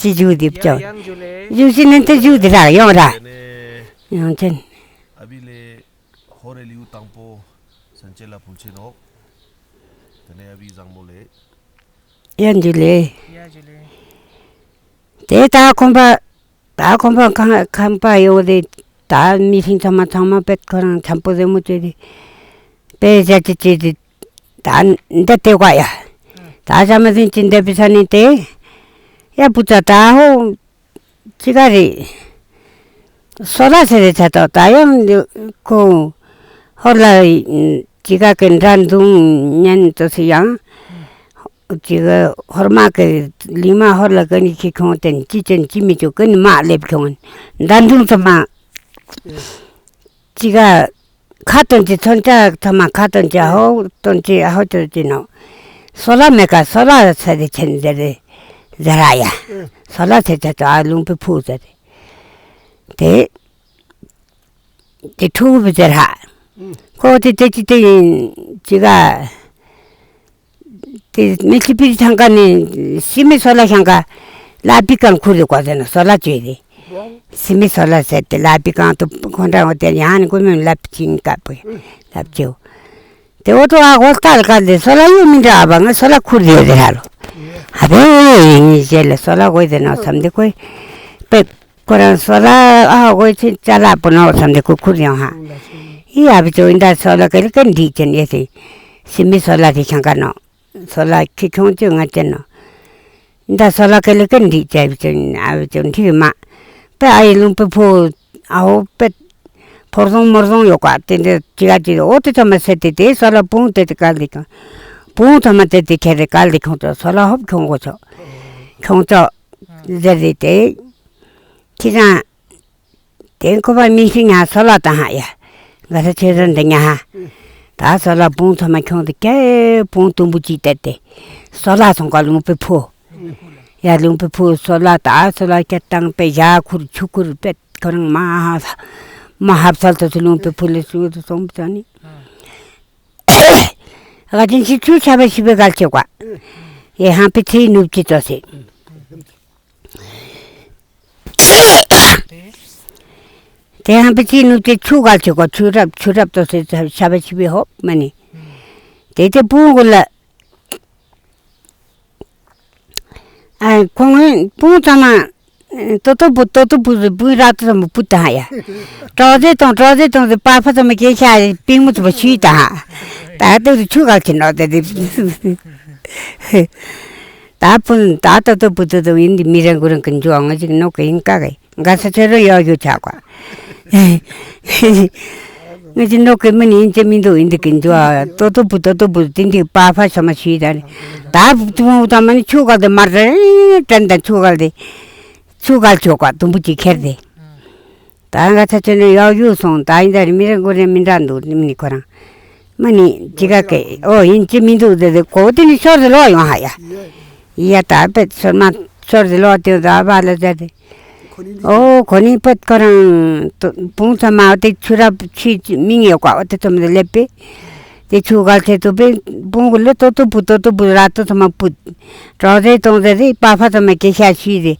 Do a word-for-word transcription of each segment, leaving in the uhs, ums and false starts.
ཅི་ཞུ་དེ་བྱོས། ཞུ་ཞིག་ནན་ཏན་ཞུ་དེ་ར་ཡོང་ར། ཡོང་ཅན། ཨ་བི་ལེ། ཧོ་རེ་ལིའུ་དང་པོ་སན་ཅེ་ལ་ཕུལ་ཆེ་ནོ། དེ་ནས་ཨ་བི་བཟང་མོ་ལེ། ཡ་འཇུ་ལེ། ཡ་འཇུ་ལེ། དེ་ད་ཁོམ་པ། ད་ཁོམ་པ་ཁང་ཁང་པ་ཡོད་དེ། ད་མི་ཤིང་ཚང་མ་ཚང་མ་པེད་ཁོ་རང་འཆམ་པོ་ཟེ་མོ་བྱེད་དེ། པེ་ཟ་ཅི་བྱེད་དེ། ད་འདི་ལྟེ་བ་ཡ། ད་ཟ་མ་ཟིན་ཅི་འདི་བི་ས་ནི་དེ། ཡ་བུ་ཚ་ད་ཧོ། ཅི་ག་རེད། སོ་ལ་ཟེར་རེད་ཚ་ཏོ་ད་ཡང་ཁོ། ཧོར་ལ་ཅི་ག་གི་འདྲ་འདུང་ཉན་ཏོ་སི་ཡང་། ཅི་ག་ཧོར་མ་གི་ལི་མ་ཧོར་ལ་ག་ནི་ཁི་ཁྱོང་དེན་ཅི་ཅན་ཅི་མི་ཅོ་ག་ནི་མ་ལེབ་ཁྱོང་། འདྲ་འདུང་ཚོ་མ། ཅི་ག་ཁ་ཏོན་ཅི་ཚོན་ཅ་ཐ་མ་ཁ་ཏོན་ཅི་ཧོ་ཏོན་ཅི་ཧོ་ཏོན་ཅི་ནོ། སོ་ལ་མེ་ཀ་སོ་ལ་ཚ་དེ་ཆེན་ཟེར་རེ་ཟེར་ར་ཡ། སོ་ལ་ཚེ་ཚ་ཏོ་ཨ་ལུང་པི་ཕུ་ཟེར་རེ། དེ། དེ་ཕྲུ་གུ་བི་ཟེར་ཧ། ཁོ་དེ་དེ་ཅི་དེ་ཡིན་ཅི་ག་དེ་མི་ཚི་པི་ཐང་ཀ་ནི་སི་མི་སོ་ལ་ཤང་ཀ་ལ་པི་ཀང་ཁུར་དེ་གོ་ཟེར་ན་སོ་ལ་ཅོས་དེ། སི་མི་སོ་ལ་ཟེར་དེ་ལ་པི་ཀང་དུ་ཁོང་འདྲ་འོ་དེ་ཡང་ནི་ཀུ་མི་ལབ་ཅིང་ཀ་པོ་ལབ་ཅེའོ། དེ་འོ་དོ་ཨ་གོ་ལྟ་ལ་ཀ་ལེ་སོ་ལ་ཡོད་མི་འདྲ་ཨ་བ་ང་སོ་ལ་ཁུར་དེ་ཡོད་དེ་ཧ་ལོ། ཨ་བེ་ཡིན་ཞེས་ལེ་སོ་ལ་གོ་དེ་ནོ་བསམ་དེ་ཀོ་པེ། ཁོ་རང་སོ་ལ་ཨ་གོ་ཆེ་ཅ་ལག་པོ་ནོ་བསམ་དེ་ཁོ་ཁུར་ཡོང་ཧ། ཡི་ཨ་བི་ཅོ་ཨིན་ད་སོ་ལ་ཀ་ལི་ཀ་འདི་ཅན་ཡེ་སི། སི་མི་སོ་ལ་དེ་ཤང་ཀ་ནོ། སོ་ལ་ཁི་ཁྱོང་ཅོ་ང་ཅན་ནོ། ཨིན་ད་སོ་ལ་ཀ་ལི་ཀ་འདི་ཅ་བི་ཅོ་ཨ་བི་ཅོ་འདི་མ། པེ་ཨ་ཡི་ལུང་པི་ཕོ། ཨ་ཧོ་པེ། ཕོར་ཟོང་མོར་ཟོང་ཡོད་ཀ་དེ་འདྲ་ཅི་ག་ཅི་འོ་དེ་ཚོ་མ་སེ་དེ་དེ་སོ་ལ་བུང་དེ་དེ་ཀ་ལི་ཁྱོང་། བུང་ཚོ་མ་དེ་དེ་ཁྱེར་དེ་ཀ་ལི་ཁྱོང་ཅོ་སོ་ལ་ཧོབ་ཁྱོང་གོ་ཅོ། ཁྱོང་ཅོ། ཟེར་རེད་དེ། ཁྱི་རང་། དེ་ཁོ་པ་མི་ཤི་ཉ་སོ་ལ་དང་ཧ་ཡ། ག་ས་ཆོས་ར་འདི་ཉ་ཧ། ད་སོ་ལ་བུང་ཚོ་མ་ཁྱོང་དེ་ཀེ་བུང་དུམ་བུ་ཅིག་བཏད་དེ། སོ་ལ་སོང་ཀ་ལུང་པའི་ཕུ། ཡ་ལུང་པའི་ཕུ་སོ་ལ་ད་སོ་ལ་སྐྱ་བཏང་པའི་ཡ་ཁུར་ཆུ་ཁུར་པད་ཁོ་རང་མ་ཧ་ས། མ་ཧབ་སལ་དུ་སུ་ལུང་པའི་ཕུ་ལ་སུ་དུ་སོང་པ་ནི། ག་ཅན་ཞིག་ཆུ་ཆ་བ་ཞིག་པའི་གལ་ཆེ་བ། ཡ་ཧང་པི་ཚེའི་ནུབ་ཅི་ཏོ་སེ། དེ་ཡང་པི་ཅི་ནུ་དེ་ཆུ་གལ་ཆེ་གོ་ཆུ་རབ་ཆུ་རབ་ཏོ་སེ་ཆ་བ་ཆི་བི་ཧོབ་མ་ནི། དེ་དེ་བུང་གུ་ལ། ཨ་ཁོང་བུང་ཚང་མ། ཏོ་ཏོ་བུ་ཏོ་ཏོ་བུ་བུ་ར་ཏོ་ཚང་མ་བུ་ད་ཡ། གྲོགས་མཛེས་དང་གྲོགས་མཛེས་དང་དེ་པ་ཕ་ཚང་མ་སྐྱེ་ཤ་པིང་མོ་ཚང་མ་ཤུས་ད། ད་དེ་ཆུ་གལ་ཆེ་ནོ་དེ་དེ། ད་སྤུན་ད་ཏོ་ཏོ་བུ་ཏོ་ཏོ་ཡིན་འདི་མི་རང་གུ་རང་གི་འཇུ་ང་ཅིག་ནོ་གི་ཡིན་ཀ་གི་ག་ས་ཆོས་རོ་ཡོ་ཡོ་ཆ་ཀ། ང་ཅིག་ནོ་གི་མི་ནི་ཡིན་ཅི་མི་འདུག་ཡིན་འདི་གི་འཇུ་ཏོ་ཏོ་བུ་ཏོ་ཏོ་བུ་དེ་འདི་པ་ཕ་ས་མ་ཤི་ད་ནི། ད་བུ་ཏོ་ད་མ་ནི་ཆུ་གལ་དེ་མར་དྲན་དྲན་ད་ཆུ་གལ་དེ་ཆུ་གལ་ཆོ་ཀ་དུམ་བུ་ཅིག་ཁྱེར་དེ། ད་ང་ཚ་ཆེ་ནས་ཡག་ཡུག་སོང་། ད་ཡིན་ད་རེ་མི་རེ་མགོ་རེ་མི་འདྲ་འདུག་མི་ནི་ཁོ་རང་། མ་ནི་ཅི་ག་གེ་ཨོ་ཡིན་ཅི་མི་འདུག་དེ་དེ་གོ་དེ་ནི་ཤོར་དེ་ལོག་ཡོང་ཧ་ཡ། ཡ་ད་པད་ཤོར་མ་ཤོར་དེ་ལོག་དེ་ད་བ་ལ་ཟེར་དེ། ཨོ་ཁོ་ནི་པད་ཁོ་རང་བུང་ཚ་མ་དེ་ཆུ་རབ་ཆུ་མིང་ཡོད་ཀ་ཨོ་དེ་ཚོ་མི་དེ་སླེབས་པས། དེ་ཆུ་གལ་ཆེ་དུ་པས་བུང་གུ་ལ་ཏོ་ཏོ་བུ་ཏོ་ཏོ་བུ་ར་ཏོ་ཚ་མ་བུ། གྲོགས་མཛེས་གཏོང་མཛེས་དེ་པ་ཕ་ཚ་མ་སྐྱེ་ཤ་ཤི་དེ་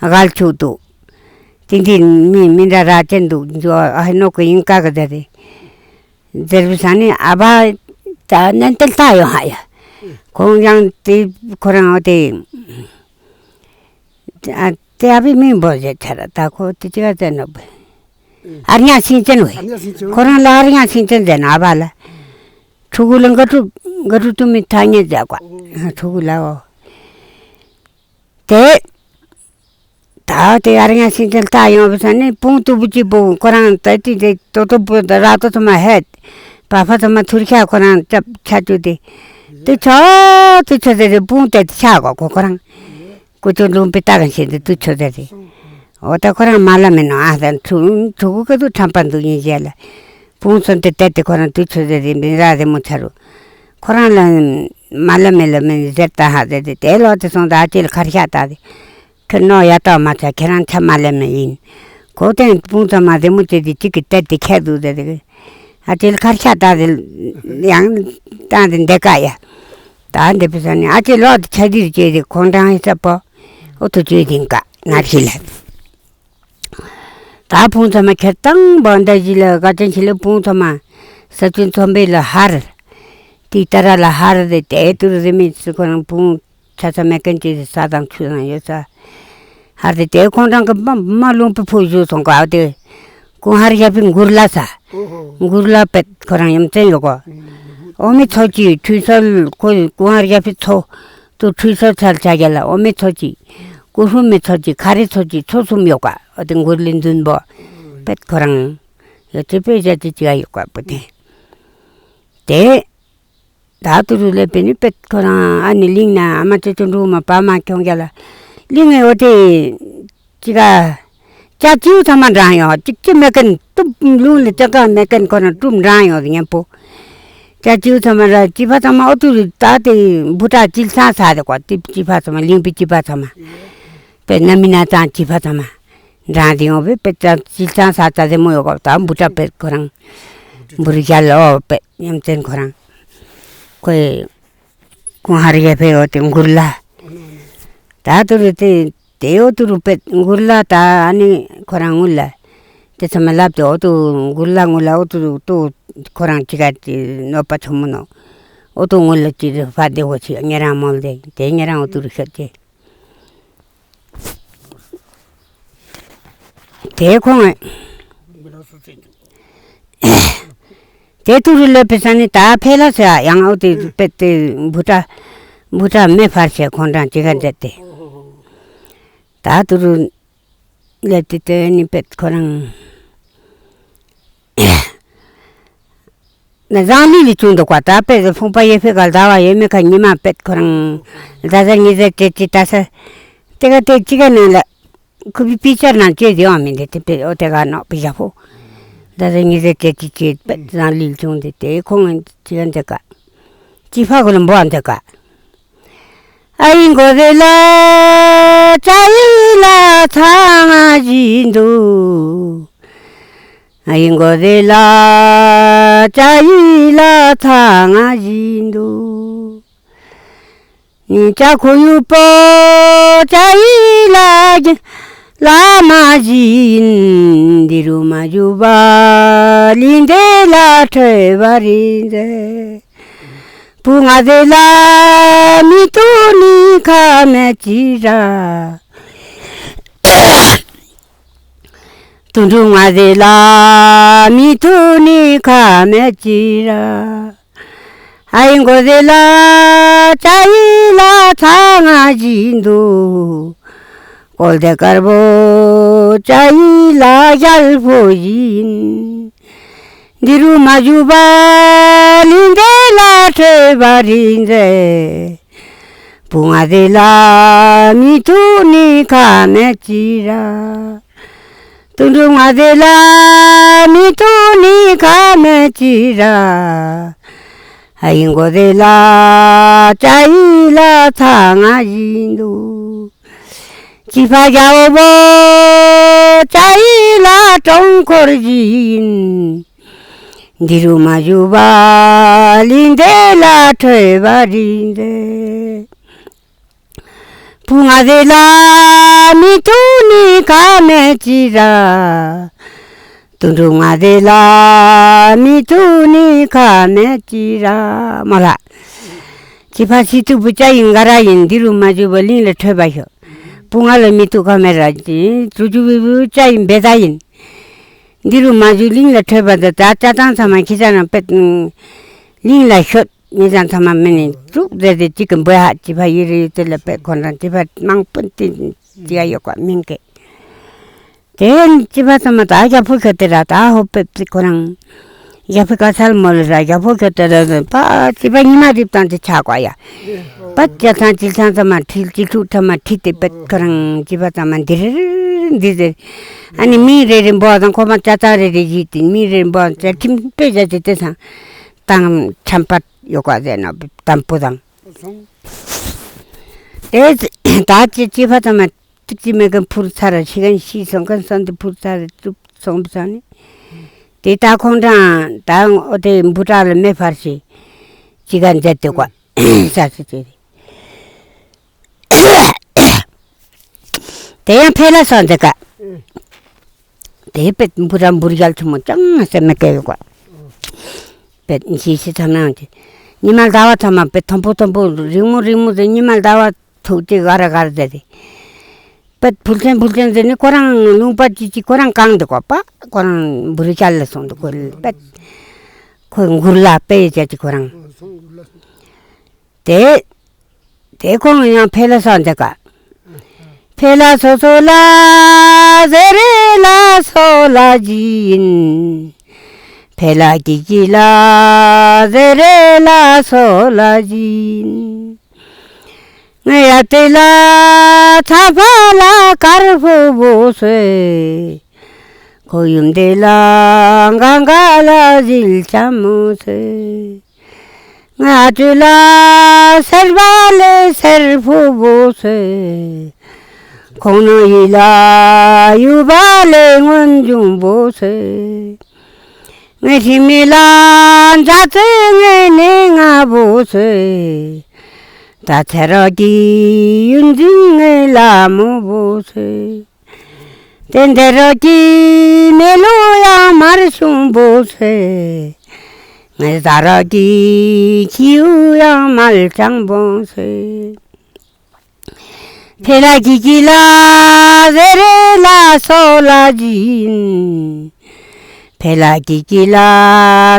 གལ་ཆུ་དུ། དེ་འདི་མི་མི་འདྲ་ར་ཅན་འདུག་འཇོ་ཨ་ནོ་གི་ཡིན་ཀ་གི་ཟེར་རེ། ཟེར་བའི་ས་ནི་ཨ་བ་ད་ནན་ཏན་ལྟ་ཡོང་ཧ་ཡ། ཁོང་ཡང་དེ་ཁོ་རང་དེ་ཨ་དེ་ཨ་བི་མི་འབོ་ཟེར་ཚར་ད་ཁོ་དེ་ཅི་ག་ཟེར་ནོ་བི། ཨར་ཉ་སིང་ཅན་བི། ཨར་ཉ་སིང་ཅན། ཁོ་རང་ལ་ཨར་ཉ་སིང་ཅན་ཟེར་ནོ་ཨ་བ་ལ། ཕྲུ་གུ་ལ་འགའ་ཕྲུག་འགའ་ཕྲུག་ཏུ་མི་ཐ་སྙད་ཟེར་ཀ། ཕྲུ་གུ་ལའོ། དེ། ད་དེ་ཨ་རི་ཡང་སིན་ཅན་ལྟ་ཡོང་བ་ས་ནི་བུང་སྟུག་པོ་གཅིག་པོ་ཁོ་རང་ད་དེ་དེ་ཏོ་ཏོ་པོ་ད་ར་ཏོ་ཚོ་མ་ཧད། པ་ཕ་ཚོ་མ་ཐུར་ཤ་ཁོ་རང་ཅབ་ཆ་ཅུ་དེ། དེ་ཆོ་དེ་ཆོ་དེ་དེ་བུང་དེ་ཆ་གོ་ཁོ་ཁོ་རང་། ཀུ་ཅོ་ལུང་པའི་ལྟ་ག་ཤེས་དེ་དུ་ཆོ་དེ་དེ། འོ་ད་ཁོ་རང་མ་ལ་མེ་ནོ་ཨ་ད་ཆུ་ཆུ་གུ་ཀ་དུ་ཁྲམ་པ་འདུག་ཡིན་ཞེས་ལ། བུང་སོན་དེ་དེ་དེ་ཁོ་རང་དུ་ཆོ་དེ་དེ་མི་ར་དེ་མོ་ཆ་རུ། ཁོ་རང་ལ་མ་ལ་མེ་ལ་མེ་ཟེར་ད་ཧ་དེ་དེ་དེ་ལོ་དེ་སོང་ད་ཨ་ཅེ་ལ་ཁར་ཤ་ད་དེ། ཁྱོད་ནོ་ཡ་ཏོ་མ་ཚ་ཁྱེད་རང་ཆ་མ་ལེ་མེ་ཡིན། གོ་དེ་སྤུན་ཚང་མ་རེ་མོ་བྱེད་དེ་གཅིག་གི་ཏེ་དེ་ཁྱེད་འདུག་དེ་དེ། ཨ་ཅེ་ལ་ཁར་ཤ་ད་དེ་ཡང་ད་དེ་འདེ་ཀ་ཡ། ད་འདེ་པི་ས་ནི་ཨ་ཅེ་ལོ་དེ་ཆ་དིར་བྱེད་དེ་ཁོང་ཀྲང་ཧི་ས་པོ། ཨོ་ཐུ་ཅུའི་དིང་ཀ་ནར་ཤི་ལ། ད་ཕུང་ཚང་མ་ཁེར་དང་བང་ད་ཞི་ལ་ག་ཅན་ཞི་ལ་ཕུང་ཚང་མ་ས་ཆུན་ཚོམ་པེ་ལ་ཧར། ཏི་ཏ་ར་ལ་ཧར་དེ་དེ་ཏུ་རུ་རི་མི་སུ་ཁོ་རང་ཕུང་ཆ་ཚ་མེ་ཀན་ཅི་ས་དང་ཆུ་དང་ཡོད་ས། ཧར་དེ་དེ་ཁོང་རང་གི་མ་མ་ལུང་པའི་ཕུ་བཞུ་སོང་ག་དེ། ཀུང་ཧར་ཞབས་པའི་མགུར་ལ་ས། མགུར་ལ་པད་ཁོ་རང་ཡུམ་ཚན་ཡོད་གོ། ཨོ་མི་ཚོ་ཅི་ཁྲུས་གསོལ་ཁོ་ཀུང་ཧར་ཞབས་པའི་ཚོ། ཏུ་ཁྲུས་གསོལ་ཚར་ཆ་རྒྱ་ལ་ཨོ་མི་ཚོ་ཅི། ཀུ་ཧྲུ་མི་ཚོ་ཅི་ཁ་རི་ཚོ་ཅི་ཚོ་གསུམ་ཡོད་ག། ཨོ་དེ་མགུར་ལི་འཛུན་པོ། པད་ཁོ་རང་། ཡོད་ཚེ་པེ་ཞ་ཅི་ཅི་ཡ་ཡོད་ག་པོ་དེ། དེ། ད་ཏུ་རུ་ལེ་པེ་ནི་པད་ཁོ་རང་ཨ་ནི་གླིང་ན་ཨ་མ་ཅོ་ཅོ་འགྲོ་མ་པ་མ་ཁྱོང་རྒྱ་ལ། གླིང་ངེ་ཨོ་དེ། ཅི་ག་ཅ་ཅིའུ་ཚང་མ་འདྲང་ཡོང་། ཅིག་ཅི་མེད་མཁན་ཏུབ་ལུང་ལ་ཅ་ག་མེད་མཁན་ཁོ་ན་ཏུབ་འདྲང་ཡོང་། ཉན་པོ་ཅ་ཅིའུ་ཚང་མ་ར་ཅི་ཕ་ཚང་མ་ཨོ་ཏུ་རུ་ད་དེ་བུ་ཏྲ་ཅིལ་ཚང་ས་དེ་ཀོ་ཏི་ཅི་ཕ་ཚང་མ་གླིང་པི་ཅི་ཕ་ཚང་མ་པེ་ན་མི་ན་ཙང་ཅི་ཕ་ཚང་མ་འདྲང་དེ་ཡོང་བེ་པེ་ཙང་ཅིལ་ཚང་ས་ཙ་དེ་མོ་ཡོ་ཀོ། ད་བུ་ཏྲ་པེ་ཁོ་རང་བུ་རུ་རྒྱལ་ལོ་པེ་ཉམ་ཚན་ཁོ་རང་ཁོའི་ཀུང་ཧར་ཡེ་ཕེ་ཡོ་དེ་མགུར་ལ། ད་ཏུ་རུ་དེ། དེ་ཡོ་ཏུ་རུ་པེ་མགུར་ལ་ད་ཨ་ནི་ཁོ་རང་ངུ་ལ། དེ་ཚང་མ་ལབ་དེ་ཨོ་ཏུ་མགུར་ལ་ངུ་ལ་ཨོ་ཏུ་རུ་ཏུ་ཁོ་རང་ཅི་ག་ཅི་ནོ་པ་ཆོ་མོ་ནོ། ཨོ་ཏུ་ངུ་ལ་ཅི་རུ་ཕ་དེ་ཧོ་ཆི་ཉེ་རང་མོལ་དེ་དེ་ཉེ་རང་ཨོ་ཏུ་རུ་ཤོད་དེ། དེ་ཁོང་། དེ་ཏུ་རུ་ལོ་པེ་ས་ནི་ད་ཕེ་ལ་ས་ཡང་ཨོ་དེ་པེ་དེ་བུ་ཏྲ་བུ་ཏྲ་མེ་ཕར་ཆེ་ཁོང་རང་ཅི་ག་མཛད་དེ། ད་ཏུ་རུ་ལེབ་ཏི་ཏེ་ནི་པེད་ཁོ་རང་ན་ཟང་ལི་ལི་བྱུང་འདུག་པ། ད་པེད་ཕུང་པ་ཡེ་ཕེ་ག་ཟླ་བ་ཡེ་མེ་ཁ་ཉི་མ་པེད་ཁོ་རང་ཟླ་ཟེར་ཉི་ཟེར་ཅེ་ཅི་ད་ས་ཏེ་ག་ཏེ་ཅི་ག་ནང་ལ་ཁུ་བི་པི་ཅར་ནང་ཅེ་ཟེར་བ་མི་འདི་ཏེ་པེད་ཨོ་ཏེ་ག་ནོག་པི་ཞ་ཕོ་ཟླ་ཟེར་ཉི་ཟེར་ཅེ་ཅི་ཅེ་པེད་ཟང་ལི་ལི་བྱུང་འདི་ཏེ་ཁོང་ཅི་ག་འདི་ག་ཅི་ཕ་གུ་ལ་འབོ་འདི་ག་ཨ་ཡི་མགོ་ཟེ་ལ་ཅ་ཡི་ལ་ཚ་ང་བཞིན་དུ། ཨ་ཡི་མགོ་ཟེ་ལ་ཅ་ཡི་ལ་ཚ་ང་བཞིན་དུ། ནི་ཅ་ཁོ་ཡུ་པོ་ཅ་ཡི་ལ་ལ་མ་བཞིན། འདི་རུ་མ་བཞུ་བ་ལི་འདེ་ལ་ཁྲོས་བ་རི་འདེ། བུ་ང་ཟེ་ལ་མི་ཏུ་ནི་ཁ་མེད་ཅི་ར། དུད་འགྲོ་ང་ཟེ་ལ་མི་ཏུ་ནི་ཁ་མེད་ཅི་ར། ཨ་ཡི་མགོ་ཟེ་ལ་ཅ་ཡི་ལ་ཚ་ང་བཞིན་དུ། ཀོལ་ཏེ་དཀར་པོ་ཅ་ཡི་ལ་ཞལ་ཕོ་བཞིན། འདི་རུ་མ་བཞུ་བ་ལི་འདེ་ལ་ཁྲོས་བ་རི་འདེ། བུ་ང་ཟེ་ལ་མི་ཏུ་ནི་ཁ་མེད་ཅི་ར། དུད་འགྲོ་ང་ཟེ་ལ་མི་ཏུ་ནི་ཁ་མེད་ཅི་ར། ཨ་ཡི་མགོ་ཟེ་ལ་ཅ་ཡི་ལ་ཚ་ང་བཞིན་དུ། ཅི་ཕ་རྒྱལ་པོ་ཅ་ཡི་ལ་གྲོང་འཁོར་བཞིན། འདི་རུ་མ་བཞུ་བ་ལི་འདེ་ལ་ཁྲོས་བ་རི་འདེ། བུ་ང་ཟེ་ལ་མི་ཏུ་ནི་ཁ་མེད་ཅི་ར། དུད་འགྲོ་ང་ཟེ་ལ་མི་ཏུ་ནི་ཁ་མེད་ཅི་ར། མོ་ལ། ཅི་ཕ་སི་ཏུ་བུ་ཅ་ཡི་འགའ་ར་ཡིན། འདི་རུ་མ་བཞུ་བ་གླིང་ལ་ཁྲོས་པ་ཤོག། བུ་ང་ལ་མི་ཏུ་ཁ་མེད་ར་ཅི། ཅུ་ཅུ་བུ་བུ་ཅ་ཡི་འབེ་ད་ཡིན། འདི་རུ་མ་བཞུ་གླིང་ལ་ཁྲོས་པ་ད་ད་ཅ་ཏང་ཚ་མ་ཁྱི་ཅ་ན་པེད་གླིང་ལ་ཤོད། མི་ཟན་ཚང་མ་མི་ནི་དཀྲུག་རེ་རེ་གཅིག་གི་འབོད་ཧ་ཅི་ཕ་ཡི་རེ་ཡོད་དེ་ལ་པེ་ཁོ་རང་ཅི་ཕ་མང་པོ་ཏི་ཅི་ཡ་ཡོད་ཀ་མིན་གེ། དེ་ཅི་ཕ་ཚང་མ་ད་རྒྱ་ཕོ་ཁྱོད་དེ་ར་ད་ཧོ་པེ་ཏི་ཁོ་རང་རྒྱ་ཕོ་ཀ་ཚལ་མོ་ལ་ར་རྒྱ་ཕོ་ཁྱོད་དེ་ར་པ་ཅི་ཕ་ཉི་མ་རིབ་དང་ཅི་ཆ་ཀ་ཡ། པ་ཅ་ཚང་ཅི་ཚང་ཚང་མ་ཁྲིལ་ཅི་ཁྲུག་ཚང་མ་ཁྲིད་དེ་པེ་ཁོ་རང་ཅི་ཕ་ཚང་མ་འདི་རེ་རེ་འདི་ཟེར། ཨ་ནི་མི་རེ་རེ་འབོ་དང་ཁོ་མ་ཅ་ཚང་རེ་རེ་ཡིད་དེ་མི་རེ་རེ་འབོ་ཅ་ཁྲིམ་པེ་ཅ་ཅི་དེ་ཚང་། དང་ཆམ་པ་ཡོད་ག་ཟེར་ན་དམ་པོ་དང་། དེ་ད་ཅི་ཅི་ཕ་ཚང་མ་ཏིག་ཅི་མེད་མཁན་འཕུར་ཚར་ར་ཤི་མཁན་ཤི་སོང་མཁན་སོང་དེ་འཕུར་ཚར་ར་བཙུགས་སོང་བ་ཚང་ནི། དེ་ད་ཁོང་གྲངས་ད་འོ་དེ་འབུ་ཏྲག་ལ་མེ་ཕར་ཤི་ཅི་ག་མཛད་དེ་ག་ས་སི་ཅི་རེད། དེ་ཡང་འཕེལ་ལ་སོང་ཟེར་ག། དེ་པེད་འབུ་ར་འབུར་རྒྱལ་ཆུ་མོ་ཅང་ཟེར་མི་སྐད་ཡོད་ག། པེད་ཤི་ཤི་ཚམ་ནང་དེ། ཉི་མ་ཟླ་བ་ཚང་མ་པེད་མཐོན་པོ་མཐོན་པོ་རིང་མོ་རིང་མོ་ཟེར། ཉི་མ་ཟླ་བ་ཐུག་ཅིག་ག་ར་ག་ར་ཟེར་དེ། པད་ཕུལ་ཆེན་ཕུལ་ཆེན་ཟེར་ནི་ཁོ་རང་ལུང་པ་ཅི་ཅི་ཁོ་རང་གང་འདུག་གོ་པ། ཁོ་རང་འབུ་རི་ཤལ་ལ་སོང་འདུག་གོ་པད། ཁོ་མགུར་ལ་དཔེ་ཡོད་ཅི་ཁོ་རང་། དེ་དེ་ཁོང་ཡང་འཕེལ་ལ་སོང་འདུག་ག། འཕེལ་ལ་སོ་སོ་ལ་ཟེར་རེ་ལ་སོ་ལ་ཇི་ཡིན། འཕེལ་ལ་ཀི་ཀི་ལ་ཟེར་རེ་ལ་སོ་ལ་ཇི་ཡིན། ང་ཡ་དེ་ལ་ཚ་བ་ལ་དཀར་ཕོ་བོ་སེ། ཁོ་ཡུམ་དེ་ལ་གང་ག་ལ་ཟིལ་ཆ་མོ་སེ། ང་ཅུ་ལ་སེར་བ་ལེ་སེར་ཕོ་བོ་སེ། ཁོང་ནོ་ཡི་ལ་ཡུ་བ་ལེ་སྔོན་འབྱུང་བོ་སེ། ངའི་ཧྲི་མི་ལ་མཛའ་བརྩེ་ངའི་ནེ་ང་བོ་སེ། ད་ཚེ་རོགས་ཀྱི་ཡུན་འཛིན་ངའི་ལ་མོ་བོ་སེ། དེ་འདྲ་རོགས་ཀྱི་མེ་ལོ་ཡང་མར་ཤུང་བོ་སེ། ངའི་ཟ་རོགས་ཀྱི་ཁྱིའུ་ཡང་མལ་ཅང་བོ་སེ། འཕེལ་ལ་ཀི་ཀི་ལ་ཟེར་རེ་ལ་སོ་ལ་ཇི་ཡིན། འཕེལ་ལ་ཀི་ཀི་ལ་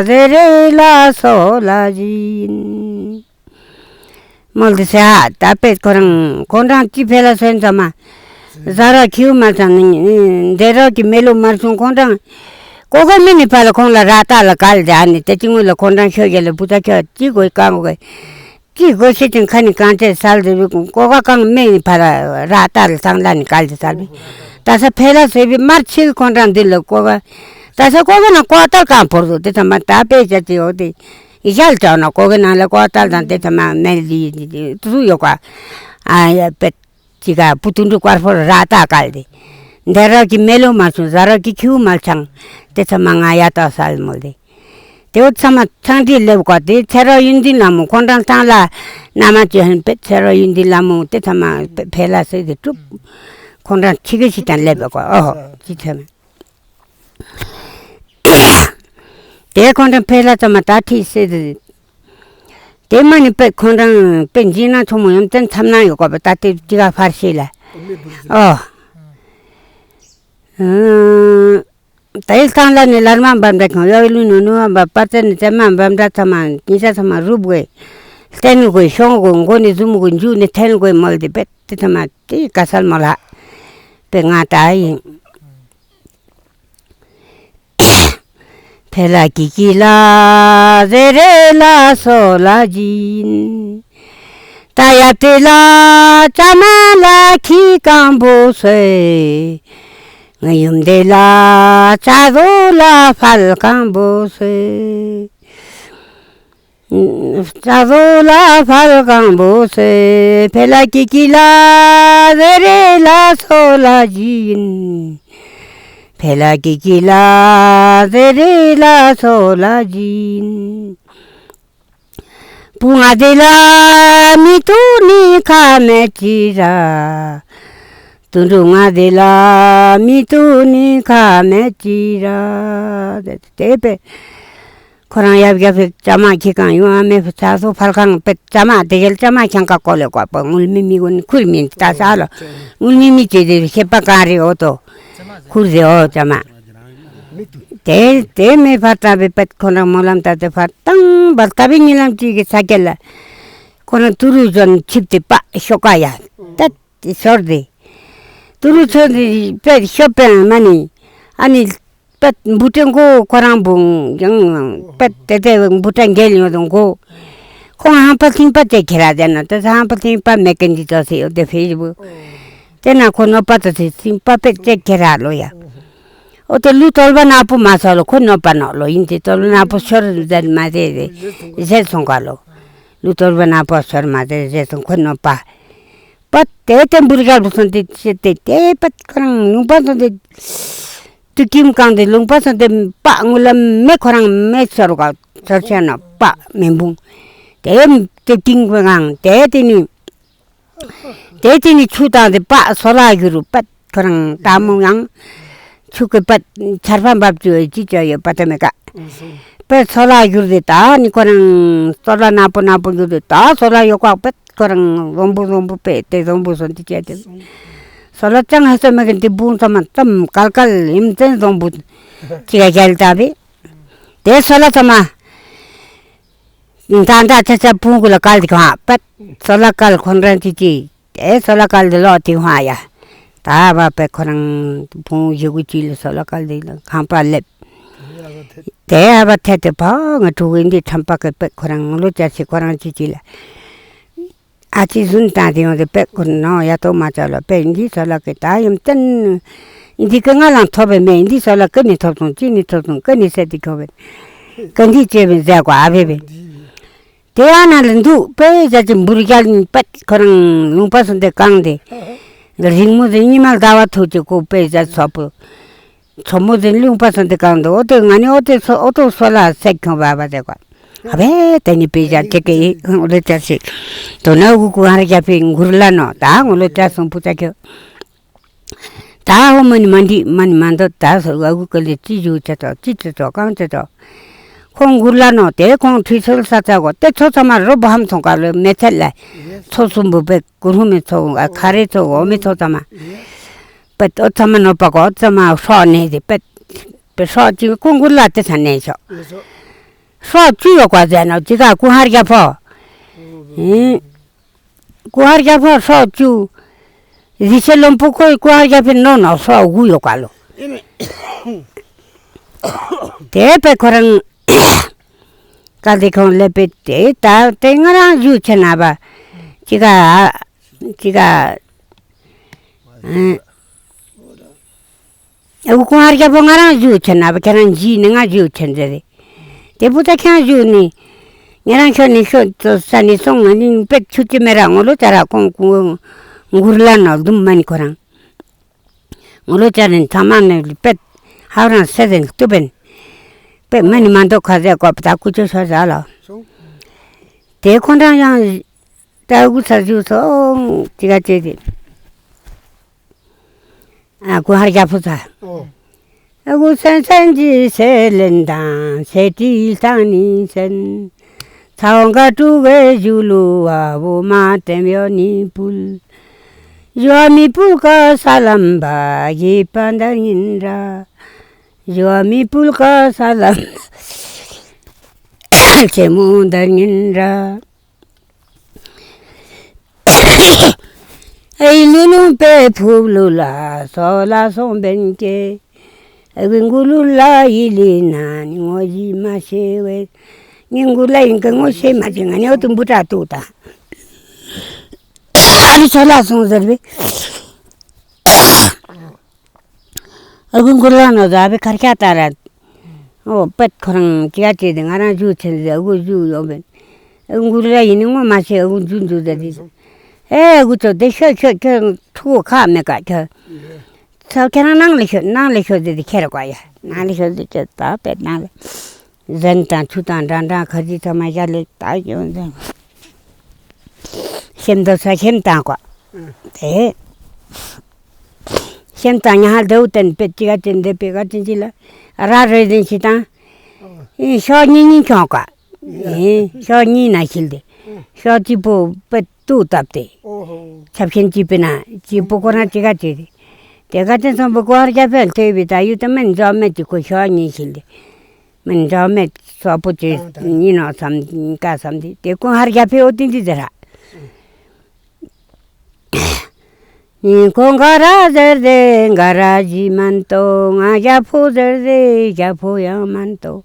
ཟེར་རེ་ལ་སོ་ལ་ཇི་ཡིན། མོལ་དེ་སེ་ཧ་ད་པེད་ཁོ་རང་ཁོང་རང་ཅི་འཕེལ་ལ་སོན་ཙམ་མ། ཟ་ར་ཁྱིའུ་མལ་ཚང་ནི་འདེ་རོགས་ཀྱི་མེ་ལོ་མར་སོང་ཁོང་རང་། ཀོ་ཀ་མི་ནི་ཕ་ལ་ཁོང་ལ་ར་ཏ་ལ་གལ་ཏེ་ཨ་ནི་དེ་ཅི་ངུ་ལ་ཁོང་རང་ཤོད་རྒྱ་ལ་བུ་ད་ཁྱོད་ཅི་དགོས་གང་དགོས། ཅི་དགོས་ཤེས་ཅན་ཁ་ནི་གང་ཚེ་སལ་དེ་བི་ཀོ་ཀ་གང་མེ་ནི་ཕ་ལ་ར་ཏ་ལ་ཚང་ལ་ནི་གལ་ཏེ་སལ་བི། ད་ས་འཕེལ་ལ་སོས་བི་མར་ཆིག་ཁོང་རང་འདི་ལ་ཀོ་ཀ། ད་ས་ཀོ་ཀ་ན་ཀོ་ཏལ་གང་བོར་དུ་དེ་ཚང་མ་ད་པེ་ཅ་ཅི་ཡོད་དེ། ཡི་ཤལ་ཅོག་ན་ཀོ་ཀའི་ནང་ལ་ཀོ་ཏལ་དང་དེ་ཚང་མ་མེ་ལི་ཏུ་ཡོད་ཀ། ཨ་ཡ་པེ་ཅི་ག་པུ་ཏུ་འབྲུ་དཀར་ཕོ་ར་ཏ་གལ་ཏེ། འདེ་རོགས་ཀྱི་མེ་ལོ་མ་སོང་ཟ་རོགས་ཀྱི་ཁྱིའུ་མལ་ཚང་། དེ་ཚང་མ་ང་ཡ་ཏོ་སལ་མོལ་དེ། དེ་འོ་ཚང་མ་ཚང་དེ་ལེབ་ཀ་དེ་ཚེ་རོགས་ཡུན་དི་ལ་མོ་ཁོང་རང་ཚང་ལ་ན་མ་ཅི་ཧན་པེ་ཚེ་རོགས་ཡུན་དི་ལ་མོ་དེ་ཚང་མ་ཕེ་ལ་སེ་དེ་གྲུབ། ཁོང་རང་ཆི་གེ་ཞིག་དང་ལེབ་ཀ་ཨོ་ཅི་ཚེ་མ། དེ་ཁོང་རང་ཕེ་ལ་ཙམ་མ་ད་ཁྲིད་སེ་དེ། དེ་མ་ནི་པེ་ཁོང་རང་པེ་འཇིགས་སྣང་ཆུང་མོ་ཡོང་བཙན་འཚམ་སྣང་ཡོད་གོ་པ་ད་དེ་ཅི་ག་ཕར་ཤེས་ལ། ཨོ། ད་ཡིག་ཚང་ལ་ནི་ལར་མ་བམ་འདྲ་ཁང་ཡོད་ལུས་ནུ་ནུ་བམ་པར་ཙན་ནི་ཙན་མ་བམ་འདྲ་ཚང་མ་ཉི་ཤ་ཚང་མ་རུབ་དགོས། བསྟན་དགོས་ཤོང་དགོས་མགོ་ནི་འཛུམ་དགོས་མཇུག་ནི་འཐེན་དགོས་མོལ་དེ་པེ་དེ་ཚང་མ་དེ་ག་སལ་མོ་ལ། པེ་ང་ད་ཡིན། འཕེལ་ལ་ཀི་ཀི་ལ་ཟེར་རེ་ལ་སོ་ལ་ཇི་ཡིན། ད་ཡ་དེ་ལ་ཅ་མ་ལ་ཁྱི་གང་བོ་སེ། ང་ཡུམ་དེ་ལ་ཅ་རོ་ལ་ཕལ་གང་བོ་སེ། ཅ་རོ་ལ་ཕལ་གང་བོ་སེ། འཕེལ་ལ་ཀི་ཀི་ལ་ཟེར་རེ་ལ་སོ་ལ་ཇི་ཡིན། འཕེལ་ལ་ཀི་ཀི་ལ་ཟེར་རེ་ལ་སོ་ལ་ཇི་ཡིན། བུ་ང་དེ་ལ་མི་ཏུ་ནི་ཁ་མེད་ཅི་ར། དུད་འགྲོ་ང་དེ་ལ་མི་ཏུ་ནི་ཁ་མེད་ཅི་ར། དེ་དེ་པེ། ཁོ་རང་ཡབ་རྒྱབ་ཕེ་ཅ་མ་ཁྱི་གང་ཡོང་ཨ་མེ་ཕེ་ཚ་སོ་ཕལ་གང་པེ་ཅ་མ་དེ་གལ་ཅ་མ་ཁྱང་ཀ་ཀོ་ལེ་ཀོ་པ་ངུལ་མི་མི་གུན་ཁུར་མིན་ད་ས་ལོ། ངུལ་མི་མི་ཅེ་དེ་ཤེས་པ་གང་རེ་འོ་ཏོ། ཁུར་རེ་འོ་ཅ་མ། དེ་དེ་མེ་ཕར་ཏྲ་བི་པད་ཁོ་རང་སྨོན་ལམ་ཏ་དེ་ཕར་བཏང་བར་ཏ་བི་ཉི་ལམ་ཅིག་གི་ས་སྐྱ་ལ། ཁོ་རང་ཏུ་རུ་ཇོན་ཆིབས་ཏེ་པ་ཤོ་ཀ་ཡ། ཏད་དེ་ཤོར་དེ། ཏུ་རུ་ཆོ་དེ་པད་ཤོ་པན་མ་ནི། ཨ་ནི། པད་འབུ་ཏྲེ་མགོ་ཁོ་རང་བུ་ཡང་པད་དེ་དེ་འབུ་ཏྲ་འགེལ་ཡོད་དོ་མགོ། ཁོང་ཧང་པ་ཐིང་པ་ཅེ་ཁྱེར་ར་དེ་ན་དེ་ཧང་པ་ཐིང་པ་མེ་ཀན་ཇི་ཏོ་སེ་ཡོད་དེ་ཕེ་བུ། དེ་ན་ཁོ་ནོ་པ་ཏོ་སེ་ཐིང་པ་པད་ཅེ་ཁྱེར་ར་ལོ་ཡ། ཨོ་ཏེ་ལུ་ཏོལ་བ་ནག་པོ་མ་སོ་ལོ་ཁོ་ནོ་པ་ནོ་ལོ་ཡིན་ཏེ་ཏོལ་བ་ནག་པོ་ཤོར་ཟེར་མ་ཟེར་ཟེར་སོང་ག་ལོ། ལུ་ཏོལ་བ་ནག་པོ་ཤོར་མ་ཟེར་ཟེར་སོང་ཁོ་ནོ་པ། པ་ཏེ་ཏེ་འབུར་ག་ལུ་སོང་ཏེ་ཅེ་ཏེ་ཏེ་པ་ཁོ་རང་ལུང་པ་སོང་ཏེ། ཏུ་ཀིམ་གང་ཏེ་ལུང་པ་སོང་ཏེ་པ་ངུ་ལ་མེ་ཁོ་རང་མེ་ཤོར་ག་ཤོར་ཆེ་ན་པ་མེ་འབུང་། ཏེ་ཏུ་ཀིམ་གང་ཏེ་ཏེ་ནི། དེ་དེ་ནི་ཆུ་དང་དེ་པ་སོ་ལ་གུ་རུ་པད་ ཁོ་རང་ད་མོ་ཡང་ཆུ་གི་པད་ཆར་པ་འབབ་ཅུ་ཡོད་ཅི་ཅི་ཡོད་པ་ཏེ་མེད་ཀ། པད་སོ་ལ་གྱུར་ཏེ་ད་ནི་ཁོ་རང་སོ་ལ་ནག་པོ་ནག་པོ་གྱུར་ཏེ་ད་སོ་ལ་ཡོད་ཀ་པད་ཁོ་རང་བོང་བུ་བོང་བུ་པད་དེ་བོང་བུ་སོན་ཏེ་བཅད་དེ། སོ་ལ་ཅང་ཧ་ས་མེད་གི་འདི་བུང་ཙམ་མ་ཙམ་གལ་གལ་ཡིན་ཙན་བོང་བུ་ཅི་ག་རྒྱལ་ད་བེ། དེ་སོ་ལ་ཙམ་མ། ད་ད་ཆ་ཆ་བུང་གུ་ལ་བཀལ་ཏེ་གང་པད། སོ་ལ་བཀལ་ཁོང་རང་ཅི་ཅི། དེ་སོ་ལ་བཀལ་ཏེ་ལོག་ཏེ་ཧ་ཡ། ད་བ་པད་ཁོ་རང་བུང་ཡུ་གུ་ཅི་ལ་སོ་ལ་བཀལ་ཏེ་ཁང་པ་ལེབ། དེ་ཨ་བ་ཐད་དེ་ཕ་ང་ཕྲུ་གུ་འདི་ཁྲམ་པ་གི་པད་ཁོ་རང་ལོ་ཅ་སི་ཁོ་རང་ཅི་ཅི་ལ། ཨ་ཅི་བཟུང་བཏང་སྟེ་ཡོང་སྟེ་པད་ཁོ་ནང་ཡ་ཏོ་མ་ཅ་ལོ་པད་འདི་སོ་ལ་གི་ད་ཡུམ་བསྟན། འདི་གི་ང་ལ་ཐོབ་པའི་མེད་འདི་སོ་ལ་ཀི་ནི་ཐོབ་སོང་ཅི་ནི་ཐོབ་སོང་ཀི་ནི་སེ་འདི་ཁོ་བེ། ཀི་འདི་ཅེ་བེ་ཟེ་གོ་ཨ་བེ་བེ། དེ་ཡང་ན་ལ་འདུག་པས་ཟ་ཅི་འབུར་རྒྱལ་ནི་པད་ཁོ་རང་ལུང་པ་སོང་སྟེ་གང་སྟེ། རིང་མོ་ཟེ་ཉི་མ་ཟླ་བ་ཐུག་ཅི་ཀོ་པས་ཟ་ཚོ་པོ། ཚོ་མོ་ཟེ་ལུང་པ་སོང་སྟེ་གང་སྟེ་ཨོ་ཏེ་ང་ནི་ཨོ་ཏེ་སོ་ཨོ་ཏོ་སོ་ལ་སེག་ཁྱོང་བ་བ་ཟེ་གོ། ཨ་བས་ཏེ་ནི་པི་ཟ་ཅི་ཀེ་ཨོ་ལེ་ཅ་སི། དོ་ན་གུ་ཀུ་ཧར་རྒྱ་ཕི་འགུར་ལ་ནོ་ད་ངོ་ལོ་ཅ་སོང་པུ་ཅ་ཁྱོ། ད་ཧོ་མ་ནི་མ་འདི་མ་ནི་མ་འདོད་ད་སོ་ཨ་གུ་ཀ་ལེ་ཅི་ཞུ་ཆ་ཏོ་ཅི་ཆ་ཏོ་གང་ཆ་ཏོ། ཁོང་གུར་ལ་ནོ་དེ་ཁོང་ཁྲུས་གསོལ་ས་ཚ་གོ་དེ་ཚོ་ཚང་མ་རོ་བ་ཧམ་ཚོང་ཀ་ལོ་མེ་ཚལ་ལ། ཚོ་གསུམ་པོ་པེ་གུར་ཧུ་མེ་ཚོ་ཨ་ཁ་རེ་ཚོ་འོ་མེ་ཚོ་ཚང་མ། པེ་ཨོ་ཚང་མ་ནོ་པ་གོ་ཨོ་ཚང་མ་ཧྲོ་ནེ་དེ་པེ། པེ་ཧྲོ་ཅི་ཁོང་གུར་ལ་དེ་ཚ་ནེ་ཆོ། ཧྲོ་ཅི་ཡོ་ཀ་ཟེ་ནོ་ཅི་ག་ཀུ་ཧར་རྒྱ་ཕོ། ཀུ་ཧར་རྒྱ་ཕོ་ཧྲོ་ཅུ། རི་ཆེ་ལོམ་པོ་ཁོ་ཀུ་ཧར་རྒྱ་ཕེ་ནོ་ནོ་ཧྲོ་དགུ་ཡོད་ཀ་ལོ། དེ་པེ་ཁོ་རང་ཀ་དེ་ཁོང་ལེ་པེ་དེ་ད་དེ་ང་རང་ཞུ་ཆེ་ན་བ། ཅི་ག་ཅི་ག་ཨ་ཨུ་ཀུ་ཧར་རྒྱ་ཕོ་ང་རང་ཞུ་ཆེ་ན་བ་ཁྱེད་རང་ཇི་ནི་ང་ཞུ་ཆེ་ཟེར་རེ། དེ་བུ་ད་ཁྱང་ཞུ་ནི། ཉེ་རང་ཤོ་ནི་ཤོ་ས་ནི་སོང་ང་ནི་པེ་ཆུ་ཅི་མེ་ར་ངོ་ལོ་ཅ་ར་ཀོང་ཀུ་གུར་ལ་ནོ་དུམ་མ་ནི་ཁོ་རང་། ངོ་ལོ་ཅ་ར་ནི་ཚང་མ་ནི་པེ་ཧའུ་རང་སེ་ཟེན་ཏུ་པེན། པེ་མ་ནི་མ་འདོ་ཁ་ཟེ་ཀོ་པ་ད་ཀུ་ཅོ་ཤོ་ཟ་ལོ། དེ་ཁོང་རང་ཡང་ད་གུ་ས་ཞུ་སོང་ཅི་ག་ཅེ་དེ། ཨ་ཀུ་ཧར་རྒྱ་ཕོ་ཚ། ཨོ། ཨ་ཀུ་སན་སན་ཇི་སེ་ལེན་དང་སེ་ཏི་ལྟང་ནི་སན། ཚའོ་འགའ་ཀྲུ་གའི་ཞུ་ལུ་བ་བུ་མ་ཏེམ་ཡོ་ནི་པུལ། ཞུ་བ་མི་པུལ་ཀ་ས་ལམ་བ་གི་པ་འདར་ཉིན་ར། ཞུ་བ་མི་པུལ་ཀ་ས་ལམ་ཆེ་མོ་འདར་ཉིན་ར། ཨེ་ལུ་ལུང་པའི་ཕུབ་ལུ་ལ་སོ་ལ་སོང་བན་ཀེ། ཨེ་གི་མགུ་ལུ་ལ་ཡི་ལི་ན་ནི་ངོ་ཡི་མ་ཤེས་བས། ངའི་མགུ་ལ་ཡིན་ཀ་ངོ་ཤེས་མ་ཅི་ང་ནི་ཨོ་དུམ་བུ་དྲག་ཏུ་ད། ཨ་རི་སོ་ལ་སོང་ཟེར་བས། ཨ་གུ་མགུ་ལ་ནོ་ཟ་བི་ཁར་ཁྱ་ཏ་ར། ཨོ་པད་ཁོ་རང་ཅི་ཡ་ཅེ་དེ་ང་རང་ཞུ་ཆེན་ཟེ་ཨ་གུ་ཞུ་ཡོང་བན། ཨ་གུ་མགུ་ལ་ཡིན་ནི་ངོ་མ་ཤེས་ཨ་གུ་ཞུ་འཇུ་ཟེ་དེ། ཨེ་ཨ་གུ་ཚོ་དེ་ཤོད་ཤོད་ཁྱོད་ཐུག་ཁ་མེད་ཀ་ཁྱོད། ཚོ་ཁྱེད་རང་ནང་ལ་ཤོད་ནང་ལ་ཤོད་ཟེ་དེ་ཁྱེར་གོ་ཡ་ནང་ལ་ཤོད་ཟེ་ཁྱོད་ད་པད་ནང་ལ། ཟན་དང་ཆུ་དང་འདྲ་འདྲ་ཁ་ཅིག་ཚང་མ་ཡ་ལེ་ད་ཡོང་ཟེ། ཤེམ་དོ་ས་ཤེམ་དང་ཀོ། དེ། ཤེམ་དང་ཉ་ཧ་དེའུ་ཏན་པེ་ཅི་ག་ཅན་དེ་པེ་ག་ཅན་ཅི་ལ། ར་རེ་ཟིན་ཤི་དང་། ཨིན་ཤོ་ཉི་ཉི་ཁྱོང་ཀ། ཨིན་ཤོ་ཉི་ན་ཤིལ་དེ། ཤོ་ཅི་པོ་པེ་ཏུ་ཏབ་དེ། ཆབ་ཤེན་ཅི་པེ་ན་ཅི་པོ་ཀོ་ན་ཅི་ག་ཅི་དེ། དེ་ག་ཅན་སོང་པོ་ཀོ་ཧར་རྒྱ་ཕེལ་ཐེ་བི་ད་ཡུ་ཏ་མན་ཇོ་མེ་ཅི་ཀོ་ཤོ་ཉི་ཤིལ་དེ། མན་ཇོ་མེ་སོ་པོ་ཅི་ཉི་ནོ་སམ་ཀ་སམ་དེ་དེ་ཀོ་ཧར་རྒྱ་ཕེ་ཨོ་ཏིན་དི་ཟེར་ར། ཁོང་ག་ར་ཟེར་ཏེ་ག་ར་ཇི་མན་ཏོ། ང་རྒྱ་ཕོ་ཟེར་ཏེ་རྒྱ་ཕོ་ཡང་མན་ཏོ།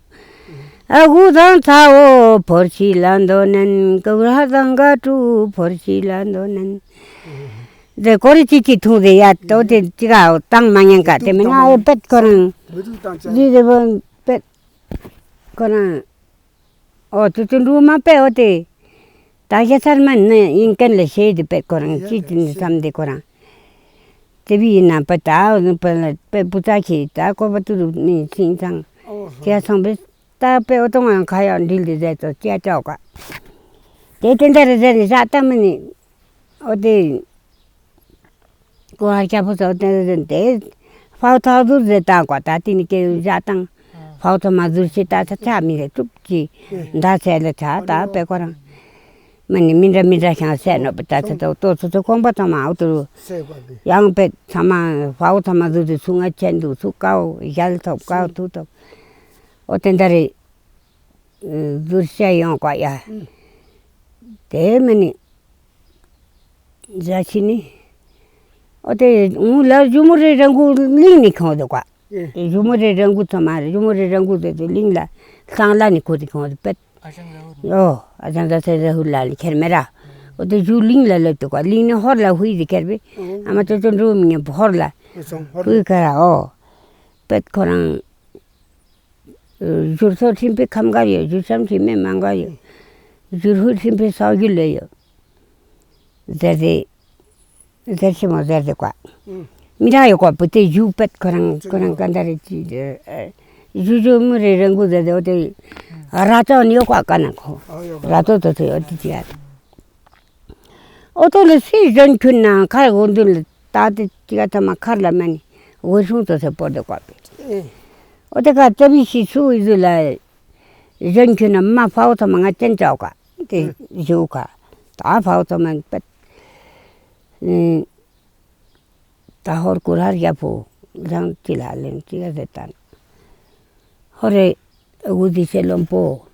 ཨ་གུ་དང་ཚ་བོ་ཕོར་ཆི་ལ་འདོ་ནན། ཀ་གུ་ར་དང་ག་ཀྲུ་ཕོར་ཆི་ལ་འདོ་ནན། ཟེ་ཀོ་རི་ཅི་ཅི་ཐུང་ཟེ་ཡ་ཏོ་དེ་ཅི་ག་བཏང་མ་ཉན་ཀ་དེ་མེ་ན་ཨེ་པད་ཁོ་རང་། ཟི་ཟེ་བོ་པད་ཁོ་རང་། ཨོ་ཙུ་ཙུ་འབྲུ་མ་པེ་ཨོ་ཏེ། ད་ཞེ་ཚར་མ་ནི་ཡིན་ཀན་ལ་ཤེས་དེ་པེ་ཁོ་རང་ཅི་ཏི་ནི་བསམ་དེ་ཁོ་རང་། ཏེ་བི་ཡིན་ན་པེ་ད་ཨོ་ནི་པེ་ལ་པེ་བུ་ཚ་ཁྱེད་ད་ཀོ་པ་ཏུ་རུ་ནི་སིང་ཚང་། ཁྱེད་སོང་པེ་ད་པེ་ཨོ་ཏོ་ང་ཁ་ཡག་འགྲིལ་དེ་ཟེར་ཏོ་ཅི་ཡ་ཅོག་ག་ཏེ་ཏེ་འདྲ་རེ་ཟེར་ནི་ཟ་ལྟ་མི་ནི་ཨོ་ཏེ། ཀོ་ཧ་རྒྱ་ཕོ་ཚོ་དེ་ཟེར་ཏེ། ཕའོ་ཐོ་ཟུར་ཟེར་བཏང་གོ། ད་དེ་ནི་ཀེ་བཞག་བཏང་། ཕའོ་ཐོ་མ་ཟུར་ཞིག་ད་ཆ་ཆ་མི་རེ་གྲུབ་ཀྱི། མདའ་ཚད་ལ་ཆ་ད་པེ་ཁོ་རང་། མ་ནི་མི་འདྲ་མི་འདྲ་ཤང་སད་ནོ་པེ་ད་ཆ་ཏོ་ཏོ་ཚོ་ཚོ་ཁོང་པ་ཚང་མ་ཨུ་ཏུ་རུ། ཡང་པེ་ཚང་མ་ཕའོ་ཚང་མ་ཟུར་དུ་ཚུ་ང་ཆེན་དུ་ཚུ་ཀའོ་ཞལ་ཐོབ་ཀའོ་ཐུ་ཐོབ། ཨོ་དེ་འདྲ་རེ། ཟུར་བཤད་ཡོང་གོ་ཡ། དེ་མ་ནི། ཟ་ཕྱི་ནི། ཨོ་དེ་ངུ་ལ་ཞུ་མོ་རེ་རང་གུ་གླིང་ནི་ཁྱོང་དུ་ཀ། ཞུ་མོ་རེ་རང་གུ་ཚོ་མ་རེ་ཞུ་མོ་རེ་རང་གུ་དེ་དུ་གླིང་ལ་ལྷང་ལ་ནི་ཁོ་དེ་ཁྱོང་དུ་པེད། ཨོ་ཨ་ཅང་ད་སེ་ར་ཧུ་ལ་ལ་ཁྱེར་མེ་ར། ཨོ་དེ་ཞུ་གླིང་ལ་ལབ་དུ་ཀ་གླིང་ནི་ཧོར་ལ་ཧུའི་དེ་ཁྱེར་བེ། ཨ་མ་ཅོ་ཅོ་འགྲོ་མི་ཉན་ཧོར་ལ། ཧུའི་ཁ་ར་ཨོ། པེད་ཁོ་རང་། བཞུར་ཚོ་ཁྲིམས་པའི་ཁམས་འགའ་ཡོད། བཞུར་ཤམ་ཁྲིམས་མེད་མང་འགའ་ཡོད། བཞུར་ཧུད་ཁྲིམས་པའི་སའོ་རྒྱུ་ལས་ཡོད། ཟེར་ཏེ། ཟེར་ཆི་མོ་ཟེར་ཏེ་ཀ། མི་ར་ཡོད་ཀ་བུ་དེ་བཞུགས་པད་ཁོ་རང་ཁོ་རང་ཀ་འདའ་རེ་ཅི། བཞུ་བཞུ་མི་རེ་རང་གུ་ཟེར་ཏེ་འོ་དེ། ར་ཅོ་ནི་ཡོད་ཀ་ཀ་ན་ཁོ། ར་ཅོ་དོ་ཚོ་ཡོད་དེ་ཅི་ཡ། ཨོ་ཏོ་ལ་སི་གཞོན་ཁྱུན་ན་ཁར་འོ་འདུན་ལ་ད་དེ་ཅི་ག་ཐ་མ་ཁར་ལ་མ་ནི་འོ་ཤུང་ཏོ་སེ་པོ་དེ་ཀོ་པེ། ཨོ་དེ་ཀ་ཏེ་བི་ཤི་སུ་ཡི་ཟུ་ལ་གཞོན་ཁྱུན་ན་མ་ཕའོ་ཐ་མ་ང་ཅན་ཅའོ་ཀ་དེ་ཞུ་ཀ་ད་ཕའོ་ཐ་མ་པད། ད་ཧོར་གུར་ཧར་རྒྱ་ཕོ་རང་ཅི་ལ་ལེན་ཅི་ག་ཟེར་ཏང་། ཧོར་རེ་དབུ་དི་ཤེ་ལོམ་པོ།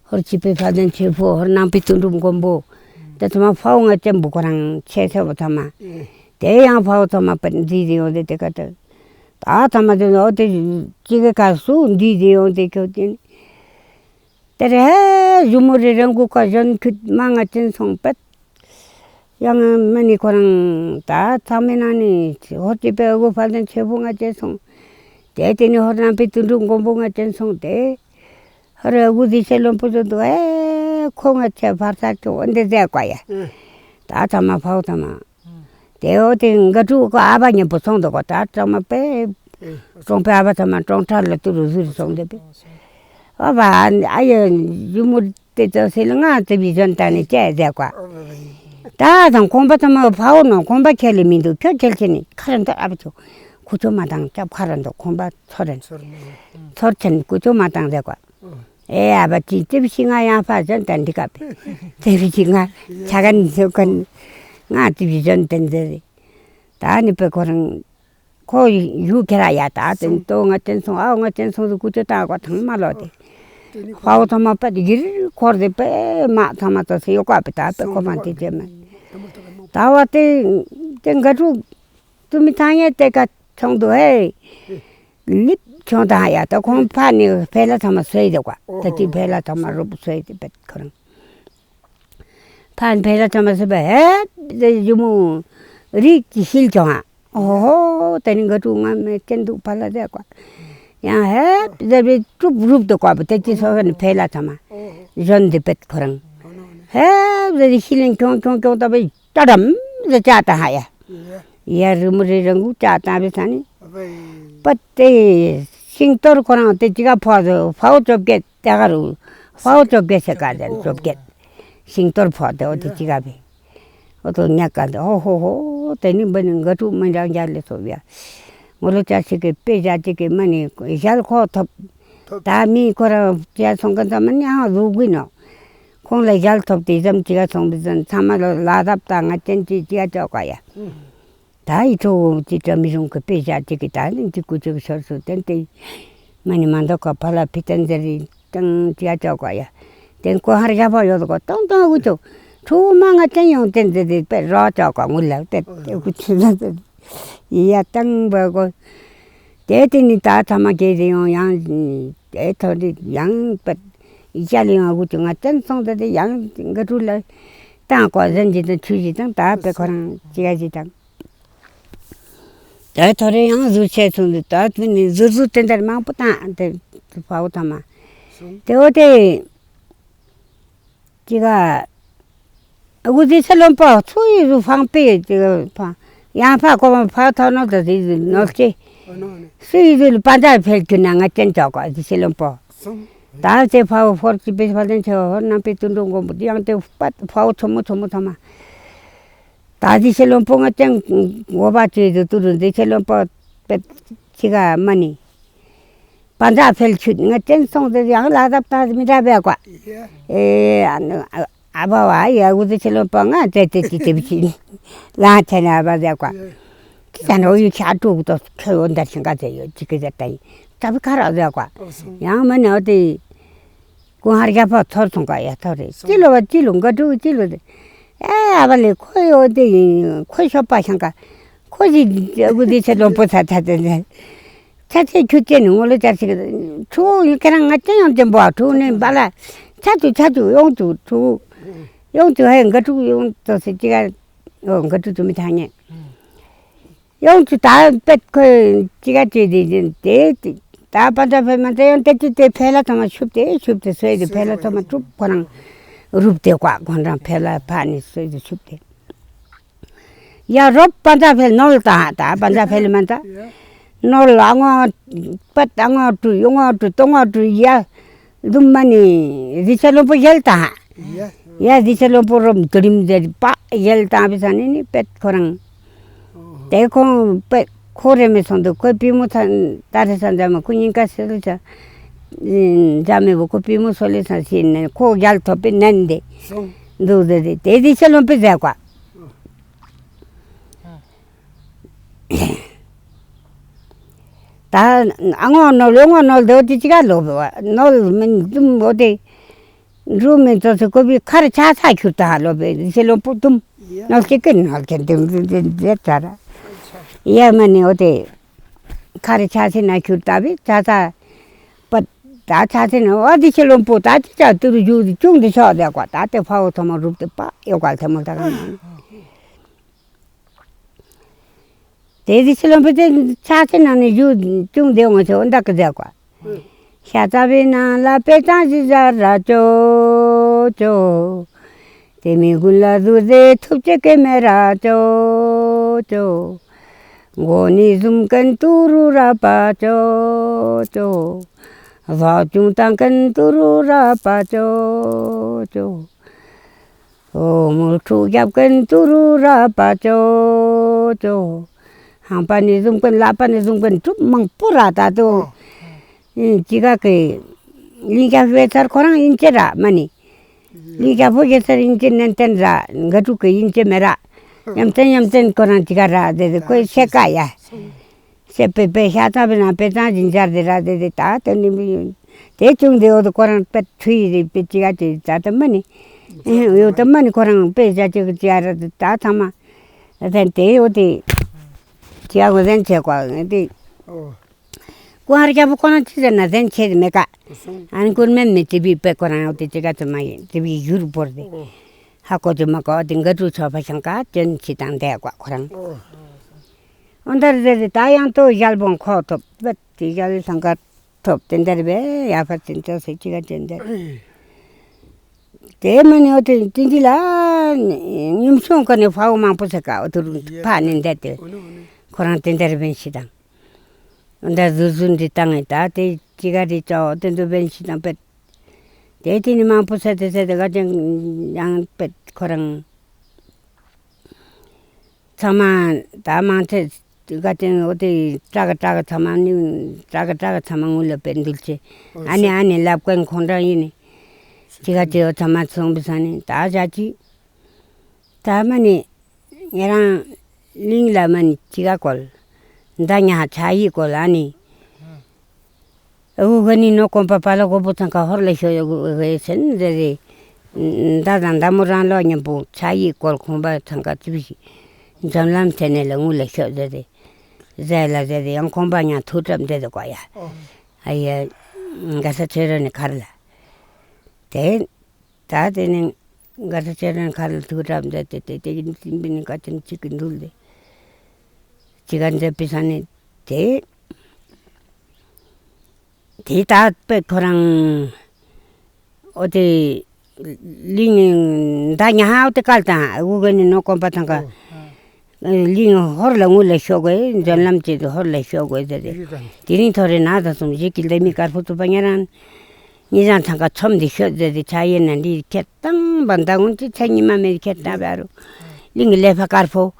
ཧོར་སྤྱི་པའི་ཕ་དན་ཆེ་ཕོ། ཧོར་ནང་པའི་དུད་འགྲོ་མགོན་པོ། དེ་ཚང་མ་ཕའོ་ང་ཅན་བུ་ཁོ་རང་ཆེ་ཚེ་བོ་ཚང་མ། དེ་ཡང་ཕའོ་ཚང་མ་པན་འདི་དེ་ཡོང་དེ་དེ་ཀ་ཏེ། ད་ཚང་མ་དེ་ནོ་དེ་ཅི་གི་ཀ་སུ་འདི་དེ་ཡོང་དེ་ཁྱོད་དེ། དེ་རེ་ཧེ་ཞུ་མོ་རེ་རང་གུ་ཀ་གཞོན་ཁྱུད་མ་ང་ཅན་སོང་པད། ཡང་མ་ནི་ཁོ་རང་ད་ཚང་མའི་ནང་ནས་ཧོར་སྤྱི་པའི་དབུ་ཕ་དན་ཆེ་བོ་ང་ཅན་སོང་། དེ་དེ་ནི་ཧོར་ནང་པའི་དུད་འགྲོ་མགོན་པོ་ང་ཅན་སོང་དེ། ཧོར་དབུ་དི་ཤེ་ལོམ་པོ་ཚོ་འདུག་ཨེ་ཁོ་ང་ཅན་ཕར་ཚར་ཁྱོ་འོན་དེ་ཟེར་ཀ་ཡ། ད་ཚང་མ་ཕའོ་ཚང་མ། དེ་འོ་དེ་འགའ་ཕྲུག་ག་ཨ་ཕ་མཉམ་པོ་སོང་འདུག་གོ། ད་གྲོང་མ་པས། གྲོང་པའི་ཨ་ཕ་ཚང་མ་གྲོང་ཁྲ་ལ་ཏུ་རུ་ཟུར་སོང་དེ་པས། ཨ་ཕ་ཨ་ཡ་ཡུ་མུ་དེ་ཚོ་སེ་ལ་ང་ཙི་བི་ཟོན་ཏ་ནི་ཅེ་ཟེར་གོ། ད་དང་ཁོང་པ་ཚང་མ་ཕའོ་ནོ་ཁོང་པ་ཁྱེར་ལེ་མི་འདུག་ཁྱོད་ཁྱེར་ཁྱེར་ནི་ཁ་ར་འདོ་ཨ་ཕ་ཚོ་ཁུ་ཚོ་མ་དང་ཅབ་ཁ་ར་འདོ་ཁོང་པ་ཚོར་རན་ཚོར་ཆེན་ཁུ་ཚོ་མ་དང་ཟེར་གོ། ཨེ་ཨ་བ་ཅི་ཙིབ་ཤི་ང་ཡང་ཕ་ཅན་ཏན་འདི་ཀ་པེ། ཙིབ་ཤི་ང་ཆ་ག་ནི་ཟེར་ག་ནི་ང་ཙིབ་ཤི་ཅན་ཏན་ཟེར་རེ། ད་ནི་པེ་ཁོ་རང་ཁོ་ཡུ་ཁེ་ར་ཡ་ད་ཏན་ཏོ་ང་ཅན་སོང་ཨ་ང་ཅན་སོང་དུ་ཀུ་ཅོ་ཏ་གོ་ཐང་མ་ལོ་ཏེ། ཕའོ་ཐོ་མ་པད་གིར་འཁོར་ཏེ་པེ་མ་ཐ་མ་ཏོ་སེ་ཡོ་ཀ་པེ་ད་པེ་ཁོ་མ་ཏེ་ཅེ་མ། ད་བ་ཏེ་ཏེ་འགའ་ཕྲུག་ཏུ་མི་ཐང་ཡ་ཏེ་ཀ་ཆོང་དུ་ཧེ། ལིབ་ཆོང་དང་ཡ་ད་ཁོང་ཕ་ནི་ཕེ་ལ་ཚང་མ་སོས་དེ་ཀ་ད་ཅི་ཕེ་ལ་ཚང་མ་རུབ་སོས་དེ་པེད་ཁོ་རང་ཕ་ནི་ཕེ་ལ་ཚང་མ་སོས་པ་ཧེ་དེ་ཞུ་མོ་རིགས་ཀྱི་ཤིལ་ཆོང་ཨ་ཨོ་ཧོ་ད་ནི་འགའ་ཕྲུག་ང་མེ་ཅན་དུ་ཕ་ལ་དེ་ཀ་ཡང་ཧེ་དེ་བི་ཀྲུབ་རུབ་དེ་ཀ་པ་ད་ཅི་སོ་ཧེ་ནི་ཕེ་ལ་ཚང་མ་གཞོན་དེ་པེད་ཁོ་རང་ཧེ་དེ་ཤིལ་ལེན་ཆོང་ཆོང་ཆོང་ད་བི་ཏ་དམ་ཟེར་ཅག་ཏ་ཧ་ཡ། ཡ་རི་མོ་རི་རང་གུ་ཅག་ཏ་བི་ས་ནི། པ་ཏེ་ཤིང་གཏོར་ཁོ་རང་ཏེ་ཅི་ག་ཕོ་ཕའོ་བཅོ་བརྒྱད་ཏེ་ག་རུ་ཕའོ་བཅོ་བརྒྱད་ཟེར་ག་ཟེར་བཅོ་བརྒྱད། ཤིང་གཏོར་ཕོ་ཏེ་འོ་ཏེ་ཅི་ག་བི། འོ་ཏོ་ཉག་ག་ཏེ་ཧོ་ཧོ་ཧོ་ཏེ་ནི་བ་ནི་འགའ་ཕྲུག་མི་འདྲ་འཇའ་ལས་སོ་བི་ཡ། ངོ་ལོ་ཅག་ཅིག་གི་དཔེ་བཞག་ཅིག་གི་མ་ནི་ཞལ་ཁོ་ཐོབ། ད་མི་ཁོ་ར་ཅག་སོང་གི་ཙམ་མ་ནི་ཨ་རུ་གུ་ནོ། ཁོང་ལ་ཞལ་ཐོབ་སྟེ་ཙམ་ཅི་ག་སོང་བི་ཙམ་ཚང་མ་ལོ་ལ་དབ་དང་ང་ཅན་ཅི་ཅི་ག་ཅོག་ག་ཡ། ད་ཡི་ཁྲོ་བོ་ཅི་བཀྲ་མི་རུང་གི་དཔེ་བཞག་ཅིག་གི་ད་ནི་ཅི་ཀུ་ཅོ་གི་ཞོར་སུ་བསྟན་ཏེ། མ་ནི་མ་འདོག་ག་ཕ་ལ་ཕི་ཏན་ཟེར་རི་ཏང་ཅི་ག་ཅོག་ག་ཡ། ཏེན་ཀོ་ཧར་ཞ་པ་ཡོད་གོ་ཏང་ཏང་གུ་ཅོ། ཁྲོ་བོ་མ་ང་ཅན་ཡོང་ཏན་ཟེར་རི་དཔེ་རོ་ཅོག་ག་ངུ་ལ་དཔེ་ཏེ་གུ་ཅི་ལ་ཟེར། ཡ་ཏང་བ་གོ། དེ་དེ་ནི་ད་ཐ་མ་གེ་དེ་ཡོང་ཡང་དེ་ཐོ་དེ་ཡང་པད་ཡ་ལི་ཡང་གུ་ཅུ་ང་ཅན་སོང་དེ་དེ་ཡང་འགའ་ཕྲུག་ལ་དང་གོ་ཟན་ཅི་དང་ཆུ་ཅི་དང་ད་པེ་ཁོ་རང་ཅི་ག་ཅི་དང་། དེ་ཐོ་རེ་ཡང་ཟུར་ཆེ་སོང་དེ་ད་དེ་ནི་ཟུར་ཟུར་དེ་འདྲ་མང་པོ་དང་དེ་ཕའོ་ཐ་མ་དེ་འོ་དེ། ཅི་ག། དབུ་ཟི་ས་ལོན་པོ་སུ་ཡི་རུ་ཕང་པེ་ཅི་ག་ཕང་། ཡང་ཕ་ཀོ་མ་ཕ་ཐོ་ནོ་ད་ཟི་ཟི་ནོ་ཅི། སུ་ཡི་རུ་ལ་པ་འདྲ་ཕེལ་གྱུར་ན་ང་ཅན་ཅོག་གོ་ཟི་ས་ལོན་པོ། ད་ཅེ་ཕའོ་ཧོར་ཅི་པེ་ཕ་ལེན་ཆེ་ཧོར་ནང་པེ་དུད་འགྲོ་མགོན་པོ་དེ་ཡང་དེ་པ་ཕའོ་ཆོ་མོ་ཆོ་མོ་ཐ་མ། ད་ ཨ་དི་ཤེ་ལོན་པོ་ང་ཅང་འོ་བ་ཅེ་དུ་ཏུ་རུ་དི་ཤེ་ལོན་པོ་པེ་ཅི་ག་མ་ནི། པ་འདྲ་ཕེལ་ཆུད་ང་ཅན་སོང་དེ་ཡང་ལ་དབ་ཏ་མི་འདྲ་བས་ཀ། ཨེ་ཨ་ནུ་ཨ་བ་བ་ཡ་འུ་དི་ཤེ་ལོན་པོ་ང་ཏེ་ཏེ་ཏེ་ཏེ་བི་ཅི་ལ་ཆ་ན་བ་བས་ཀ། ཅི་ད་ནོ་ཡུ་ཁྱ་ཀྲུག་ཏོ་ཁྱོད་འོ་འདར་ཤིང་ག་ཟེ་ཡོད་ཅི་གི་ཟེ་ཏ་ཡིན་ད་བི་ཁ་ར་བས་ཀ། ཡང་མ་ནི་འོ་དེ། ཀུང་ཧར་རྒྱ་ཕ་ཐོར་སོང་ག་ཡ་ཐོར་རེ། ཅི་ལོ་བ་ཅི་ལོ་འགའ་ཕྲུག་ཅི་ལོ་དེ། ཨེ་ཨ་བ་ལེ་ཁོ་ཡོ་དེ་ཁོ་ཤོ་པ་ཤང་ག་ཁོ་ཞིག་ཨ་གུ་དེ་ཆེ་ལོ་པོ་ཚ་ཚ་དེ་དེ་ཚ་ཚེ་ཁྱུ་ཅེ་ནི་ངོ་ལོ་ཅར་ཞིག་ཕྲུ་གུ་ཡིན་ཁེ་རང་ང་ཅི་ཡང་ཅན་པོ་ཨ་ཕྲུ་གུ་ནི་བ་ལ་ཆ་ཅུ་ཆ་ཅུ་ཡོང་ཅུ་ཕྲུ་གུ་ཡོང་ཅུ་ཧེ་འགའ་ཕྲུག་ཡོང་ཏོ་སེ་ཅི་ག་འོ་འགའ་ཕྲུག་ཅུ་མི་ཐང་ངེ། ཡོངས་སུ་ད་པད་ཁོས་ཅི་ག་ཅི་དེ་དེ་ད་པ་འདྲ་ཕེ་མ་འདྲ་ཡང་དེ་ཅི་དེ་ཕེ་ལ་ཐོ་མ་ཤུབ་དེ་ཤུབ་དེ་སོས་དེ་ཕེ་ལ་ཐོ་མ་གྲུབ་ཁོ་རང་རུབ་དེ་ཀ་ཁོ་རང་ཕེ་ལ་ཕ་ནི་སོས་དེ་ཤུབ་དེ། ཡ་རོབ་པ་འདྲ་ཕེ་ནོལ་ད་ད་པ་འདྲ་ཕེ་ལ་མ་འདྲ་ནོལ་ཨ་ངོ་པད་ཨ་ངོ་ཀྲུ་ཡོ་ངོ་ཀྲུ་ཏོ་ངོ་ཀྲུ་ཡ། ལྡུམ་མ་ནི་རི་ཆ་ལོ་པོ་ཡལ་ཏ་ཧ། ཡ་རི་ཆ་ལོ་པོ་རོམ་དུ་རིམ་ཟེར་པ་ཡལ་ཏ་བི་ས་ནི་ནི་པད་ཁོ་རང་། དེ་ཁོང་པད་ཁོ་རེ་མི་སོང་དུ་ཁོའི་པི་མོ་ཚ་ཏ་རེ་ས་འཛམ་མ་ཁོ་ཉིན་ཀ་སེ་ལུ་ཆ་འཛམ་མེ་བོ་ཁོ་པི་མོ་སོ་ལེ་ས་སི་ནི་ཁོ་ཡལ་ཐོབ་པི་ནན་དེ་འདུག་ཟེར་དེ་དེ་རི་ཆ་ལོ་པོ་ཟེར་ཀ། ད་ཨ་ངོ་ནོ་ལོ་ངོ་ནོ་ལྡེའོ་ཏི་ཅི་ག་ལོ་བ་ནོ་མིན་ཏུམ་བོ་ཏེ། འབྲུ་མིན་ཙོ་སི་ཀོ་བི་ཁར་ཆ་ཚ་ཁྱུར་ད་ལོ་བེ་ཤེ་ལོ་པུ་ཏུམ་ནོ་སི་ཀི་ནོ་ཀེ་ཏུམ་ཏུམ་ཏུམ་ཏེ་ཚ་ར། ཡ་མ་ནི་འོ་ཏེ་ཁར་ཆ་སི་ན་ཁྱུར་ད་བི་ཆ་ཚ་པ་ད་ཆ་སི་ན་འོ་ཏི་ཤེ་ལོ་པུ་ད་ཅི་ཆ་ཏུ་རུ་ཇུ་ཅུང་ཏི་ཤོ་ཏེ་ཀོ་ད་ཏེ་ཕ་འོ་ཐོ་མ་རུབ་ཏེ་པ་ཡོ་ཀལ་ཐེ་མོ་ད་ག་ན། དེ་དེ་ཕྱི་ལོ་བོད་དེ་ཆ་ཚེ་ནང་ནས་བཞུགས་ཅུང་བདེ་འོང་ཚེ་འོ་འདྲ་གི་མཛད་གོ། ཤ་ཚ་བའི་ནང་ལ་དཔེ་ཙང་ཞིག་བཞག་ར་ཅོ་ཅོ། དེ་མི་དགུན་ལ་ཟུར་ཟེ་ཐུབ་ཅེ་ཀེ་མེ་ར་ཅོ་ཅོ། མགོ་ནི་ཟུམ་ཀན་ཏུ་རུ་ར་པ་ཅོ་ཅོ། བ་ཅུང་ཏང་ཀན་ཏུ་རུ་ར་པ་ཅོ་ཅོ། འོ་མུ་ཁྲུ་རྒྱབ་ཀན་ཏུ་རུ་ར་པ་ཅོ་ཅོ། ཧང་པ་ནི་ཟུམ་ཀན་ལ་པ་ནི་ཟུམ་ཀན་གྲུབ་མང་པོ་ར་ད་དུ། ཨིན་ཅི་ག་གི་ལིང་རྒྱ་བེ་ཚར་ཁོ་རང་ཨིན་ཅི་ར་མ་ནི། ལིང་རྒྱ་བོ་གེ་ཚར་ཨིན་ཅི་ནན་ཏན་ར་འགའ་ཕྲུག་གི་ཨིན་ཅི་མེ་ར། ཡམ་ཏན་ཡམ་ཏན་ཁོ་རང་ཅི་ག་ར་དེ་དེ་ཁོའི་ཤེ་ཀ་ཡ། ཤེ་པེ་པེ་ཤ་ཚ་བེ་ན་པེ་ཙང་ཇིན་ཇར་དེ་ར་དེ་དེ་ད་དེ་ནི་མི་ཡོད། དེ་ཅུང་དེ་འོ་དེ་ཁོ་རང་པེ་ཐུའི་རེ་པེ་ཅི་ག་ཅི་ད་དེ་མ་ནི། ཡོད་དེ་མ་ནི་ཁོ་རང་པེ་ཇ་ཅི་ག་ཅི་ག་ར་དེ་ད་ཚང་མ། ཨ་ཐན་དེ་འོ་དེ། ཅི་ག་གོ་ཟན་ཆེ་ཀོ་དེ། ཀུ་ཧར་རྒྱ་བོ་ཁོ་རང་ཅི་ཟེར་ན་ཟན་ཆེ་མེ་ཀ། ཨན་ཀུར་མེན་མེ་ཅི་བི་པེ་ཁོ་རང་འོ་དེ་ཅི་ག་ཅི་མ་ཡིན་ཅི་བི་ཡུར་བོར་དེ། ཧ་གོ་ཅི་མ་གོ་དེ་འགའ་ཕྲུག་ཆོ་ཕ་ཤང་ཀ་ཅན་ཆི་དང་དེ་ཀོ་ཁོ་རང་། འོ་འདར་ཟེར་ཏེ་ད་ཡང་ཏོ་ཞལ་བོང་ཁོག་ཐོབ་བེད་དེ་ཞལ་ལྷང་ཀ་ཐོབ་དེ་འདར་བེ་ཡ་ཕ་ཅན་ཅོ་སེ་ཅི་ག་ཅན་འདར། དེ་མ་ནི་འོ་དེ་ཏིན་ཏི་ལ་ཉུམ་ཆུང་ཀ་ནི་ཕ་བོ་མང་པོ་ཟེར་ཀ་འོ་དུ་རུ་ཕ་ནི་འདར་ཏེ་ཁོ་རང་དེ་འདར་བེན་ཤི་དང་འདར་ཟུར་ཟུར་འདི་བཏང་ངེ་ད་དེ་ཅི་ག་རི་ཅོ་དེ་འདུ་བེན་ཤི་དང་བེད། དེ་དེ་ནི་མང་པོ་ཟེར་ཏེ་ཟེར་ཏེ་ག་ཅན་ཡང་བེད་ཁོ་རང་། ཚང་མ་ད་མང་ཆེ་ག་ཅན་འོ་དེ་ཀྲག་ཀྲག་ཚང་མ་ནི་ཀྲག་ཀྲག་ཚང་མ་ངུ་ལ་པེ་འདུལ་ཆེ། ཨ་ནི་ཨ་ནི་ལབ་ཀན་ཁོང་ཀྲང་ཡིན་ནི། ཅི་ག་ཅི་འོ་ཚང་མ་ཚོང་བི་ས་ནི་ད་བཞག་ཅི། ད་མ་ནི་ཉེ་རང་གླིང་ལ་མ་ནི་ཅི་ག་ཀོལ། ད་ཉ་ཆ་ཡི་ཀོལ་ཨ་ནི། ཨུ་ག་ནི་ནོ་ཀོམ་པ་པ་ལ་གོ་བོ་ཚང་ཀ་ཧོར་ལ་ཤོ་ཡོ་གེ་སེན་ཟེར་ཏེ། ད་དང་ད་མོ་རང་ལོ་ཉམ་པོ་ཆ་ཡི་ཀོལ་ཁོང་པ་ཚང་ཀ་ཙི་བི་ཞིག་འཛམ་ལམ་ཐེ་ནེ་ལ་ངུ་ལ་ཤོ་ཟེར་ཏེ། ཟེར་ལ་ཟེར་ཏེ་ཡང་ཁོང་པ་ཉ་ཐུག་གྲབས་ཟེར་ཏེ་ཀོ་ཡ། ཨ་ཡ། ག་ས་ཆོས་ར་ནི་ཁར་ལ། དེ། ད་དེ་ནི་ག་ས་ཆེ་རན་ཁ་ལ་ཐུག་གྲབས་མཛད་དེ་དེ་དེ་གི་ནི་སིམ་པི་ནི་ཀ་ཅན་ཅིག་གི་འདུལ་ལེ། ཅི་ག་མཛད་པི་ས་ནི་དེ་དེ་ད་པེ་ཁོ་རང་འོ་དེ་ལིང་ད་ཉ་ཧ་འོ་དེ་ཀལ་དང་འུ་ག་ནི་ནོ་ཀོམ་པ་ཐང་ཀ། གླིང་ཧོར་ལ་ངུ་ལ་ཤོག་གོ་འཛམ་ལམ་ཅེས་ཏེ་ཧོར་ལ་ཤོག་གོ་ཟེར་ཏེ། དེ་རིང་ཐོ་རེ་ན་ད་སོང་ཞིག་གི་ལྡེ་མི་དཀར་པོ་ཐུབ་པ་ཉ་རང་། ཉི་ཟང་ཚང་ཀ་ཚོམ་འདི་ཤོད་ཟེར་ཏེ་ཆ་ཡེ་ན་འདི་ཁྱེད་བཏང་བ་མདའ་ངུན་ཅི་ཚ་ཉི་མ་མེད་ཁྱེད་བཏང་བ་རུ། གླིང་གི་ལེ་ཕ་དཀར་པོ།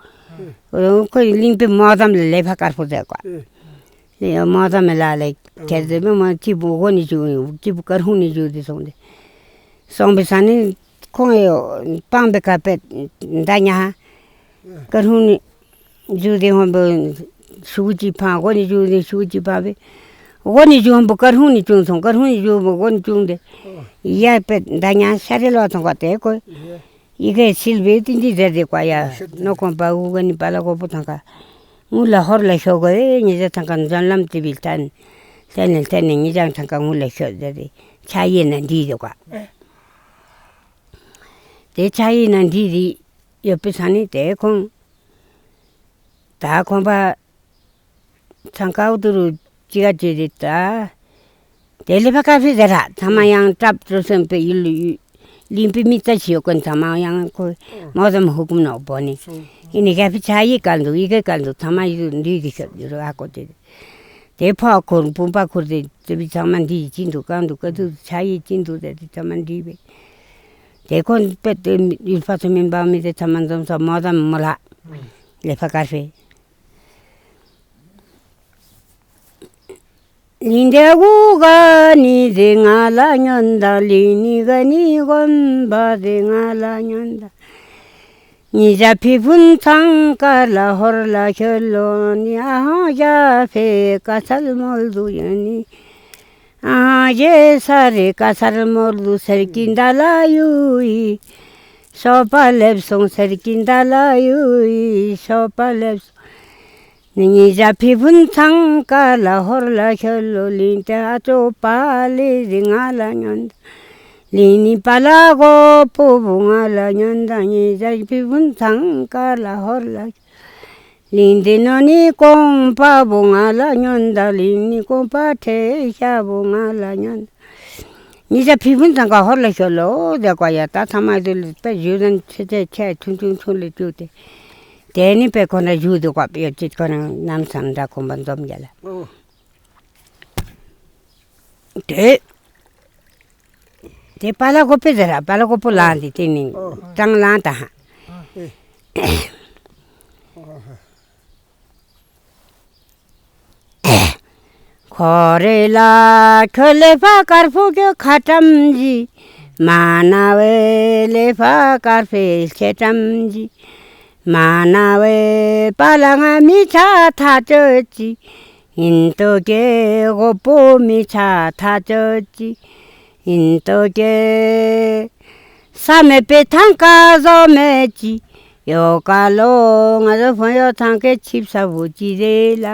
ཨོ་ཁོ་གླིང་པའི་མོ་ཙམ་ལ་ལེ་ཕ་དཀར་པོ་ཟེར་གོ། ཨེ། ལེ་མོ་ཙམ་ལ་ལེ་ཁྱེད་ཟེར་མི་མ་སྐྱིད་པོ་དགོན་ནས་བཞུགས་སྐྱིད་པོ་དཀར་ཧུང་ནས་བཞུགས་ཏེ་སོང་སྟེ། སོང་པའི་ས་ནས་ཁོང་ཡང་སྤངས་པའི་ཁ་པད་མདའ་ཉ་དཀར་ཧུང་ནས་བཞུགས་ཏེ་ཧོན་པོ་ཤུགས་ཀྱིས་འཕང་དགོན་ནས་བཞུགས་ཏེ་ཤུགས་ཀྱིས་འཕང་པའི་དགོན་ནས་བཞུགས་ཧོན་པོ་དཀར་ཧུང་ནས་བྱུང་སོང་། དཀར་ཧུང་ནས་བཞུགས་ཧོན་པོ་དགོན་ནས་བྱུང་སྟེ་ཡ་པད་མདའ་ཉ་ཤ་རེ་ལོ་ཐོང་ག་དེ་ཁོ། ཡི་གེ་སིལ་བའི་ཏིན་ཏི་ཟེར་ཏེ་བཀའ་ཡ། ནོ་ཁོང་པ་འུ་ག་ནི་པ་ལ་གོ་པོ་ཐང་ཀ་ངུ་ལ་ཧོར་ལ་ཤོག་གོ། ཨེ་ཉི་ཟེར་ཐང་ཀ་འཛོན་ལམ་ཏི་བིལ་ཐན་ལྟན་ནས་ལྟན་ནས་ཉི་ཟེར་ཐང་ཀ་ངུ་ལ་ཤོག་ཟེར་ཏེ་ཕྱག་གཡས་ན་འདི་ཟེར་བཀའ། དེ་ཕྱག་གཡས་ན་འདི་ཟེར་ཡོད་པའི་ས་ནས་དེ་ཁོང་ད་ཁོང་པ། ཚང་ཀའུ་ཏུ་རུ་ཅི་ག་ཅི་རེད་ད། དེ་ལེ་ཕ་ཀ་ཕི་ཟེར་ར་ཚང་མ་ཡང་ཀྲབ་ཀྲུ་སེམས་པའི་ཡུལ་ཡུལ་གླིང་པའི་མི་ལྟ་ཞིག་ཡོད་ཀུན་ཚང་མ་ཡང་ཁོ་མོ་ཙམ་ཧུ་ཀུམ་ནོ་བོ་ནི། ཡིན་ནི་ག་ཕི་ཆ་ཡི་ག་འདུག་ཡི་གེ་ག་འདུག་ཚང་མ་ཡུལ་འདི་ཡི་ཤོད་ཡུལ་ཨ་ཀོ་དེ། དེ་ཕོ་ཁོར་བུམ་པ་ཁོར་དེ་དེ་བི་ཚང་མ་འདི་ཡི་ཅི་འདུག་གང་འདུག་ག་འདུག་ཆ་ཡི་ཅི་འདུག་དེ་དེ་ཚང་མ་འདི་བེ། དེ་ཁོ་པེ་དེ་ཡུལ་ཕ་ཚོ་མིན་པ་མི་དེ་ཚང་མ་འཛོམས་སོ་མོ་ཙམ་མོ་ལ་ལེ་ཕ་ཀ་ཕི། ལིང་ཏེ་གུ་ག་ནི་ཟེ་ང་ལ་ཉོན་དང་། ལིང་ནི་ག་ནི་གོན་པ་ཟེ་ང་ལ་ཉོན་དང་། ཉི་ཞ་ཕི་ཕུན་ཚང་ཀ་ལ་ཧོར་ལ་ཤོད་ལོ་ནི། ཨ་ཧང་ཞ་ཕེ་ཀ་སལ་མོལ་དུ་ཡོད་ནི། ཨ་ཧང་ཞེ་ས་རེ་ཀ་སལ་མོལ་དུ་སེར་གྱི་མདའ་ལ་ཡུ་ཡི། ཤོ་པ་ལེབ་སོང་སེར་གྱི་མདའ་ལ་ཡུ་ཡི། ཤོ་པ་ལེབ་སོང་། ནི་ཉི་ཞ་ཕི་ཕུན་ཚང་ཀ་ལ་ཧོར་ལ་ཤོད་ལོ། ལིང་ཏེ་ཨ་ཅོ་པ་ལི་རི་ང་ལ་ཉོན་དང་། ལིང་ནི་པ་ལ་གོ་པོ་བུ་ང་ལ་ཉོན་དང་། ཉི་ཞ་ཕི་ཕུན་ཚང་ཀ་ལ་ཧོར་ལ་ཤོད། ལིང་ཏེ་ནོ་ནི་ཀོང་པ་བུ་ང་ལ་ཉོན་དང་། ལིང་ནི་ཀོང་པ་ཁྲེ་ཤ་བུ་ང་ལ་ཉོན་དང་། ཉི་ཞ་ཕི་ཕུན་ཚང་ཀ་ཧོར་ལ་ཤོད་ལོ་ཟེར་བཀའ་ཡ། ད་ཐ་མ་དུ་ལ་པེ་ཞུ་རན་ཆེ་ཆེ་ཆེ་ཆུང་ཆུང་ཆུང་ལ་བཅུག་སྟེ། དེ་ནི་པེ་ཁོ་ན་ཞུ་དུ་བཀའ་ཡོད་ཅིག་ཁོ་ན་ནམ་སང་འདྲ་ཁོམ་པ་འཛོམས་ཡ་ལ། ཨོ། དེ་དེ་པ་ལ་གོ་པེ་ཟེར་ར་པ་ལ་གོ་པོ་ལངས་ཏེ་དེ་ནི་ཨོ། ཀྲང་ལངས་ད་ཧ། ཨེ། ཨོ་ཧ། ཁོ་རེ་ལ་ཁྱོད་ལེ་ཕ་དཀར་པོ་ཁྱོད་ཁ་ཏམ་ཞི། མ་ན་བའི་ལེ་ཕ་དཀར་པོའི་ལྕེ་ཏམ་ཞི། མ་ན་བའི་པ་ལ་ང་མི་ཆ་ཐ་ཅོ་ཅི། ཡིན་ཏོ་ཀེ་གོ་པོ་མི་ཆ་ཐ་ཅོ་ཅི། ཡིན་ཏོ་ཀེ། ས་མེད་པའི་ཐང་ཀ་བཟོ་མེད་ཅི། ཡོ་ཀ་ལོ་ང་ཚོ་ཕོ་ཡོ་ཐང་ཀའི་ཆིབ་ས་བུ་ཅི་རེ་ལ།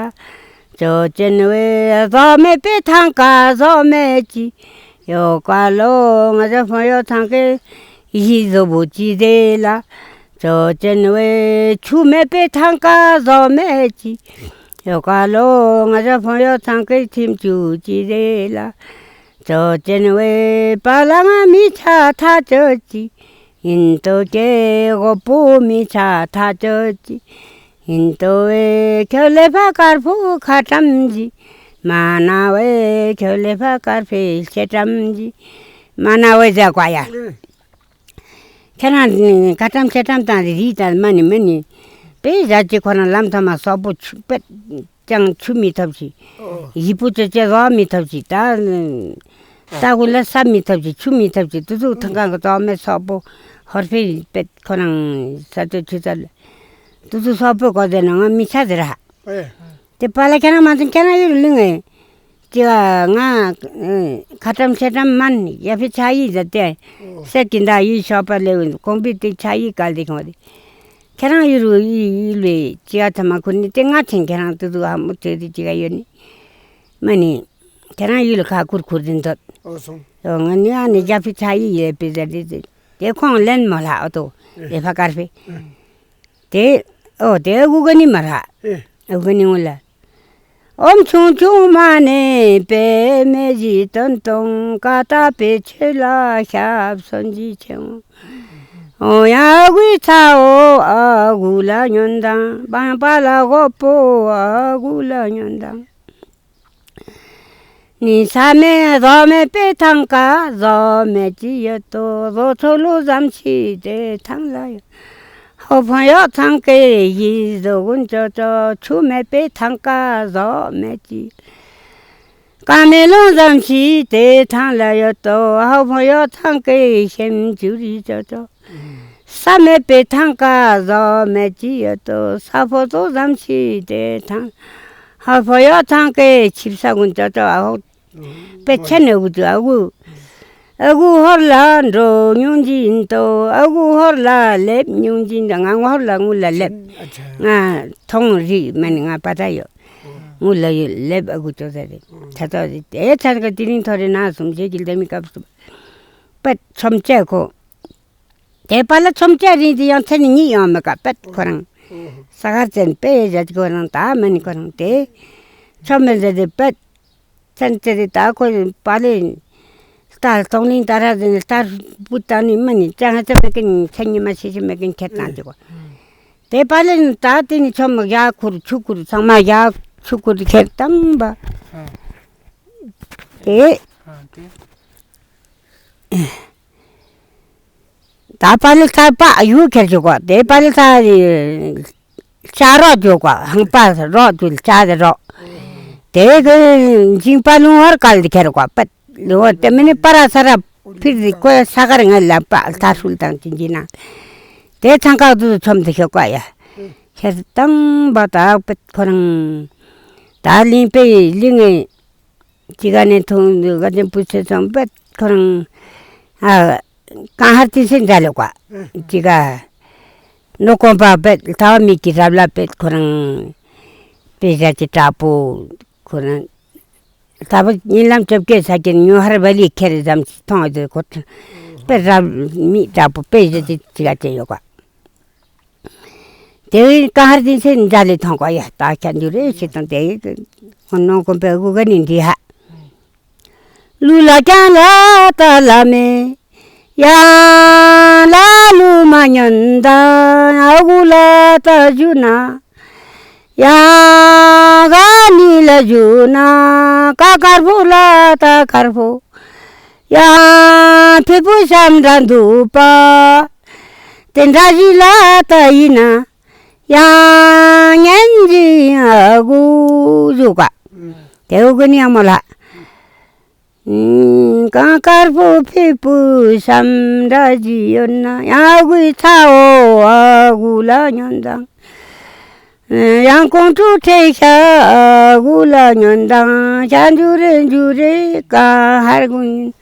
ཅོ་ཅན་བེ་བཟོ་མེད་པའི་ཐང་ཀ་བཟོ་མེད་ཅི། ཡོ་ཀ་ལོ་ང་ཚོ་ཕོ་ཡོ་ཐང་ཀའི་ཡི་བཟོ་བུ་ཅི་རེ་ལ། ཅོ་ཅན་བེ་ཆུ་མེད་པའི་ཐང་ཀ་བཟོ་མེད་ཅི། ཡོ་ཀ་ལོ་ང་ཚོ་ཕོ་ཡོ་ཐང་ཀའི་ཁྱིམ་ཆུ་ཅི་རེ་ལ། ཅོ་ཅན་བེ་པ་ལ་ང་མི་ཆ་ཐ་ཅོ་ཅི། ཡིན་ཏོ་ཀེ་གོ་པོ་མི་ཆ་ཐ་ཅོ་ཅི། ཡིན་ཏོ་བེ་ཁྱོད་ལེ་ཕ་དཀར་པོ་ཁ་ཏམ་ཅི། མ་ན་བེ་ཁྱོད་ལེ་ཕ་དཀར་པོའི་ལྕེ་ཏམ་ཅི། མ་ན་བེ་ཟེར་བཀའ་ཡ། ཁྱེད་རང་ཁ་ཏམ་ལྕེ་ཏམ་དང་རི་དང་མ་ནི་མ་ནི། པེ་ཟ་ཅི་ཁོ་རང་ལམ་ཐ་མ་སོག་པོ་ཆུ་པེ། ཅང་ཆུ་མི་ཐོབ་ཅིག། ཨོ། ཡི་པུ་ཅོ་ཅེ་རོ་མི་ཐོབ་ཅིག། ད་ད་གུ་ལ་ས་མི་ཐོབ་ཅིག། ཆུ་མི་ཐོབ་ཅིག། ཏུ་ཏུ་ཐང་ཀ་གི་ཏོ་མེ་སོག་པོ་ཧོར་ཕེ་པེ་ཁོ་རང་ས་ཏུ་ཆུ་ཚ་ལ། ཏུ་ཏུ་སོག་པོ་གོ་དེ་ན་ང་མི་ཆ་ཟེར་ཧ། ཨེ། དེ་པ་ལ་ཁྱེད་རང་མ་ཚང་ཁྱེད་རང་ཡུལ་ལུང་ངེ། ཅི་ག་ང་ཁ་ཏམ་ཆེ་ཏམ་མན་ཡ་ཕི་ཆ་ཡི་ཟ་ཏེ། ཨོ། སེ་ཀིན་ད་ཡི་ཤོ་པ་ལེ་གོང་པི་ཏི་ཆ་ཡི་གལ་ཏེ་ཁོང་དེ། ཁྱེད་རང་ཡུལ་ཡུལ་ལུས་ཅི་ཡ་ཐ་མ་ཁུར་ནི་དེ་ང་ཆེན་ཁྱེད་རང་ཏུ་ཏུ་ཧ་མོ་ཏེ་དེ་ཅི་ག་ཡོད་ནི། མ་ནི། ཁྱེད་རང་ཡུལ་ཁ་ཁུར་ཁུར་དེ་འདོད། ཨོ་སོང་། ཨོ་ང་ནི་ཨ་ནི་རྒྱ་ཕི་ཆ་ཡི་ཡེ་པི་ཟེར་དེ་དེ་དེ་ཁོང་ལེན་མོ་ལ་ཨོ་ཏོ་ཨེ། ལེ་ཕ་དཀར་པོའི། ཨེ། དེ་ཨོ་དེ་དབུ་ག་ནི་མ་ར། ཨེ། དབུ་ག་ནི་ངུ་ལ། ཨོམ་ཆུང་ཆུང་མ་ནེ་པེ་མེ་ཇི་ཏོན་ཏོང་ཀ་ཏ་པེ་ཆེ་ལ་ཤབ་སོན་ཇི་ཆེ་འོ། ཨོ་ཡ་གུའི་ཚ་འོ་ཨ་གུ་ལ་ཉོན་དང་། བང་པ་ལ་གོ་པོ་ཨ་གུ་ལ་ཉོན་དང་། ནི་ས་མེ་རོ་མེ་པེ་ཐང་ཀ་རོ་མེ་ཅི་ཡོད་དོ། རོ་ཚོ་ལུ་ཙམ་ཆི་དེ་ཐང་ལ་ཡོད། ཧོ་ཕང་ཡོག་ཐང་ཀའི་ཡི་ཟོ་གུན་ཅོ་ཅོ། ཆུ་མེད་པའི་ཐང་ཀ་ཟོ་མེད་ཅི། གང་མེ་ལོང་ཙམ་ཞིག་དེ་ཐང་ལ་ཡོད་དོ། ཧོ་ཕང་ཡོག་ཐང་ཀའི་ཤེམ་ཅུ་རི་ཅོ་ཅོ། ས་མེད་པའི་ཐང་ཀ་ཟོ་མེད་ཅི་ཡོད་དོ། ས་ཕོ་ཏོ་ཙམ་ཞིག་དེ་ཐང་། ཧོ་ཕང་ཡོག་ཐང་ཀའི་ཆིབས་ས་གུན་ཅོ་ཅོ། ཨ་ཧོ། པེ་ཆེན་ཨ་གུ་ཅུ་ཨ་གུ། ཨ་གུ་ཧོར་ལ་འགྲོ་མྱོང་གི་ཡིན་ཏོ། ཨ་གུ་ཧོར་ལ་སླེབས་མྱོང་གི་ཡིན་ཏོ། ང་ཧོར་ལ་སྔོན་ལ་སླེབས། ང་ཐོང་རི་མ་ནི་ང་པ་ཏ་ཡོད། སྔོན་ལ་ཡོད་སླེབས་ཨ་གུ་ཅོ་ཟེར་རེད། ད་ལྟ་དེ་ཚར་ག་དེ་རིང་ཐོ་རེ་ན་སུམ་ཞེ་གིལ་ད་མི་སྐབས་སུ། པད་ཆོམ་ཅེ་ཁོ། དེ་པ་ལ་ཆོམ་ཅེ་རིང་དེ་ཡང་ཚན་གཉིས་ཡང་མི་ཀ་པད་ཁོ་རང་། ས་གར་ཅན་པེ་ཡ་ཁོ་རང་ད་མ་ནི་ཁོ་རང་དེ། ཆོམ་མེ་ཟེར་དེ་པད། ཚན་ཅེ་རི་ད་ཁོ་པ་ལེ། ལྟ་སྟོང་ལིང་ད་ར་ཟེར་ནས་ལྟ་བུ་ད་ནི་མ་ནི་ཅང་ཧ་ཅང་མེད་ཀིན་ཚན་ཉི་མ་ཤེས་ཤེས་མེད་ཀིན་ཁྱེར་བཏང་ཅིག་གོ། དེ་པ་ལེ་ད་དེ་ནི་ཆོམ་ཡ་ཁུར་ཆུ་ཁུར་ཚང་མ་ཡ་ཆུ་ཁུར་ཁྱེར་བཏང་བ། དེ། ད་པ་ལི་ས་པ་ཡུ་ཁེར་ཅུ་གོ། དེ་པ་ལི་ས་ལྕགས་རོ་ཅུ་གོ། ཧང་པ་རོ་ཅུ་ལྕགས་དེ་རོ། དེ་གི་འཇིང་པ་ལུང་ཧར་གལ་དེ་ཁེར་གོ། པད་ལུང་ཧར་དེ་མིན་ནི་པ་ར་ས་ར་ཕིར་དེ་ཀོ་ས་གར་ང་ལ་པ་ལྟ་ཧྲུལ་དང་ཅིན་ཅིན་ན། དེ་ཚང་ཁག་དུ་ཆོམ་དེ་ཁེར་གོ་ཡ། ཁེར་བཏང་བ་ད་པད་ཁོ་རང་། ད་ལིང་པེ་ལིང་ངེ། ཅི་ག་ནས་ཐོང་དུ་ག་ཅན་པུ་ཚེ་ཚང་པད་ཁོ་རང་། ཨ། གང་ཧར་ཏི་སེ་འཇལ་ལེ་ཀ། ཅི་ག་ནོ་ཀོང་པ་པད་ལྟ་བ་མིག་གི་རབ་ལ་པད་ཁོ་རང་། པེ་ཟ་ཅི་དྲག་པོ་ཁོ་རང་། ལྟ་བ་ཉིན་ལམ་བཅོ་བརྒྱད་ས་ཀྱི་ཉོ་ཧར་བ་ལི་ཁེར་ཙམ་ཞིག་མཐོང་ཡོད་དེ་ཁོ། པད་རབ་མིག་དྲག་པོ་པེ་ཟ་ཅི་ཅི་ག་ཅན་ཡོད་ཀ། དེ་ཀ་ཧར་ཏིན་སེ་འཇའ་ལི་ཐོང་ཀ་ཡ་ད་ཁྱ་འདུ་རེ་ཞེས་དང་དེ་ཁོ་ནོ་ཀོ་པེ་གུ་ག་ནི་འདི་ཧ། ལུ་ལ་ཀྱང་ལ་ད་ལ་མེ། ཡང་ལ་ལུ་མ་ཉོན་དང་ཨ་གུ་ལ་ད་ཞུ་ན། ཡང་ག་ནི་ལ་ཞུ་ན། ཀ་དཀར་པོ་ལ་ད་དཀར་པོ། ཡང་ཕེ་པོ་ཤམ་འདྲ་འདུག་པ། དེ་འདྲ་ཞིག་ལ་ད་ཡིན་ན། ཡང་ཉན་གྱི་ཨ་གུ་ཞུ་ཀ། དེ་འུ་གུ་ནི་ཡང་མོ་ལ། གང་དཀར་པོ་ཕེ་པོ་ཤམ་འདྲ་ཞིག་ཡོད་ན། ཡང་ཨ་གུའི་ཚ་འོ་ཨ་གུ་ལ་ཉོན་དང་། ཡང་ཀོང་ཀྲུག་ཁྲེ་ཤ་ཨ་གུ་ལ་ཉོན་དང་། ཤ་འཇུ་རེ་འཇུ་རེ་གང་ཧར་གུན་ཡིན།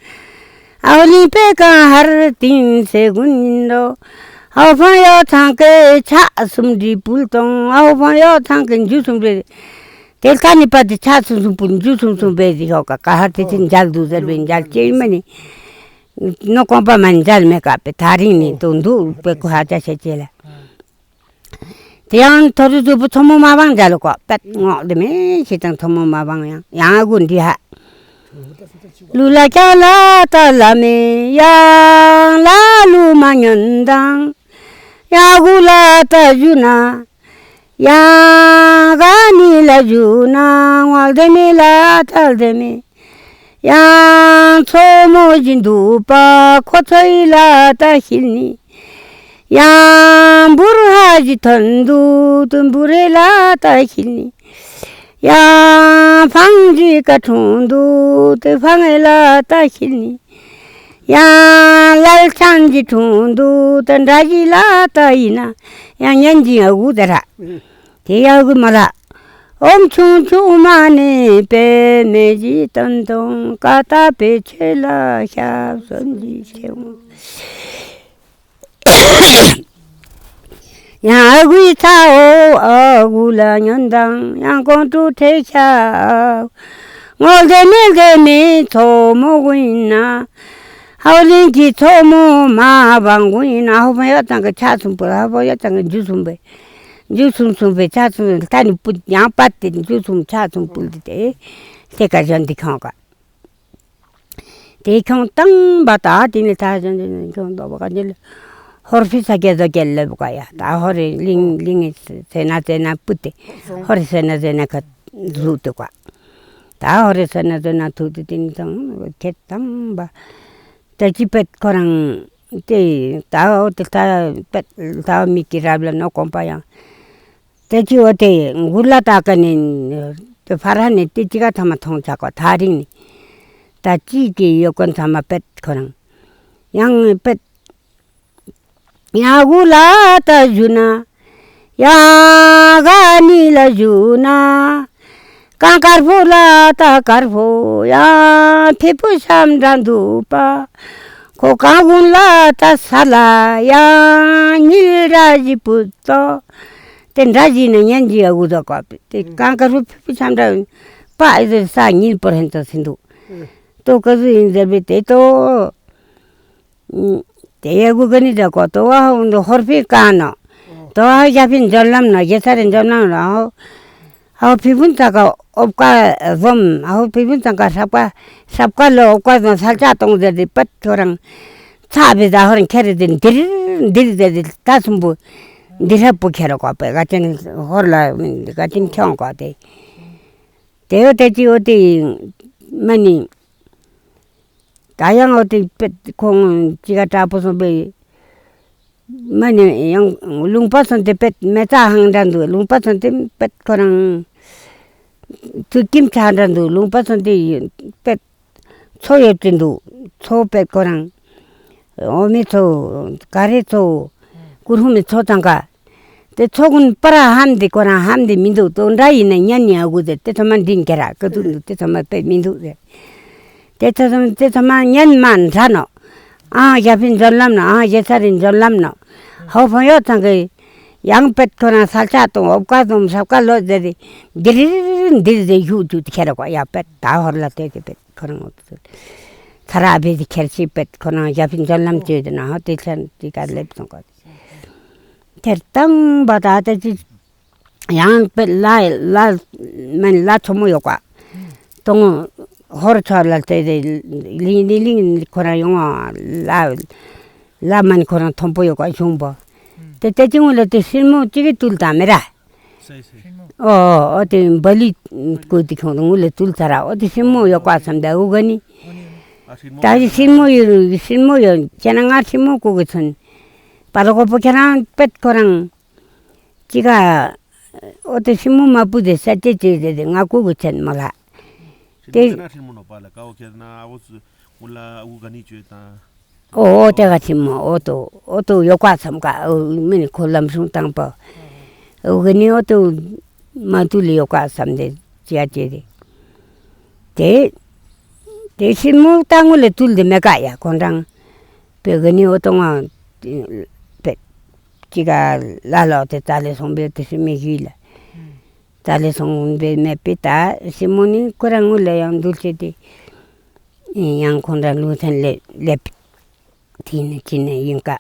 ཨའོ་ལིང་པེ་གང་ཧར་ཏིང་སེ་གུན་ཡིན་ལོ། ཨའོ་ཕང་ཡོ་ཐང་ཀེ་ཆ་སུམ་རི་པུལ་ཏོང་། ཨའོ་ཕང་ཡོ་ཐང་ཀེ་འཇུ་སུམ་རེ། དེ་ལྟ་ནི་པ་དེ་ཆ་སུམ་སུམ་པུལ་འཇུ་སུམ་སུམ་བེ་དེ་ཤོ་ཀ་ཀ་ཧར་ཏེ་ཅིན་འཇལ་དུ་ཟེར་བེ་འཇལ་ཅེ་མ་ནི། ནོ་ཀོང་པ་མ་ནི་འཇལ་མེ་ཀ་པེ་ཐ་རིང་ནི་དུ་འདུ་པེ་ཀུ་ཧ་ཅ་ཤེ་ཅེ་ལ། དེ་ཡང་ཐོ་རུ་ཛུ་པུ་ཚོ་མོ་མ་བང་འཇལ་ལོ་ཀོ་པད་ངོག་དེ་མེ་ཤེ་དང་ཐོ་མོ་མ་བང་ཡང་ཡང་གུན་དི་ཧ། ལུ་ལ་ཀྱང་ལ་ད་ལ་མེ། ཡང་ལ་ལུ་མ་ཉོན་དང་། ཡང་གུ་ལ་ད་ཞུ་ན། ཡང་ག་ནི་ལ་ཞུ་ན། ངོལ་དེ་མེ་ལ་ཐལ་དེ་མེ། ཡང་མཚོ་མོ་བཞིན་འདུག་པ། ཁོ་ཚོའི་ལ་ད་ཤིལ་ནི། ཡང་འབུར་ཧ་ཞིག་ཐོན་འདུག་དུ་འབུར་རེ་ལ་ད་ཤིལ་ནི། ཡང་ཕང་ཞིག་ཀ་འཁྲུངས་འདུག་དུ་ཕང་ཨེ་ལ་ད་ཤིལ་ནི། ཡང་ལལ་ཆང་ཞིག་འཁྲུངས་འདུག་དུ་འདྲ་ཞིག་ལ་ད་ཡིན་ན། ཡང་ཉན་ཞིག་ཨ་གུ་དེ་ར། དེ་ཡ་གུ་མ་ལ། ཨོམ་ཆུང་ཆུང་མ་ནི་པེ་མེ་ཞིག་ཏོན་ཏོང་། ཀ་ཏ་པེ་ཆེ་ལ་ཤ་སོན་ཞིག་ཆེ་འོང་། ཡང་ཨ་གུའི་ཚ་འོ་ཨ་གུ་ལ་ཉོན་དང་། ཡང་ཀོང་ཀྲུག་ཁྲེ་ཤ། ངོ་དེ་མེ་དེ་མེ་མཚོ་མོ་གུན་ཡིན་ན། ཧའོ་ལིང་གི་མཚོ་མོ་མ་བང་གུན་ཡིན་ན། ཧའོ་ཕང་ཡོ་ཚང་གི་ཆ་སུམ་པུལ། ཧའོ་ཕང་ཡོ་ཚང་གི་འཇུ་སུམ་པེ། འཇུ་སུམ་སུམ་པེ་ཆ་སུམ་ལྟ་ནི་པུ་ཡང་པ་དེ་འཇུ་སུམ་ཆ་སུམ་པུལ་དེ་དེ་ལྷེ་ཀ་ཞོན་དེ་ཁྱོང་ཀ། དེ་ཁྱོང་བཏང་བ་ད་དེ་ནི་ད་ཞོན་དེ་ཁྱོང་དོ་བ་ག་ནི་ཧོར་ཕི་ས་ཀེ་ཟོ་ཀེ་ལེ་བུ་ཀ་ཡ། ད་ཧོར་རི་ལིང་ལིང་ཟེ་ན་ཟེ་ན་པུ་དེ་ཧོར་ཟེ་ན་ཟེ་ན་ཁ་ལུ་དེ་ཀ། ད་ཧོར་ཟེ་ན་ཟེ་ན་ཐུ་དེ་དེ་ནི་ཚང་ཁྱེད་བཏང་བ། ད་ཅི་པད་ཁོ་རང་ ཏེ་ད་འོ་ཏེ་ལྟ་པད་ལྟ་མིག་གི་རབ་ལ་ནོ་གོམ་པ་ཡང་། ཏེ་ཅི་འོ་ཏེ་མགུར་ལ་ད་ཀ་ནི་ཏེ་ཕ་ར་ནི་ཏེ་ཅི་ག་ཐ་མ་མཐོང་ཆ་གོ་ཐག་རིང་ནི། ད་ཅི་གི་ཡོད་ཀོན་ཚང་མ་པད་ཁོ་རང་ཡང་པད། ཡ་གུ་ལ་ད་ཞུ་ན། ཡ་ག་ནི་ལ་ཞུ་ན། གང་དཀར་པོ་ལ་ད་དཀར་པོ་ཡ། ཕི་པུ་ཤམ་འདྲ་འདུག་པ། ཁོ་གང་གུན་ལ་ད་ས་ལ་ཡ། ཉིལ་ར་ཞི་པུ་ཏོ། ཏེ་འདྲ་ཞི་ན་ཉན་ཞི་ཡ་གུ་ད་ཀ་པི། ཏེ་གང་དཀར་པོ་ཕི་པུ་ཤམ་འདྲ་པ་ཨི་ཟེར་ས་ཉིལ་པོ་ཧན་ཙ་སིན་འདུག། ཏོ་ཀ་ཟུ་ཡིན་ཟེར་བི་ཏེ་ཏོ། ཨུམ། དེ་ཡ་གུ་ག་ནི་དེ་གོ་ཏོ་བ་ཧོ་ཧོར་པི་ཀ་ནོ། ཏོ་བ་ཧོ་ཞ་ཕིན་འཇོན་ལམ་ནོ་ཡེ་ས་རེ་འཇོན་ལམ་ནོ་ཧོ། ཧོ་ཕི་ཕུན་ཚ་ཀ་ཨོབ་ཀ་ཟོམ། ཧོ་ཕི་ཕུན་ཚ་ཀ་ཧྲབ་ཀ་ཧྲབ་ཀ་ལོ་ཨོབ་ཀ་ཟོམ་ས་ལྕག་གཏོང་ཟེར་དེ་པད་ཁྱོ་རང་། ཚ་བི་ཟ་ཧོ་རང་ཁྱེར་རེ་དེ་འདིར་འདིར་ཟེར་དེ་ད་སུམ་བུ་འདིར་ཧྲབ་བུ་ཁྱེར་རོ་གོ་པེ་ག་ཅན་ཧོར་ལ་ག་ཅན་ཁྱོང་གོ་དེ། དེ་ཡོད་དེ་ཅི་ཡོད་དེ་མ་ནི། ད་ཡང་འོ་དེ་པད་ཁོང་ཅི་ག་དྲག་པོ་སོང་པས། མ་ནི་ཡང་ལུང་པ་སོང་དེ་པད་མེ་ཙ་ཧང་འདྲ་འདུག། ལུང་པ་སོང་དེ་པད་ཁོ་རང་ཚུལ་ཁྲིམས་ཆགས་འདྲ་འདུག། ལུང་པ་སོང་དེ་པད་མཚོ་ཡོད་དེ་འདུག། མཚོ་པད་ཁོ་རང་འོ་མི་མཚོ་ག་རེ་མཚོ་ཀུ་ཧུ་མི་མཚོ་ཙང་ཀ། དེ་ཚོགས་ཀུན་པར་ཧམ་དེ་ཁོ་རང་ཧམ་དེ་མི་འདུག། དོ་འདྲ་ཡིན་ན་ཉན་ཡ་དགོས་ཟེར། དེ་ཚང་མ་འདྲིན་ཁྱེར་ར་ཀ་ཏུ་འདུག། དེ་ཚང་མ་དཔེ་མི་འདུག་ཟེར། དེ་ཚང་དེ་ཚང་མ་ཉན་མ་འདྲ་ནོ། ཨང་ཞ་ཕིན་འཇོན་ལམ་ནོ། ཨང་ཞེ་ས་རིན་འཇོན་ལམ་ནོ། ཧོ་ཕོ་ཡོ་ཚང་གི་ཡང་པད་ཁོ་རང་ས་ལྕག་དང་འོབ་ཀ་དང་ཧྲབ་ཀ་ལོ་ཟེར་དེ་འདིར་འདིར་ཟེར་ཞུགས་ཅུག་དེ་ཁྱེར་ར་ཀོ་ཡ་པད་ད་ཧོར་ལ་དེ་དེ་པད་ཁོ་རང་ཚ་ར་བེ་དེ་ཁྱེར་ཆི་པད་ཁོ་རང་ཞ་ཕིན་འཇོན་ལམ་ཅོས་དེ་ན་ཧོ་དེ་ཚན་དེ་ག་སླེབས་སོང་ཀོ། དེར་བཏང་བ་ད་ལྟ་ཅི། ཡང་པེ་ལ་ལ་མན་ལ་ཆོ་མོ་ཡོད་ཀ། དོང་ཧོར་ཚོ་ལ་དེ་དེ་ལིང་ལིང་ལིང་ཁོ་རང་ཡོང་ལ་ལ་མན་ཁོ་རང་མཐོན་པོ་ཡོད་ཀ་གཞུང་པོ། དེ་དེ་ཅི་ངུ་ལ་དེ་སྲིན་མོ་ཅི་གི་བཏུལ་ད་མེ་ར། ཨོ་ཨོ་དེ་བ་ལི་ཀུ་དེ་ཁྱོང་དུ་ངུ་ལ་བཏུལ་ཚ་ར། ཨོ་དེ་སྲིན་མོ་ཡོད་ཀ་བསམ་དེ་འུ་ག་ནི། ད་དེ་སྲིན་མོ་ཡོད་རུ་སྲིན་མོ་ཡོད་ཁྱེད་ན་ང་སྲིན་མོ་ཀུ་གི་ཚུན། པ་ལོ་གོ་པོ་ཁྱེད་རང་པད་ཁོ་རང་། ཅི་ག་ཨོ་དེ་སྲིན་མོ་མ་བུ་དེ་ས་ཅེ་ཅེ་ཟེར་དེ་ང་ཀུ་གུ་ཚན་མོ་ལ། དེ་ཁྱེད་ན་སྲིན་མོ་ནོ་པ་ལ་ཀ་འོ་ཁྱེད་ན་ཨ་བོ་སུ་མོ་ལ་ཨ་བུ་ག་ནི་བཅོས་དང་། ཨོ་ཨོ་དེ་ག་སྲིན་མོ་ཨོ་ཏོ་ཨོ་ཏོ་ཡོ་ཀ་སམ་ཀ་ཨོ་མི་ནི་ཁོ་ལམ་སྲུང་དང་པོ། ཨོ་ག་ནི་ཨོ་ཏོ་མ་ཏུ་ལི་ཡོ་ཀ་སམ་དེ་ཅི་ཡ་ཅེ་དེ། དེ་དེ་སྲིན་མོ་ཏང་ངུ་ལ་ཏུལ་དེ་མེ་ཀ་ཡ་ཁོང་རང་། པེ་ག་ནི་ཨོ་ཏོ་ང་པེ་ཅི་ག་ལ་ལོ་དེ་ཙ་ལེ་སོང་པེ་དེ་སྲིན་མེ་ཞུས་ལ། ཙ་ལེ་སོང་པེ་མེ་པེ་ད་སྲིན་མོ་ནི་ཁོ་རང་ངུ་ལ་ཡང་འདུལ་ཆེ་དེ། ཡང་ཁོང་རང་ལུས་ཐན་ལེ་ལེབ། དེ་ནི་ཅི་ནི་ཡིན་ཀ།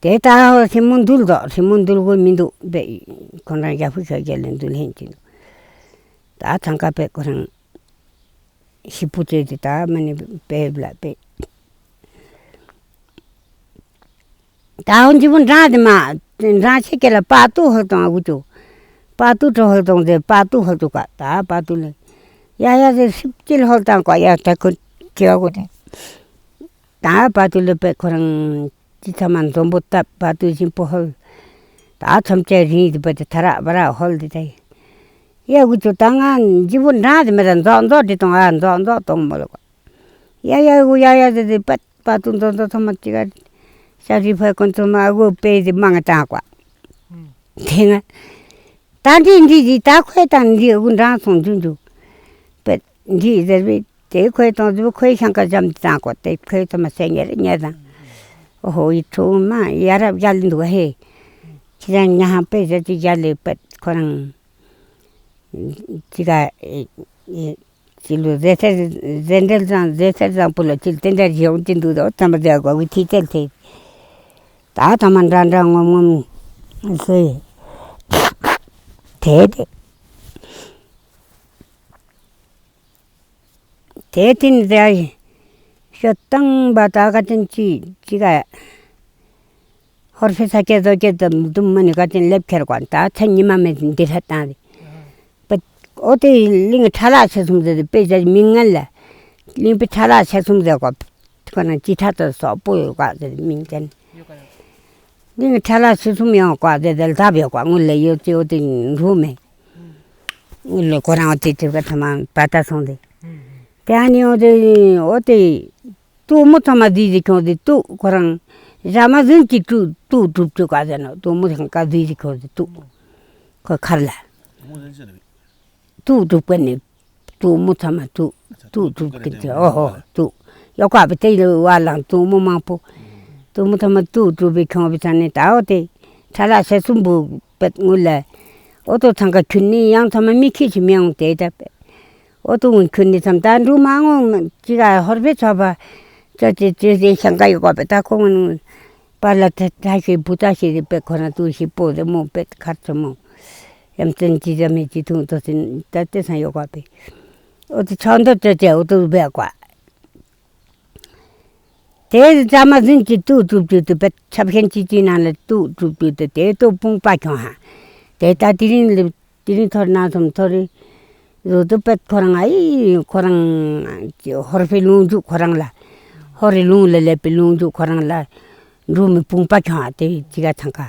དེ་ད་སྲིན་མོ་འདུལ་དོ་སྲིན་མོ་འདུལ་དགོས་མི་འདུག་པེ། ཁོང་རང་ཡ་ཧུ་ཤ་རྒྱ་ལེ་འདུལ་ཧེན་ཅི་འདུག། ད་ཚང་ཀ་པེ་ཁོ་རང་། ཤི་པུ་ཙེ་དེ་ད་མ་ནི་པེ་བླ་པེ། ད་ཧོན་ཇི་བུ་འདྲ་དེ་མ་འདྲ་ཆེ་ཀེ་ལ་པ་ཏུ་ཧོལ་དང་ཨ་གུ་ཅུ། པ་ཏུ་ཏྲོ་ཧོལ་དང་དེ་པ་ཏུ་ཧོལ་ཅུ་ཀ་ད་པ་ཏུ་ལེ། ཡ་ཡ་དེ་སིབ་ཅིལ་ཧོལ་དང་ཀ་ཡ་ད་ཁོ་ཁེ་བ་གོ་དེ། ད་པ་ཏུ་ལེ་པེ་ཁོ་རང་ཅི་ཚ་མ་འཛོམ་པོ་ཏབ་པ་ཏུ་ཞིམ་པོ་ཧོལ། ད་ཚོམ་ཅེ་རིང་དེ་པ་དེ་ཐ་ར་བ་ར་ཧོལ་དེ་ད་ཡ། ཡ་གུ་ཅུ་ད་ང་ཇི་བུ་འདྲ་དེ་མེ་ད་འཛོག་འཛོག་དེ་དང་ཨ་འཛོག་འཛོག་དང་མོ་ལོ་ཀ། ཡ་ཡ་གུ་ཡ་ཡ་ཟེར་ཏེ་པད་པ་ཏུ་མདོ་མདོ་ཐོ་མ་ཅི་ག་ཤ་རི་ཕ་ཀོན་ཐོ་མ་ཨ་གུ་པེ་ཟི་མང་ཏང་ཀ། དེ་ང་ད་འདི་འདི་ཟི་ད་ཁོས་དང་འདི་ཨ་གུ་འདྲ་སོང་འཇུ་འཇུ། པད་འདི་ཟེར་བི་དེ་ཁོས་དང་ཟི་ཁོས་ཤང་ཀ་འཇམ་ཏང་ཀ་དེ་ཁོས་ཐོ་མ་སེ་ཉེ་རེ་ཉེ་དང་། ཨོ་ཧོ་ཡི་ཁྲོ་མ་ཡ་རབ་རྒྱལ་འདུག་ཧེ། ཁྱེད་རང་ཉ་ཧང་པེ་ཟེར་ཅི་རྒྱལ་ལེ་པད་ཁོ་རང་། ཅི་ག་ཅི་ལུ་ཟེ་ཐེར་ཟེ་འབྲེལ་བཟང་ཟེ་ཐེར་བཟང་པོ་ལ་ཅི་ལ་དེ་འདྲ་བྱེད་འོང་ཅི་འདུག་དོ་ཐ་མ་ཟེ་གོ་གི་ཐི་ཐེར་ཐེ། ད་ཐ་མ་འདྲ་འདྲ་ངོམ་ངོམ་ཟེ། དེ་དེ་དེ་ཏིན་ཟེ་ཤོད་བཏང་བ་ད་ག་ཏིན་ཅི་ཅི་ག་ཧོར་ཕེ་ས་ཀྱད་ཟོ་ཀྱད་དམ་དུམ་མ་ནི་ག་ཏིན་ལེབ་ཁྱེར་གོ་ད་ཚན་ཉི་མ་མེད་འདི་ཧྲ་བཏང་རེ། པ། ཨོ་དེ་གླིང་ཁྲ་ལ་ཆེ་གསུམ་ཟེར་དེ་དཔེ་ཆ་མི་ངན་ལ། གླིང་པའི་ཁྲ་ལ་ཆེ་གསུམ་ཟེར་གོ། ཁོ་རང་ཅི་ཐ་ཏོ་སོག་པོ་ཡོད་ཀ་ཟེར་མིང་ཅན། འདི་ངི་ཁྲ་ལ་སུ་སུམ་ཡོང་ཀ་ཟེར་དལ་ཐབ་ཡོད་ཀ་ངུ་ལ་ཡོད་ཅེ་འོ་དེ་འགྲོ་མེད། ངུ་ལ་ཁོ་རང་འོ་དེ་དེ་ག་ཐ་མ་པ་ཏ་སོང་དེ། དེ་ཨ་ནི་འོ་དེ་འོ་དེ། ཏུ་མུ་ཚང་མ་དེ་ཟིག་ཁྱོང་དེ་ཏུ་ཁོ་རང་ར་མ་ཟིན་གྱི་ཏུ་ཏུ་གྲུབ་ཅུ་ཀ་ཟེར་ནོ། ཏུ་མུ་ཚང་ཀ་དེ་ཟིག་ཁྱོང་དེ་ཏུ་ཁོ་ཁར་ལ། ཏུ་གྲུབ་ཀ་ནི་ཏུ་མུ་ཚང་མ་ཏུ་ཏུ་གྲུབ་ཀ་དེ་ཨོ་ཧོ་ཏུ་ཡོ་ཀ་བི་དེ་ལ་བ་ལང་ཏུ་མུ་མང་པོ། ཏུ་མུ་ཚང་མ་ཏུ་གྲུབ་པའི་ཁྱོང་བི་ཚང་ནི་ད་འོ་དེ་ཁྲ་ལ་ས་སུམ་བུ་པད་ངུ་ལ། ཨོ་ཏོ་ཚང་ཀ་ཁྱུན་ནི་ཡང་ཚང་མ་མི་ཁི་ཆི་མི་ཡོང་དེ་ད་པད། ཨོ་ཏོ་ངུན་ཁྱོད་ནི་མཚམས་ད་འབྲུ་མ་ངོ་ཅི་ག་ཧོར་པའི་ཚོ་པ་ཅོ་ཅི་ཅི་ཟེ་ཤང་ཀ་ཡོད་པ་པའི་ད་ཁོ་ངུན་པ་ལ་ཐ་ཐ་ཤི་བུ་ཐ་ཤི་རི་པའི་ཁོ་རང་ཏུ་ཤི་པོ་རི་མོ་པའི་ཁར་ཚོ་མོ་ཡམ་ཙན་ཅི་ཟ་མི་ཅི་ཐུང་ཏོ་སིན་ད་ཏེ་སང་ཡོད་པ་པའི་ཨོ་ཏོ་ཆོ་འདོད་ཅོ་ཅི་ཨོ་ཏོ་བེ་ཀ་དེ་རྩ་མ་ཟིན་གྱི་ཏུ་གྲུབ་ཏུ་དུ་པད་ཆབ་ཤན་ཅི་ཅི་ནང་ལ་ཏུ་གྲུབ་ཏུ་དུ་དེ་ཏུ་དཔུང་པ་ཁྱོང་ཧ། དེ་ད་དི་རིང་ལ་དི་རིང་ཐོར་ན་སོམ་ཐོར་རི། རུ་དུ་པད་ཁོ་རང་ཨི་ཁོ་རང་ཧོར་ཕི་ལུང་འཇུག་ཁོ་རང་ལ། ཧོར་རི་ལུང་ལ་ལེབ་པའི་ལུང་འཇུག་ཁོ་རང་ལ། འབྲུ་མི་དཔུང་པ་ཁྱོང་ཧ་དེ་ཅི་ག་ཚང་ཀ།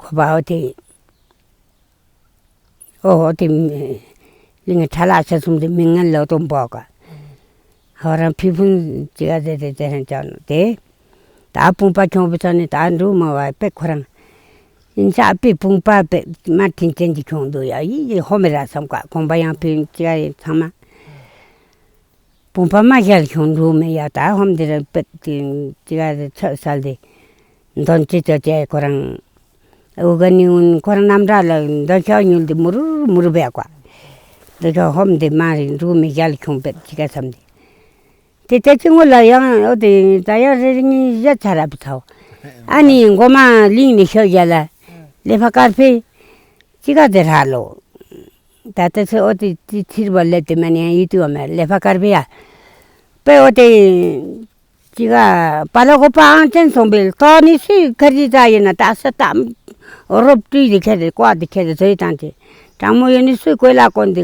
ཁོ་པའོ་དེ། ཨོ་ཧོ་དེ་ལི་ངི་ཁྲ་ལ་ཆ་སུམ་དེ་མི་ངན་ལོ་དོམ་པོ་ཀ། ཧོ་རང་ཕི་ཕུན་ཅི་ག་ཟེར་དེ་དེ་རང་ཅག་ནོ་དེ། ད་དཔུང་པ་ཁྱོང་པའི་ཚ་ནི་ད་འབྲུ་མ་བ་པེ་ཁོ་རང་། ཨིན་ས་པི་དཔུང་པ་པེ་མ་ཐིན་ཅན་གྱི་ཁྱོང་འདུག་ཡ་ཡི་ཡི་ཧོ་མི་ར་སམ་ཀ་གོམ་པ་ཡང་ཕི་ཅི་ག་ཡི་ཚང་མ། བུམ་པ་མ་ཞལ་ཁྱུང་འབྲུག་མེ་ཡ་ད་ཧོམ་དེ་ར་པད་དེ་ཅི་ག་ཚོད་སལ་དེ་འདོན་ཅི་ཅོ་ཅེ་ཁོ་རང་། འུ་ག་ནི་འུན་ཁོ་རང་རྣམ་གྲྭ་ལ་འདོན་ཤོག་ཉུལ་དེ་མུ་རུ་མུ་རུ་བས་ཀ། འདོན་ཤོག་ཧོམ་དེ་མ་རེད་འབྲུག་མེ་ཞལ་ཁྱུང་པད་ཅི་ག་བསམ་དེ། དེ་ལྟ་ཅི་ངོ་ལ་ཡང་འོ་དེ་ད་ཡང་རེ་རེ་གཉིས་བཞག་ཚར་ར་བུ་ཚའོ། ཨ་ནི་མགོ་མ་གླིང་ནས་ཤོད་རྒྱ་ལ་ལེ་ཕ་དཀར་ཕེ་ཅི་ག་དེ་ར་ལོ། ད་ལྟ་ཚེ་ཨོ་ཏི་ཏི་ཐིར་བ་ལེབ་ཏེ་མ་ནེ་ཡང་ཡིད་དུ་བ་མེ་ལེ་ཕ་དཀར་པེ་ཡ། པེ་ཨོ་ཏེ་ཅི་ག་པ་ལ་གོ་པ་ཨང་ཅན་སོང་པེ་ལྟོ་ནི་སུས་ཁར་ཅི་ཙ་ཡིན་ན་ད་ས་ཏམ། རོབ་ཏུས་དི་ཁེ་དི་ཀོ་དི་ཁེ་དི་ཚོ་ཡི་ཏང་ཅི། དྲང་མོ་ཡོད་ནི་སུས་གོས་ལ་གོན་དི་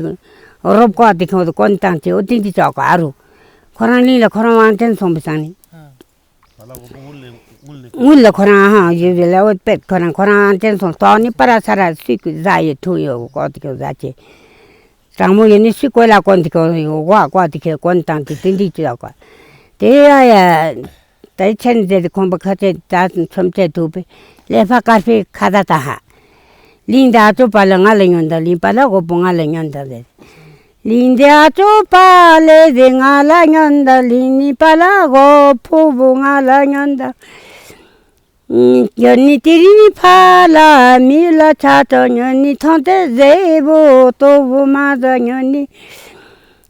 རོབ་ཀོ་དི་ཁེ་དི་གོན་ཏང་ཅི་ཨོ་ཏི་འདི་ཅོག་ག་ཨ་རུ། ཁོ་རང་ལིང་ལ་ཁོ་རང་ཨང་ཅན་སོང་པེ་སང་ནི། ངུ་ལ་ཁོ་རང་ཧང་ཡོད་ལ་འོད་པད་ཁོ་རང་ཁོ་རང་ཨང་ཅན་སོང་ཏོག་ནི་པ་ར་ས་ར་སུས་ཀུ་ཟ་ཡོད་ཐུང་ཡོད་གོ་ཏི་ཀྱོ་ཟ་ཅེ། དྲང་མོ་ཡོད་ནི་སུས་གོས་ལ་གོན་ཏི་ཀྱོ་ཡོད་གོ་གོ་ཏི་ཁེ་གོན་ཏང་ཏི་ཏི་འདི་ཅི་ཡོད་གོ། དེ་ཡ་ཡ། ད་ཆེན་ཟེར་ཏེ་ཁོང་པ་ཁ་ཆེ་ད་ཚོམ་ཆེ་ཐུག་པེ་ལེ་ཕ་དཀར་པེ་ཁ་ད་ད་ཧ། ལིང་ད་ཨ་ཅོ་པ་ལ་ང་ལ་ཉོན་ད་ལིང་པ་ལ་གོ་པོ་ང་ལ་ཉོན་ད་ཟེར། ལིང་འདི་ཨ་ཅོ་པ་ལེ་ཟེ་ང་ལ་ཉོན་ད་ལིང་ནི་པ་ལ་གོ་ཕུ་བོ་ང་ལ་ཉོན་ད། ཉོན་ནི་ཏི་རི་ནི་ཕ་ལ་མི་ལ་ཆ་ཏོ་ཉོན་ནི་ཐོང་ཏེ་ཟེ་བོ་ཏོ་བོ་མ་ཟ་ཉོན་ནི།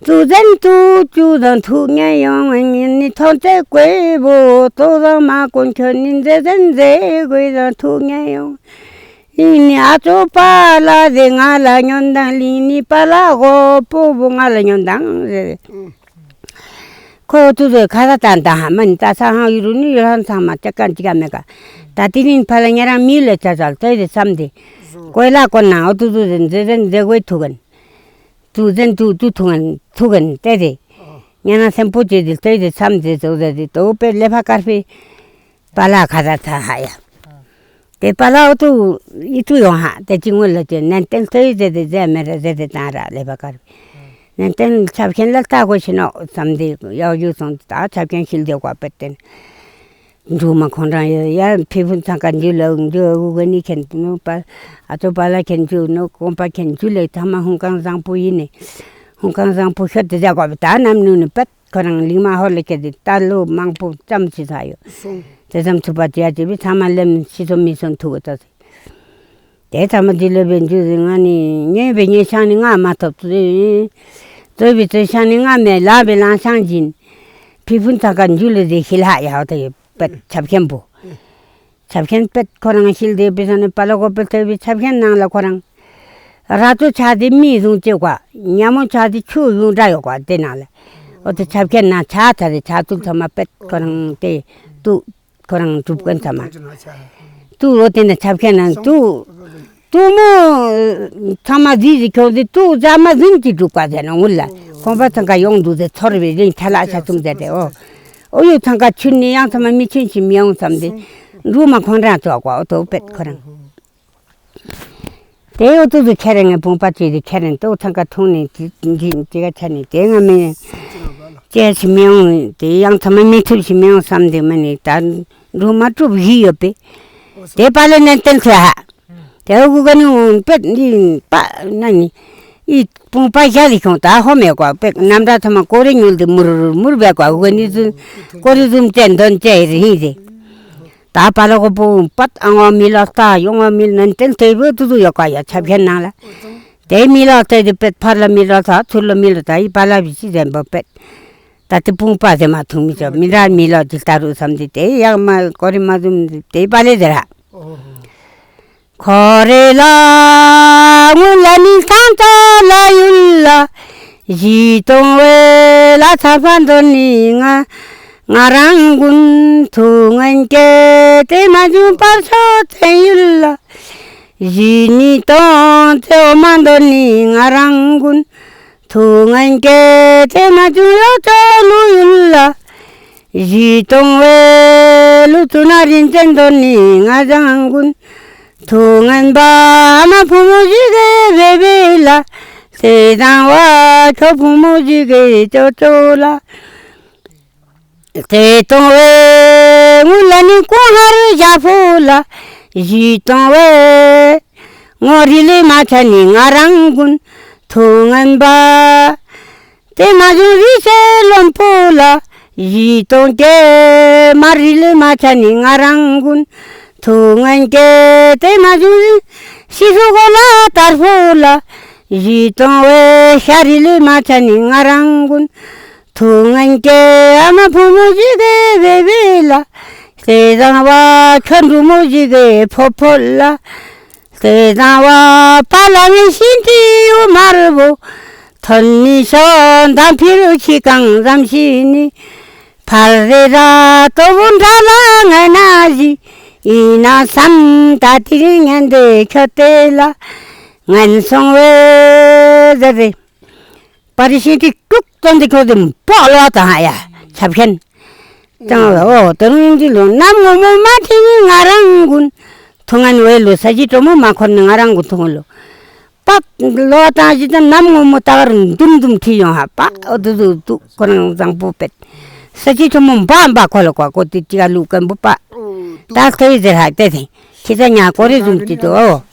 ཙུ་ཟན་ཙུ་ཅུ་ཟང་ཐུག་ཉན་ཡོང་ཉོན་ནི་ཐོང་ཏེ་ཀོའི་བོ་ཏོ་ཟང་མ་གོན་ཁྱོན་ནི་ཛེ་ཟན་ཛེ་གོའི་ཟང་ཐུག་ཉན་ཡོང་། ལིང་ནི་ཨ་ཅོ་པ་ལ་ཟེ་ང་ལ་ཉོན་དང་ལིང་ནི་པ་ལ་གོ་པོ་བོ་ང་ལ་ཉོན་དང་ཟེ། ཁོ་ཏུ་ཟེ་ཁ་ས་ཏན་ཏན་ཧ་མ་ནི་ད་ས་ཧང་ཡུ་རུ་ནི་ཡུ་ཧང་ཚང་མ་ཅ་ཀན་ཅི་ག་མེ་ག། ད་ཏི་ལིང་ཕ་ལ་ཉེ་རང་མི་ལེ་ཅ་ཅལ་ཏོ་ཡི་རེ་བསམ་དེ། ཀོའི་ལ་ཀོ་ན་ཨོ་ཏུ་ཏུ་ཟེ་ཛེ་ཟན་ཛེ་གོའི་ཐུག་གན། ཏུ་ཟན་ཏུ་ཏུ་ཐུག་གན་ཐུག་གན་ཏེ་དེ། ཉེ་རང་སེམས་པོ་ཅེ་དེ་ཏོ་ཡི་རེ་བསམ་དེ་ཏོ་ཟེ་དེ་ཏོ་པེ་ལེ་ཕ་དཀར་པེ། པ་ལ་ཁ་ད་ཚ་ཧ་ཡ། དེ་པ་ལ་འོ་ཏུ་ཡི་ཏུ་ཡོང་ཧ་དེ་ཅི་ངོ་ལ་ཅེ་ནན་ཏན་ལྟོས་ཟེར་དེ་ཟེར་མེ་ར་ཟེར་དེ་དང་ར་ལེ་བ་ཀར། ནན་ཏན་ཆབ་ཁན་ལ་ལྟ་གོ་ཤི་ནོ་བསམ་དེ་ཡག་ཡུ་སོང་ད་ཆབ་ཁན་ཤིལ་དེ་གོ་པེ་ཏན། འབྲུ་མ་ཁོང་རང་ཡོད་ཡ་ཕི་ཕུན་ཚང་ཀ་འཇུ་ལ་འཇུ་འུ་ག་ནི་ཁན་ནོ་པ་ཨ་ཏོ་པ་ལ་ཁན་འཇུ་ནོ་གོམ་པ་ཁན་འཇུ་ལེ་ཐ་མ་ཧུང་ཀང་བཟང་པོ་ཡིན་ནི། ཧུང་ཀང་བཟང་པོ་ཤོད་དེ་ཟེར་གོ་པེ་ད་ནམ་ནུ་ནི་པད། ཁོ་རང་ལིང་མ་ཧོར་ལ་སྐྱེས་ཏེ་རྟ་ལོ་མང་པོ་ཙམ་ཅི་ཚ་ཡོད། སོང་། དེ་ཙམ་ཚུགས་པ་དེ་ཡ་ཅེ་བི་ཚང་མ་ལེམ་ཤི་སོ་མི་སོན་ཐུག་གི་ཏོ་ཟེར། དེ་ཚང་མ་དེ་ལོ་བའི་འཇུ་ཟེར་ང་ནི་ཉེ་བའི་ཉེ་ཤང་ནི་ང་མ་ཐོབ་ཚུ་ཟེར། ཙོ་བའི་ཙོ་ཤང་ནི་ང་མེད་ལ་བའི་ལང་ཤང་སྦྱིན། ཕི་ཕུན་ཚང་ཀ་འཇུ་ལེ་ཟེར་ཤི་ལ་ཡ་ཧོ་ཏ་ཡོད་པད་ཆབ་ཁན་པོ། ཆབ་ཁན་པད་ཁོ་རང་ཤིལ་དེ་པི་ས་ནི་པ་ལ་གོ་པེ་ཐོས་པའི་ཆབ་ཁན་ནང་ལ་ཁོ་རང་། ར་ཏོ་ཆ་དེ་མི་བཟུང་ཅེ་གོ། ཉ་མོ་ཆ་དེ་ཆུ་ཡུང་འདྲ་ཡོད་གོ་དེ་ནང་ལ། འོ་དེ་ཆབ་ཁན་ནང་ཆ་ཐ་དེ་ཆ་ཏུ་ཚང་མ་པད་ཁོ་རང་དེ་ཏུ་ཁོ་རང་གྲུབ་ཀན་ཚང་མ། ཏུ་འོ་དེ་ནང་ཆབ་ཁན་ནང་ཏུ་ཏུ་མོ་ཚང་མ་ཟི་ཟི་ཁྱོང་དེ་ཏུ་ཛ་མ་ཟིན་གྱི་གྲུབ་ཀ་ཟེར་ན་ངུ་ལ་ཁོང་པ་ཚང་ཀ་ཡོང་འདུག་ཟེར་ཚོར་བའི་རིང་ཐ་ལ་ཆ་ཏུམ་ཟེར་དེ་འོ། ཨོ་ཡོ་ཚང་ཀ་ཆུན་ནི་ཡང་ཚང་མ་མི་ཆུན་ཞིག་མི་ཡོང་བསམ་སྟེ། འབྲུ་མ་ཁོང་རང་ཙོག་པ་ཨོ་ཏོ་པེད་ཁོ་རང་། དེ་ཨོ་ཏོ་ཏོ་ཁྱེད་རང་ངའི་བུང་པ་ཅིག་དེ་ཁྱེད་རང་ཏོ་ཚང་ཀ་འཐུང་ནས་དེ་དེ་དེ་ག་ཆ་ནས་དེ་ང་མི་ཅེས་ཞིག་མི་ཡོང་དེ་ཡང་ཚང་མ་མི་ཐུབ་ཞིག་མི་ཡོང་བསམ་སྟེ་མ་ནི་ད་འབྲུ་མ་དཀྲུག་བཞི་ཡོད་པས། དེ་པ་ལས་ནན་ཏན་ཚེ་ཧ། དེ་གུ་ག་ནི་འོང་པད་འདི་པ་ན་ནི། ཨི་བུང་པ་ཞག་ལི་ཁྱོང་ད་ཧོ་མེ་ཀོ་པད་རྣམ་གྲངས་ཐ་མ་ཀོ་རེ་ཉུལ་དེ་མུར་མུར་བེ་ཀོ་གུ་ག་ནི་ཟུ་ཀོ་རེ་ཟུམ་ཅན་དོན་ཅན་རེ་ཧི་ཟེ། ད་པ་ལ་གོ་པོ་པད་ཨང་བ་མི་ལ་ལྟ་ཡོང་བ་མི་ནན་ཏན་ཚེ་བོ་དུ་དུ་ཡོ་ཀ་ཡ་ཆབ་ཁན་ནང་ལ། དེ་མི་ལ་ལྟ་དེ་པད་ཕར་ལ་མི་ལ་ལྟ་ཚུར་ལ་མི་ལ་ལྟ་ཡི་པ་ལ་བི་ཅི་ཟན་པོ་པད། ད་དེ་བུང་པ་ཟེར་མ་ཐུང་མི་ཆོག་མི་འདྲ་མི་ལ་ཇི་ལྟ་རུ་བསམ་སྟེ་དེ་ཡག་མ་ཀོ་རེ་མ་ཟུམ་དེ་པ་ལེ་ཟེར་ཧ། ཁོ་རེ་ལ་སྔོན་ལ་ནི་ཐང་ཏོ་ལ་ཡུལ་ལ། གཞིས་གཏོང་བའི་ལ་ཚ་ཕ་འདོན་ནི་ང་ང་རང་ཀུན་ཐུགས་ངན་སྐྱེ་དེ་མ་བྱུང་བར་ཆོས་ཚན་ཡུལ་ལ། གཞིས་ནི་གཏོང་ཚེ་འོ་མ་འདོན་ནི་ང་རང་ཀུན། ཐུགས་ངན་སྐྱེ་དེ་མ་བྱུང་ཡོ་ཅོ་ལུ་ཡུལ་ལ། གཞིས་གཏོང་བའི་ལུ་ཚུ་ན་རིན་ཆེན་འདོན་ནི་ང་རང་ཀུན། ཐུགས་ངན་པ་ཨ་མ་བུ་མོ་ཞིག་གི་བེ་བེ་ལ། ཚེ་དང་བ་ཁྱོ་བུ་མོ་ཞིག་གི་ཅོ་ཅོ་ལ། ཚེ་གཏོང་བའི་སྔོན་ལ་ནི་ཀོང་ཧར་ཞྭ་ཕོ་ལ། གཞིས་གཏོང་བའི་ངོ་རི་ལི་མ་ཆ་ནི་ང་རང་ཀུན། ཐུགས་ངན་པ། དེ་མ་བྱུང་རི་ཆེ་ལོན་པོ་ལ། གཞིས་གཏོང་སྐྱེ་མ་རི་ལི་མ་ཆ་ནི་ང་རང་ཀུན། ཐུགས་ངན་སྐྱེ་དེ་མ་བྱུང་རི་ཤི་སུ་གོ་ལ་དར་པོ་ལ། གཞིས་གཏོང་བའི་ཤ་རི་ལི་མ་ཆ་ནི་ང་རང་ཀུན། ཐུགས་ངན་སྐྱེ་ཨ་མ་བུ་མོ་ཞིག་གི་བེ་བེ་ལ། ཟས་བཟང་བ་ཁྱོད་འབྲུ་མོ་ཞིག་གི་ཕོ་ཕོ་ལ། ཟས་བཟང་བ་པ་ལ་ངའི་ཤིན་ཏི་ཡུ་དམར་པོ། ཐོན་ནི་ཤོ་འདམ་ཕི་རུ་ཁྱི་གང་ཙམ་ཤི་ནི། ཕར་རེ་ར་ཏོ་བུ་འདྲ་ལ་ངན་ན་ཞི། ཡིན་ན་བསམ་ད་དེ་རིང་ངན་དེ་ཁྱོད་དེ་ལ། ངན་སོང་བའི་ཟེར་རེ། པ་རི་ཤིན་ཏི་དཀྲུག་བཏང་སྟེ་ཁོ་དེ་འབག་ལོག་དང་ཧ་ཡ་ཆབ་ཁན། ཅང་ལ་ཨོ་དེ་རུང་འདི་ལོ་གནམ་སྔོན་མོ་མ་ཐེ་ནི་ང་རང་ཀུན། ཐུང་ངན་བའི་ལོ་ས་གཞི་གྲོ་མོ་མ་འཁོར་ནི་ང་རང་ཀུན་ཐུང་ལོ། པ་ལོག་དང་ཞི་ད་གནམ་སྔོན་མོ་ད་གར་འདུམ་འདུམ་ཁྲི་ཡོང་ཧ་པ་ཨོ་དུ་དུ་དུ་ཁོ་རང་བཟང་པོ་པེད། ས་གཞི་གྲོ་མོ་འབག་འབག་ཁོ་ལ་ཀོ་ཀོ་དེ་ཅི་ག་ལུག་ཀན་པོ་པ། ད་ཁོའི་ཟེར་ཧ་དེ་ཐེ། ཁྱེད་ཚ་ཉ་ཀོ་རེ་ཟུམ་ཅི་དོ།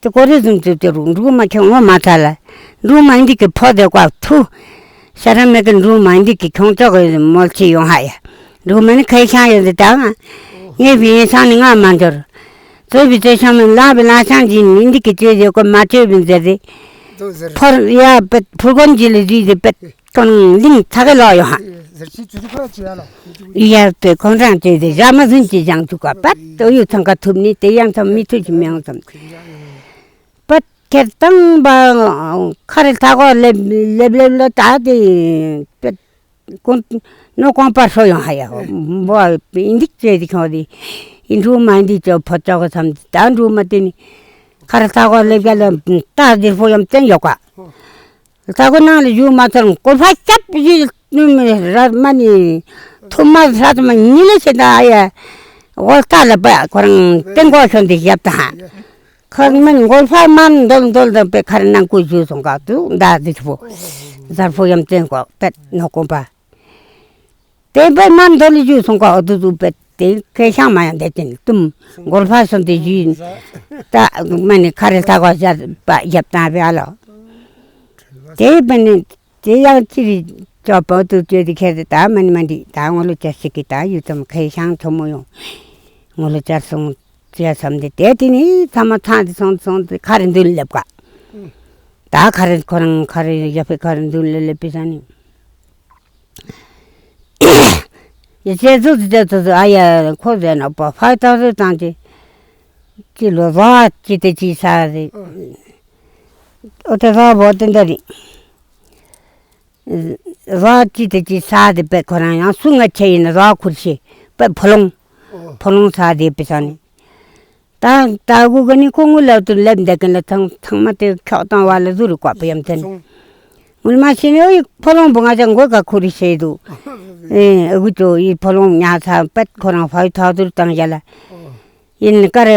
དེ་ཀོ་རེ་ཟུམ་ཅི་དེ་རུ་འབྲུ་མ་ཁྱོང་ངོ་མ་ཚ་ལ། འབྲུ་མ་འདི་གི་ཕོ་དེ་ཀ་ཐུ། ཤ་ར་མེ་གི་འབྲུ་མ་འདི་གི་ཁྱོང་ཅོག་གི་མོལ་ཆི་ཡོང་ཧ་ཡ། འབྲུ་མ་ནི་ཁའི་ཤང་ཡོད་དེ་ད་ང་། ངའི་བི་ཡན་ཤང་ནི་ང་མ་འབྱོར། ཙོ་བི་ཙེ་ཤང་མི་ལ་བི་ལ་ཤང་ཅི་ནི་འདི་གི་ཅོས་དེ་ཀོ་མ་ཅོས་བི་ཟེར་དེ། ཕོར་ཡ་པེད་ཕུར་གོན་ཅི་ལི་ཟི་དེ་པེད། ཀོང་ལིང་ཚ་གེ་ལོ་ཡོ་ཧ། ཡར་དེ་ཁོང་རང་ཅེ་དེ་ར་མ་ཟིན་ཅེ་ཞང་ཚུགས་པ་པད་དོ་ཡུ་ཚང་ཀ་ཐུབ་ནི་དེ་ཡང་ཚང་མི་ཐུབ་ཅི་མི་ཡང་ཚང་། པད་ཁེར་བཏང་པ་ཁ་རེ་ཐ་གོ་ལེབ་ལེབ་ལེབ་ལོ་ད་དེ་པད་ཀོང་ནོ་ཀོང་པ་ཧྲོ་ཡོང་ཧ་ཡ་ཧོ་བོ་ཨིན་དིག་ཅེ་དེ་ཁྱོང་དེ་ཨིན་འབྲུ་མ་ཨིན་དིག་ཅོ་ཕོ་ཅོ་གོ་ཚམ་ད་འབྲུ་མ་དེ་ནི་ཁ་རེ་ཐ་གོ་ལེབ་ག་ལ་ད་དེ་ཕོ་ཡམ་བཙན་ཡོ་ཀ། ལྟ་སྒོ་ནང་ལ་བཞུགས་མ་ཚར་མགོ་ལ་ཕར་སྐྱབས་ཡིད་ནུས་མི་ར་མ་ནི་ཐུབ་མ་ཧྲ་ཐུབ་མ་ཉི་ལ་ཆེ་ད་ཨ་ཡ། འོ་ལྟ་ལ་པ་ཁོ་རང་སྟེང་གོ་ཤོན་དེ་ཞབས་ད་ཧ། ཁ་མ་ནི་མགོ་ལ་ཕར་མ་འདོལ་འདོལ་དང་པའི་ཁར་ནང་ཁུལ་བཞུགས་སོང་ག་དུ་མདའ་དེ་ཕོ། གཟར་ཕོ་ཡམ་བཙན་གོ་པད་ནོ་ཀོང་པ། དེ་པད་མ་མདོ་ལ་བཞུགས་སོང་ག་འོ་དུ་དུ་པད་དེ་ཁའི་ཤང་མ་ཡང་དེ་ཅན་ཏུམ་མགོ་ལ་ཕར་སོང་དེ་བཞུགས། ད་མ་ནི་ཁ་རེ་ལྟ་གོ་ཞབས་པ་ཞབས་ད་པའི་ཨ་ལོ། དེ་པ་ནི་དེ་ཡང་ཅི་རི་ཅོ་པོ་དུ་ཅོ་དི་ཁེ་ད་མ་ནི་མ་འདི་ད་ངོ་ལོ་ཅར་ཞིག་གི་ད་ཡུ་ཙམ་ཁའི་ཤང་ཆོ་མོ་ཡོང་། ངོ་ལོ་ཅར་སོང་ཅེས་བསམ་སྟེ་དེ་དེ་ནི་ཚ་མ་ཚང་དེ་སོང་སོང་དེ་ཁ་རེ་མདུན་ལེབ་ག། ད་ཁ་རེ་ཁོ་རང་ཁ་རེ་ཡ་ཕེ་ཁ་རེ་མདུན་ལེ་ལེ་པི་ས་ནི། ཡ་ཅེ་ཙུ་ཙུ་ཙུ་ཙུ་ཨ་ཡ་ཁོ་ཟེར་ན་པ་ཕ་ཏ་རེ་ཙང་ཅི། ཅི་ལོ་ཟ་ཅི་ཏེ་ཅི་ས་རེ། ཨོ་ཏེ་ཟ་བོ་ཏེ་འདྲ་རེད། ཟ་ཅི་ཏེ་ཅི་ས་དེ་པེ་ཁོ་རང་ཡང་སུ་ང་ཆེ་ཡིན་ན་ཟ་ཁུར་ཤེས་པེ་ཕོ་ལོང་། ཕོ་ལོང་ས་དེ་པེ་ས་ནི། ད་ད་གུ་ག་ནི་ཁོ་ངུ་ལ་དུ་ལེབ་འདེ་གན་ལ་ཚང་ཚང་མ་དེ་ཁྱོག་བཏང་བ་ལ་ཟུ་རུ་བཀོད་པ་ཡམ་ཐན། ངུལ་མ་ཤེས་ནི་ཨོ་ཡི་ཕོ་ལོང་བུ་ང་ཅག་མགོ་ག་ཁུ་རི་ཤེས་དུ། ཨེ་དགུ་ཅོ་ཡི་ཕོ་ལོང་ཉ་ཚ་པད་ཁོ་རང་ཕའི་ཐ་དུར་བཏང་ཡ་ལ། ཨིན་ཀ་རེ་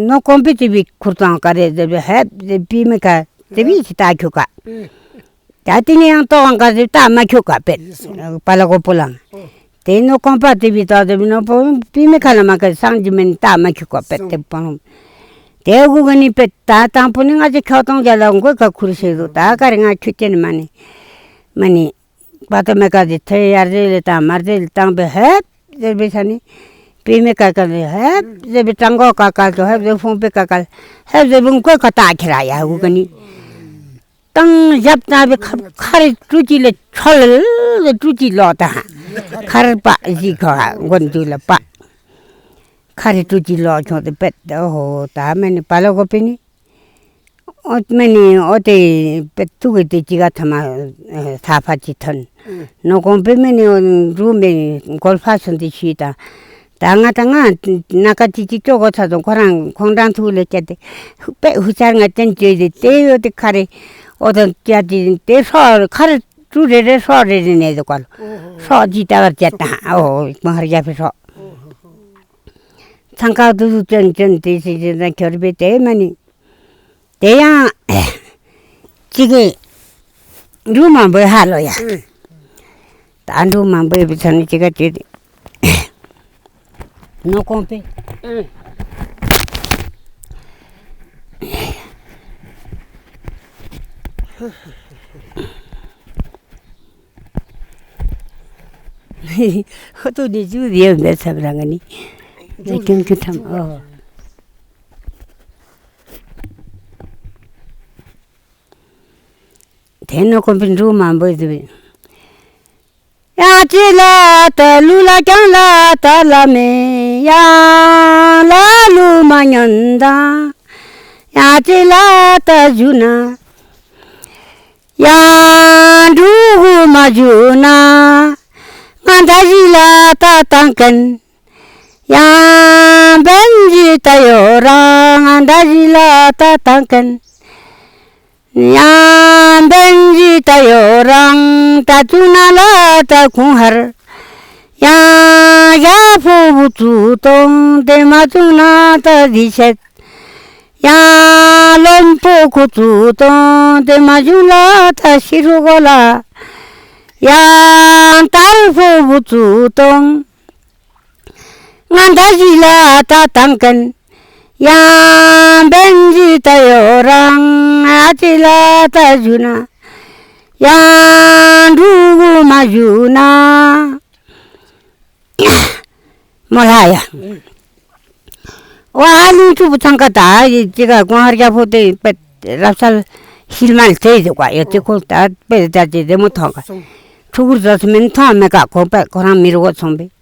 ནོ་ཀོང་པི་ཏི་བི་ཁུར་དང་ཀ་རེ་ཟེར་བའི་ཧེབ་ཟེར་པི་མི་ཁ་ཏི་བི་ཅི་ཏ་ཁྱུ་ཀ། ད་ཏི་ནི་ཡང་ཏོ་གང་ཀ་ཟེར་ཏ་མ་ཁྱུ་ཀ་པད། པ་ལ་གོ་པོ་ལང་། དེ་ནོ་ཀོང་པ་ཏི་བི་ཏོ་ཟེར་བའི་ནོ་པོ་པི་མི་ཁ་ལ་མ་ཀ་སང་ཇི་མིན་ཏ་མ་ཁྱུ་ཀ་པད་དེ་པོ་ལང་། དེ་གུ་ག་ནི་པད་ད་དང་པོ་ནི་ང་ཅི་ཁྱོ་ཏོང་རྒྱ་ལ་མགོ་ཀ་ཁུར་ཤེས་དུ་ད་ཀ་རེ་ང་ཁྱུ་ཅན་མ་ནི་མ་ནི། པ་ཏོ་མེ་ཀ་ཟེ་ཐེ་ཡར་ཟེ་ལེ་དང་མར་ཟེ་ལེ་དང་པེ་ཧེབ་ཟེར་བེ་ས་ནི། པེ་མེ་ཀ་ཀ་ཟེ་ཧེབ་ཟེར་བེ་ཀྲང་གོ་ཀ་ཀ་ཟེ་ཧེབ་ཟེར་ཕུང་པེ་ཀ་ཀ་ཧེབ་ཟེར་བུང་ཀོ་ཀ་ཏ་ཁྱེར་ཡ་ཧུ་ཀ་ནི། ཏང་ཞབ་ཏ་བེ་ཁ་ཁ་རེ་ཀྲུ་ཅི་ལེ་ཆོ་ལེ་ཀྲུ་ཅི་ལོ་ཏ། ཁ་རེ་པ་ཟི་ཁོ་ཧ་མགོན་དུ་ལ་པ། ཁ་རེ་ཀྲུ་ཅི་ལོ་ཁྱོང་ཏེ་པེད་ད་ཧོ་ད་མེ་ནི་པ་ལ་གོ་པེ་ནི། ཨོ་མེ་ནི་ཨོ་དེ་པེ་ཏུ་གི་དེ་ཅི་ག་ཐ་མ་ས་ཕ་ཅི་ཐོན། ནོ་ཀོང་པེ་མེ་ནི་འབྲུ་མེ་གོལ་ཕ་སོན་དེ་ཤི་ད། ད་ང་ད་ང་ན་ཀ་ཅི་ཅི་ཅོ་གོ་ཚ་དོ་ཁོ་རང་ཁོང་རང་ཐུག་ལེ་ཅེ་དེ་པེ་ཧུ་ཆར་ང་ཏན་ཅེ་དེ་དེ་ཡོ་དེ་ཁ་རེ་ཨོ་ད་ཅ་དེ་དེ་ཧྲོ་ཁ་རེ་ཀྲུ་རེ་རེ་ཧྲོ་རེ་རེ་ནེ་དེ་ཀོལ་ཧྲོ་ཅི་ད་གར་ཅེ་ད་ཨོ་མ་ཧར་ཡ་ཕེ་ཧྲོ། ཚང་ཁ་དུ་དུ་ཅོན་ཅོན་དེ་སི་ཅི་ན་ཁྱོར་བེ་དེ་མ་ནི། དེ་ཡང་ཅི་གི་འབྲུ་མང་པོའི་ཧ་ལོ་ཡ། ད་འབྲུ་མང་པོའི་བི་ཚ་ནི་ཅི་ག་ཅི་དེ་ནོ་ཀོང་པེ། ཧོ་ཏུ་ནི་ཇུ་རེ་ཡོད་མེད་ཚབ་རང་ནི། ཇུ་ཀྱང་ཀྱང་ཐམ་ཨོ། དེ་ནོ་ཀོང་པེ་འབྲུ་མང་པོ་ཡོད་དེ། ཡང་ཅི་ལ་ད་ལུ་ལ་ཀྱང་ལ་ད་ལ་མེ་ཡང་ལ་ལུ་མ་ཉོན་དང་། ཡང་ཅི་ལ་ད་ཞུ་ན། ཡང་འབྲུ་གུ་མ་ཞུ་ན། ང་ད་ཞི་ལ་ད་དང་ཀན། ཡང་བན་ཞི་ད་ཡོ་རང་ང་ད་ཞི་ལ་ད་དང་ཀན། ཡང་བན་ཞི་ད་ཡོ་རང་ད་ཅུ་ན་ལ་ད་ཁུང་ཧར། ཡང་ཡ་ཕུ་བུ་ཙུ་ཏོང་དེ་མ་ཅུ་ན་ད་དི་ཤད། ཡང་ལོན་པོ་ཁུ་ཙུ་ཏོང་དེ་མ་ཅུ་ལ་ད་ཤི་རུ་གོ་ལ། ཡང་ཏར་ཕུ་བུ་ཙུ་ཏོང་། ང་ད་ཞི་ལ་ད་དང་ཀན། ཡང་བན་ཞི་ད་ཡོ་རང་ཨ་ཅི་ལ་ད་ཞུ་ན། ཡང་འབྲུ་གུ་མ་ཞུ་ན། མོ་ལ་ཡ། ཝ་ཧ་ལུང་ཕྲུ་བུ་ཚང་ཀ་ད་ཡི་ཅི་ག་གོང་ཧར་རྒྱ་ཕོ་དེ་པད་རབ་གསལ་ཤིལ་མལ་དེ་ཟེར་བ་ཡོད་དེ་ཁོ་ད་པད་ད་ཅི་དེ་མོ་ཐོང་ཀ། ཕྲུ་གུར་ཟོ་སི་མིན་ཐོང་མེད་ཀ་ཁོ་པད་ཁོ་རང་མི་རུ་གོ་ཚོང་པས།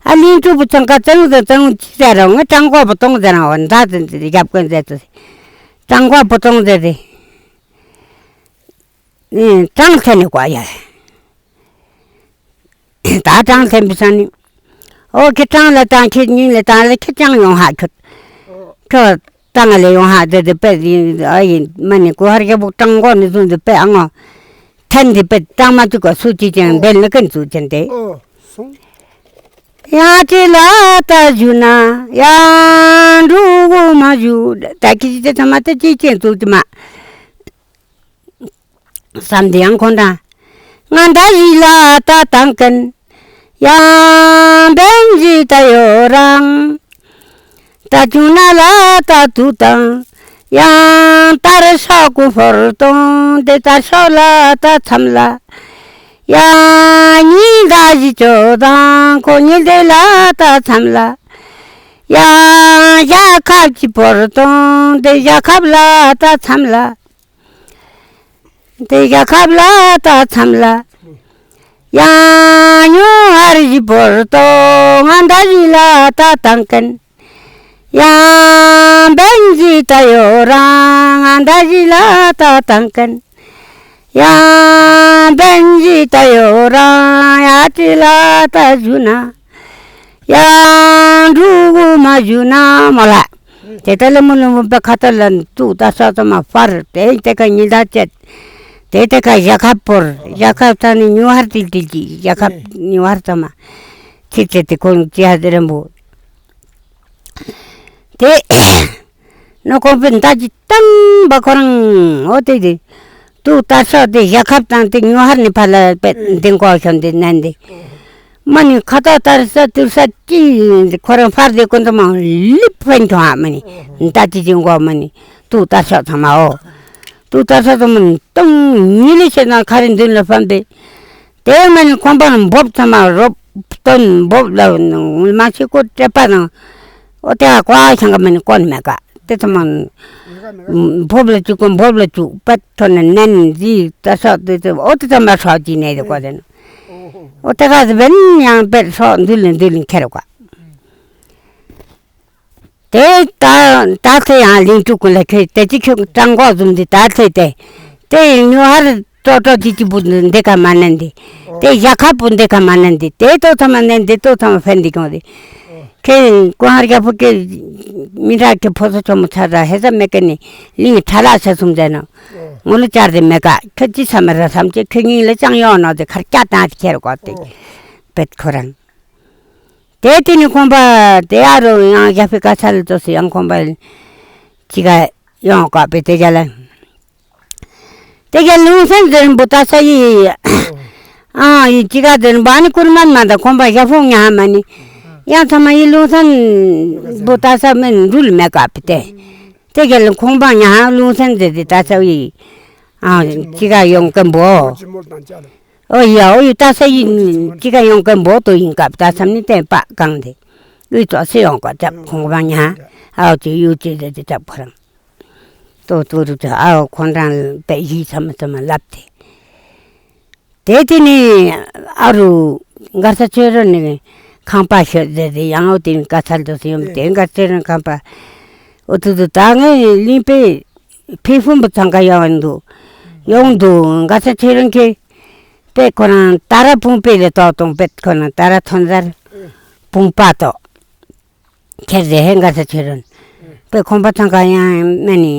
ཨ་ལིང་ཀྲུ་པུ་ཚང་ཀ་ཙང་ཙང་ཙང་ཅི་ཟེར་རོ་ང་ཀྲང་གོ་པོ་ཏོང་ཟེར་རང་འོ་འདྲ་ཙི་ཙི་རྒྱབ་ཀོན་ཟེར་ཙི། ཀྲང་གོ་པོ་ཏོང་ཟེར་ཏེ། ཨེ་ཀྲང་ཚེ་ནི་ཀོ་ཡ། ད་ཀྲང་ཚེ་བི་ས་ནི། ཨོ་ཁྱེད་ཀྲང་ལ་ཏང་ཁྱེད་ཉིན་ལ་ཏང་ལ་ཁྱེད་ཀྱང་ཡོང་ཧ་ཁྱོད། ཁྱོད་ཏང་ལ་ཡོང་ཧ་ཟེར་ཏེ་པེ་ཨ་ཡིན་མ་ནི་ཀོ་ཧར་རྒྱ་པོ་ཀྲང་གོ་ནི་ཟུང་ཏེ་པེ་ཨ་ངོ། ཐན་དེ་པེ་ཀྲང་མ་ཅིག་གོ་སུ་ཅི་ཅན་འབེལ་ནི་ཀན་ཚུ་ཅན་ཏེ། ཡང་ཅི་ལ་ད་ཞུ་ན་ཡང་འབྲུ་གུ་མ་ཞུ། ད་ཁྱི་ཅི་ཚ་མ་ད་ཅི་ཅན་ཚུགས་ཀྱི་མ་བསམ་དེ་ཡང་ཁོང་ད། ང་ད་ཞི་ལ་ད་དང་ཀན། ཡང་བན་ཞི་ད་ཡོ་རང་། ད་ཅུང་ན་ལ་ད་དུ་དང་། ཡང་ཏར་ཤོག་གུ་ཕོར་གཏོང་དེ་ཏར་ཤོག་ལ་ད་མཚམས་ལ། ཡང་ཉི་ཟླ་བཞི་ཅོ་དང་ཁོ་ཉི་ཟླ་ལ་ད་མཚམས་ལ། ཡང་ཞག་ཁབ་ཅི་ཕོར་གཏོང་དེ་ཞག་ཁབ་ལ་ད་མཚམས་ལ། དེ་ཞག་ཁབ་ལ་ད་མཚམས་ལ། ཡང་ཉུང་ཧར་བཞི་ཕོར་གཏོང་ང་ད་བཞི་ལ་ད་དང་ཀན། ཡང་བན་ཞི་ད་ཡོ་རང་ང་ད་བཞི་ལ་ད་དང་ཀན། ཡང་བན་ཞི་ད་ཡོ་རང་ཡ་ཏི་ལ་ད་ཞུ་ན། ཡང་འབྲུ་གུ་མ་ཞུ་ན་མོ་ལ། དེ་ལྟ་ལ་མུ་ལུ་མུ་པ་ཁ་ཏ་ལ་ཏུ་ད་ས་ཏོ་མ་ཕར་དེ་དེ་ཀ་ཉི་ད་ཅེད། དེ་དེ་ཀ་ཞྭ་ཁབ་བོར། ཞྭ་ཁབ་ཚང་ནི་ཉུ་ཧར་ཏིལ་ཏིལ་གྱི་ཞྭ་ཁབ་ཉུ་ཧར་ཚང་མ་ཚིག་ཚེ་དེ་ཁོང་ཅི་ཧ་དེ་རན་པོ། དེ་ནོ་ཀོང་པོའི་མདའ་ཅིག་བཏང་པ་ཁོ་རང་འོ་དེ་དེ་ཏུ་དར་ཤོག་དེ་ཞྭ་ཁབ་དང་དེ་ཉུ་ཧར་ནི་ཕར་ལ་པེ་འདི་འགོག་ཤོམ་དེ་ནན་དེ། མ་ནི་ཁ་ཏ་ལྟར་ས་ཏུར་ས་ཅི་ཁོ་རང་ཕར་དེ་ཀུན་ཏུ་མ་ལིབ་ཕན་ཁྱོང་ཨ། མ་ནི་མདའ་ཅི་ཅི་འགོག་མ་ནི་ཏུ་དར་ཤོག་ཚང་མ་འོ། ཏུ་དར་ཤོག་ཚང་མ་སྟོང་ཉིད་ལས་བྱེད་ན་ཁ་རི་མདུན་ལ་ཕམ་པས། དེ་མ་ནི་ཁོང་པ་ནི་འབོབ་ཚང་མ་རོབ་སྟོན་འབོབ་ལ་མ་ཤི་ཀོ་སྤྲད་པ་དང་། ཨོ་དེ་ཧ་ཀོ་ཨ་ཤང་ག་མ་ནི་ཀོན་མེ་ཀ་དེ་ཚང་མ་འབོབ་ལ་བཅུག་གོ་འབོབ་ལ་བཅུག་པད་ཐོན་ནན་ཟི་ད་ཤོག་དེ་དེ་ཨོ་དེ་ཚང་མ་ཧྲོག་ཅི་ནས་དེ་ཀོ་དེ་ནི། ཨོ་དེ་ག་ཟི་བན་ཡང་པད་ཧྲོག་འདུལ་ལིན་འདུལ་ལིན་ཁེར་ཀོ། དེ་ད་ད་ཚེ་ཡང་ལིང་ཀྲུག་ཀུན་ལ་ཁྱོད་དེ་ཅི་ཁྱོད་ཀྲང་གོ་ཟུམ་དེ་ད་ཚེ་དེ་དེ་ཡིན་ཉོ་ཧར་ཏོ་ཏོ་ཅི་ཅི་བུ་འདི་ཀ་མ་ནན་དེ་དེ་ཞྭ་ཁ་བུ་འདི་ཀ་མ་ནན་དེ་དེ་ཏོ་ཚང་མ་ནན་དེ་ཏོ་ཚང་མ་ཕན་དེ་ཀྱོང་དེ་ཁྱོད་ཀོང་ཧར་རྒྱ་ཕུ་ཀེ་མི་ར་ཀེ་ཕོ་སོ་ཆོ་མོ་ཚ་ད་ཧེ་ས་མེ་ཀེ་ནི་ལིང་ཁྲ་ལ་ས་སུམ་ཟེ་ནོ་ངོ་ལོ་ཅར་དེ་མེ་ཀ་ཁྱོད་ཅི་ས་མ་ར་སམ་ཅེ་ཁྱོད་ཉིན་ལ་ཅང་ཡོང་ནོ་དེ་ཁར་ཀྱ་ཏང་དེ་ཁྱེར་གོ་དེ་པེད་ཁོ་རང་། དེ་དེ་ནི་ཁོང་པ་དེ་ཨ་རུ་ཡང་རྒྱ་ཕི་ཀ་ཚ་ལ་ཙོ་སི་ཡང་ཁོང་པ་ཅི་ག་ཡོང་ཀ་པེ་དེ་ག་ལ། དེ་ག་ལུང་སན་ཟེར་བུ་ཏ་ས་ཡི། ཨ་ཡི་ཅི་ག་ཟེར་བ་ནི་ཀུར་མན་མ་ད་ཁོང་པ་ཞྭ་ཕུང་ཉ་ཧ་མ་ནི། ཡང་ཚ་མ་ཡི་ལུང་སན་བུ་ཏ་ས་མན་འགྲུལ་མེ་ཀ་པེ་དེ། དེ་ག་ལ་ཁོང་པ་ཉ་ཧ་ལུང་སན་ཟེར་དེ་ཏ་ས་ཡི། ཨ་ཅི་ག་ཡོང་ཀན་བོ། ཨོ་ཡ་ཨོ་ཡུ་ཏ་ས་ཡི་ཅི་ག་ཡོང་ཀན་བོ་ཏོ་ཡིན་སྐབས་ཏ་སམ་ནི་བསྟན་པ་གང་དེ་ཡུ་ཏོ་སི་ཡོང་ཀ་ཅབ་ཁོང་པ་ཉ་ཨའོ་ཅི་ཡུ་ཅི་དེ་དེ་ཅབ་ཁོ་རང་ཏོ་ཏོ་རུ་ཅི་ཨའོ་ཁོང་རང་པེ་ཡི་ཚམ་ཚམ་ལབ་དེ། དེ་དེ་ནི་ཨ་རུ་མགར་ས་ཆོས་རོ་ནི་ཁང་པ་ཤོད་དེ་དེ་ཡང་ཨོ་དེ་ནི་ཀ་ཚལ་དུ་སི་ཡོམ་དེ་མགར་ཆོས་རོ་ཁང་པ་ཨོ་ཏུ་ཏུ་ད་ངའི་གླིང་པའི་ཕི་ཕུང་པོ་ཚང་ཀ་ཡོང་འདུག་ཡོང་འདུག་མགར་ས་ཆོས་རོ་ཁེ། པེ་ཁོ་རང་ཏཱ་ར་བུང་པའི་ལས་ཏོག་ཏོང་པེ་ཁོ་རང་ཏཱ་ར་ཐོན་ཟར་བུང་པ་ཏོ། ཁྱེར་ཟེ་ཧེ་མགར་ས་ཆོས་རོན། པེ་ཁོང་པ་ཚང་ཀ་ཡང་མེ་ནི་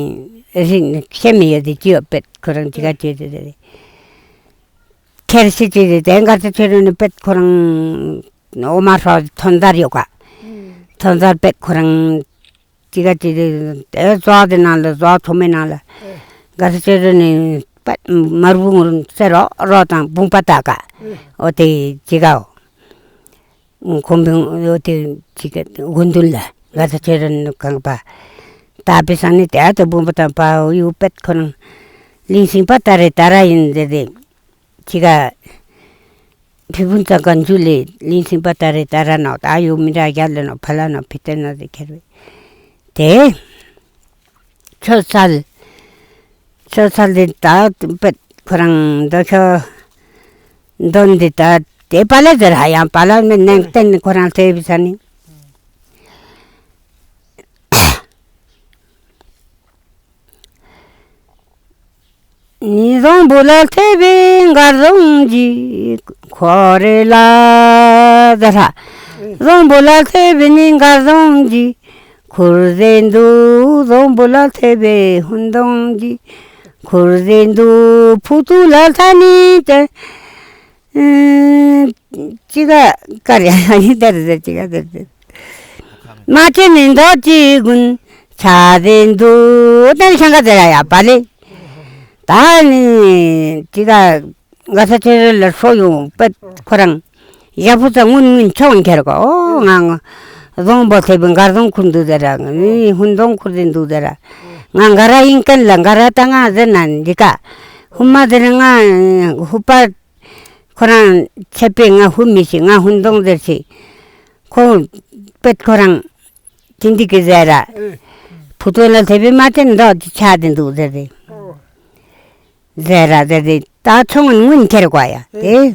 རིན་ཁྱེ་མི་ཡོད་དེ་ཅི་ཡོད་པེ་ཁོ་རང་ཅི་ག་ཅི་ཟེ་ཟེ། ཁྱེར་སི་ཅི་ཟེ་དེ་མགར་ས་ཆོས་རོན་ནི་པེ་ཁོ་རང་ཨོ་མ་ཧྲོ་ཐོན་ཟར་ཡོད་ཀ་ཐོན་ཟར་པེ་ཁོ་རང་ཅི་ག་ཅི་དེ་ཟོག་དེ་ནང་ལ་ཟོག་ཐོ་མེ་ནང་ལ་ག་ས་ཅི་རེ་ནི་པ་མར་བུང་རུང་སེ་རོ་རོ་དང་བུང་པ་ཏ་ཀ་ཨོ་དེ་ཅི་གའོ། ཁོང་བུང་ཨོ་དེ་ཅི་ག་དགུན་དུན་ལ་ག་ས་ཅི་རེ་ནི་གང་པ་ཏ་པི་སང་ནི་དེ་ཨ་དེ་བུང་པ་དང་པ་ཨོ་ཡུ་པད་ཁོ་རང་ལིང་སིང་པ་ཏ་རེ་ཏ་ར་ཡིན་ཟེར་དེ། ཅི་ག་ཕི་ཕུན་ཚོགས་ཀ་འཇུ་ལེ་ལིང་སིང་པ་ཏ་རེ་ཏ་ར་ནོ་ད་ཡོ་མི་ར་རྒྱ་ལེ་ནོ་ཕ་ལ་ནོ་ཕི་ཏེ་ནོ་དེ་ཁེར་བེ། དེ་ཆོས་ཚལ་ཆོས་ཚལ་དེ་ད་པེ་ཁོ་རང་འདོ་ཤོ་འདོན་དེ་ད་དེ་པ་ལ་ཟེར་ཧ་ཡང་པ་ལ་མི་ནང་བསྟན་ཁོ་རང་ལྟེ་བི་ས་ནི། ནི་བཟང་པོ་ལ་ཐེ་བའི་མགར་རྫོང་གི་ཁོ་རེ་ལ་ཟེར་ཧ། བཟང་པོ་ལ་ཐེ་བའི་ནི་མགར་རྫོང་གི་ཁུར་ཟེ་འདུག་བཟང་པོ་ལ་ཐེ་བའི་ཧུན་རྫོང་གི་ཁུར་ཟེ་འདུག་ཕུ་ཏུ་ལ་ཐ་ནི་ཏེ། ཅི་ག་ཀ་རེ་ཡིན་དེར་ཟེར་ཅི་ག་དེར་ཟེར། མ་ཅི་ནི་འདོ་ཅི་གུན་ཆ་ཟེ་འདུག་དེར་ཤང་ག་ཟེར་ཡ་པ་ལེ། ད་ནི་ཅི་ག་ག་ས་ཆེ་རེ་ལ་ཧྲོ་ཡོང་པད་ཁོ་རང་ཡ་ཕུ་ཚ་སྔུན་སྔུན་ཆོ་འོང་ཁྱེར་གོ་ཨོ་ང་ང་རྫོང་པོ་ཐེ་བི་མགར་རྫོང་ཁུར་འདུག་ཟེར་ར་ནི་ཧུན་རྫོང་ཁུར་ཟེ་འདུག་ཟེར་ར་ང་མགར་ར་ཡིན་ཀན་ལ་མགར་ར་ད་ང་ཟེར་ན་འདི་ཀ་ཧུ་མ་ཟེར་ང་ཧུ་པ། ཁོ་རང་ཆད་པས་ང་ཧུ་མི་ཤེས། ང་ཧུན་རྫོང་ཟེར་ཤེས། ཁོ་པད་ཁོ་རང་ཅི་འདི་གི་ཟེར་ར། ཨེ། བུ་ཏོ་ལ་དེ་བས་མ་བསྟན་མདོག་ཅིག་ཆགས་ཏེ་འདུག་ཟེར་ཏེ། ཨོ། ཟེར་ར་ཟེར་ཏེ་ད་ཆུང་ངུན་སྔོན་ཁྱེར་དགོས་ཡ། ཨེ། ཨེ།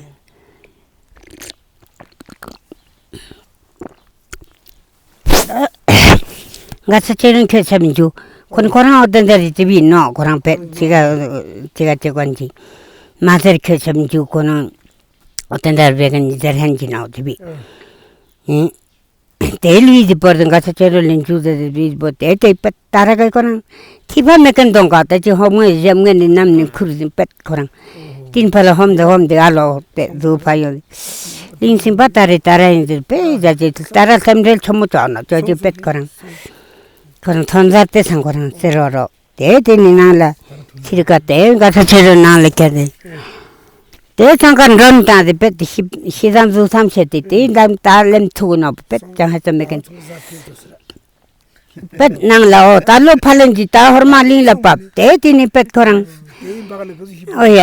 ང་ཚོ་ཆེ་རིང་ཁྱོད་ཆབ་འཇུ། ཁོ་ཁོ་རང་འོ་དེ་འདྲ་རེད་དེ་བི་ནོ། ཁོ་རང་པད་ཅི་ག་ཅི་ག་ཅི་གོན་ཅི། མ་ཟེར་ཁྱོད་ཆབ་འཇུ་ཁོ་རང་འོ་དེ་འདྲ་བེ་གན་ཟེར་ཧན་ཅི་ནོ་དེ་བི། ཨེ། དེ་ལུས་དེ་བོར་དེ་ག་ས་ཆེ་རོ་ལེན་ཇུ་དེ་དེ་ལུས་བོར་དེ་དེ་པད་ཏ་ར་ག་ཁོ་རང་ཐི་ཕ་མེ་ཀན་དོང་ག་ད་ཅི་ཧོབ་ངོས་ཞབས་ངོས་ནི་ནམ་ནི་ཁུར་ཟིན་པད་ཁོ་རང་ཏིན་ཕ་ལ་ཧོམ་དེ་ཧོམ་དེ་ཨ་ལོ་དེ་ཟུ་ཕ་ཡོད། གླིང་སིམ་པ་ཏ་རེ་ཏ་ར་ཡིན་ཟེར་པེ་ཛ་ཅི་ཏ་ར་སེམས་འབྲེལ་ཆོ་མོ་ཅོག་ན་ཅོ་ཅི་པད་ཁོ་རང་ཁོ་རང་ཐོན་ཟར་དེ་སང་ཁོ་རང་ཟེར་རོ་རོ། དེ་དེ་ནི་ནང་ལ་ཚིར་ཀ་དེ་ག་ས་ཆེ་རོ་ནང་ལ་ཁྱེར་ཏེ། དེ་ཚང་ཀ་མགྲོན་བཏང་སྟེ་པད་ཤི་ཤི་ཙམ་ཟུག་ཙམ་བྱས་ཏེ་དེ་འདམ་ད་ལེམ་ཐུག་ནོ་པད་ཅང་ཧ་ཙམ་མེད་མཁན། པད་ནང་ལ་འོ་ད་ལོ་ཕ་ལན་གྱི་ད་ཧོར་མ་གླིང་ལ་བབས་དེ་དེ་ནི་པད་ཁོ་རང་། ཨོ་ཡ།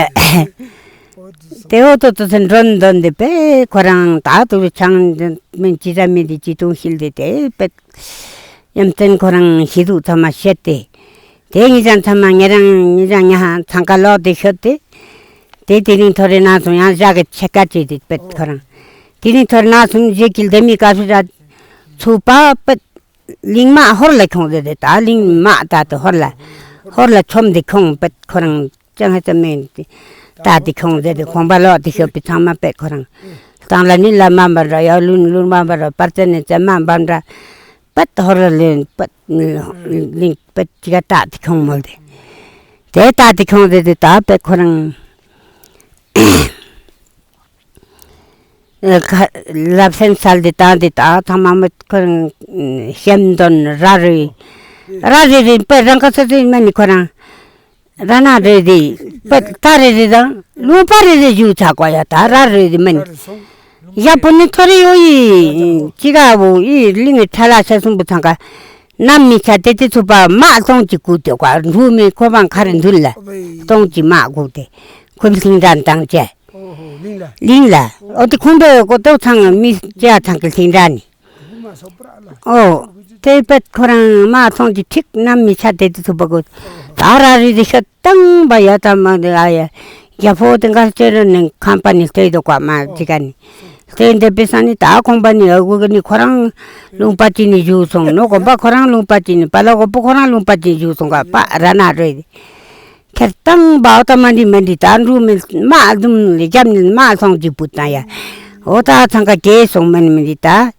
དེ་འོ་ཏོ་ཏོ་ཚེ་མགྲོན་འདོན་ཏེ་པད་ཁོ་རང་ད་དུ་ཆང་མིན་ཅི་ཙམ་མིན་དེ་ཅི་ཏུང་ཤིལ་ཏེ་དེ་པད། ཡམ་ཏན་ཁོ་རང་ཤི་དུག་ཚང་མ་བཤད་དེ། དེ་ངེད་ཅག་ཚང་མ་ངེད་རང་ངེད་ཅག་ཉ་ཧང་ཚང་ཀ་ལོག་དེ་ཤོད་དེ། དེ་དེ་རིང་ཐོ་རེ་ན་སོང་ཡང་ཞག་གི་ཕྱེད་ཀ་བྱས་དེ་པད་ཁོ་རང་། དེ་རིང་ཐོ་རེ་ན་སོང་རྗེས་ཀྱི་ལྡེ་མི་ཀ་ཕི་ར་ཚུགས་པ་པད། གླིང་མ་ཧོར་ལ་ཁྱོང་ཟེར་དེ་ད་གླིང་མ་ད་དེ་ཧོར་ལ་ཧོར་ལ་ཆོམ་དེ་ཁྱོང་པད་ཁོ་རང་ཅང་ཧ་ཙམ་མེད་དེ། ད་དེ་ཁྱོང་ཟེར་དེ་ཁོང་པ་ལོག་དེ་ཤོད་པའི་ཚང་མ་པད་ཁོ་རང་། ཐང་ལ་ནི་ལ་མ་འབར་ར་ཡ་ལུན་ལུན་མ་འབར་ར་པར་ཙེ་ནས་ཙེ་མ་འབར་ར། པད་ཧོར་ལ་ལེན་པད་ལིང་པད་ཅི་ག་ཏག་ཏི་ཁྱོང་མོལ་ཏེ། དེ་ཏག་ཏི་ཁྱོང་ཏེ་དེ་ད་པད་ཁོ་རང་ལབ་སེམས་སལ་ཏེ་ད་འདི་ད་ཐ་མ་མ་ཁོ་རང་ཞེམ་དོན་ར་རེ་ར་རེ་རེ་པད་རང་ཁ་ས་ཏི་མ་ནི་ཁོ་རང་། ར་ན་རེ་རེ། པ་ཏ་རེ་རེ་དང་ལུང་པ་རེ་རེ་བཞུགས་ཚར་གོ་ཡ་ད་ར་རེ་རེ་མིན། ཡ་པོ་ནི་ཐོ་རེ་ཡོ་ཡི་ཅི་ག་བོ་ཡི་གླིང་གི་ཁྲ་ལ་ཆ་གསུམ་པོ་ཚང་ཀ་ནམ་མི་ཆ་ཏེ་ཏེ་ཚུ་པ་མ་སྟོང་གཅིག་གུ་ཏེ་ཀ་འབྲུ་མི་ཁོ་བང་ཁ་རེ་འདུལ་ལ་སྟོང་གཅིག་མ་གུ་ཏེ་ཁོ་ལྷིང་འདྲ་དང་བཅས་གླིང་ལ་འོ་ཏེ་ཁོང་པའི་གོ་ཏོ་ཚང་མི་ཅ་ཚང་གི་ལྷིང་འདྲ་ནི། ཨོ། དེ་པད་ཁོ་རང་མ་ཐོང་གི་ཁྲིག་ནམ་མི་ཆ་དེ་དུ་ཐུབ་པ་གོ། ད་ར་རི་དེ་ཤ་ཏང་བ་ཡ་ཏ་མ་དེ་ཨ་ཡ། རྒྱ་ཕོ་དེ་འགའ་ཅེ་ར་ནས་ཁམ་པ་ནི་ལྟོས་དོ་ཀ་མ་ཅི་ག་ནི། ལྟོས་འདེབས་པའི་ས་ནི་ད་ཁོང་པ་ནི་ཨ་གུ་ག་ནི་ཁོ་རང་ལུང་པ་ཅི་ནི་བཞུགས་སོང་ནོ་གོམ་པ་ཁོ་རང་ལུང་པ་ཅི་ནི་པ་ལ་གོ་པོ་ཁོ་རང་ལུང་པ་ཅི་ནི་བཞུགས་སོང་ཀ་པ་ར་ན་རོས། ཁེར་རྐྱང་བའོ་ད་མ་འདི་མ་འདི་ད་འབྲུ་མི་མ་འཛུམ་ལི་རྒྱབ་ནི་མ་སོང་ཅི་བུ་ད་ཡ། འོ་ད་ཚང་ཀ་གེ་སོང་མ་ནི་མི་འདི་ད།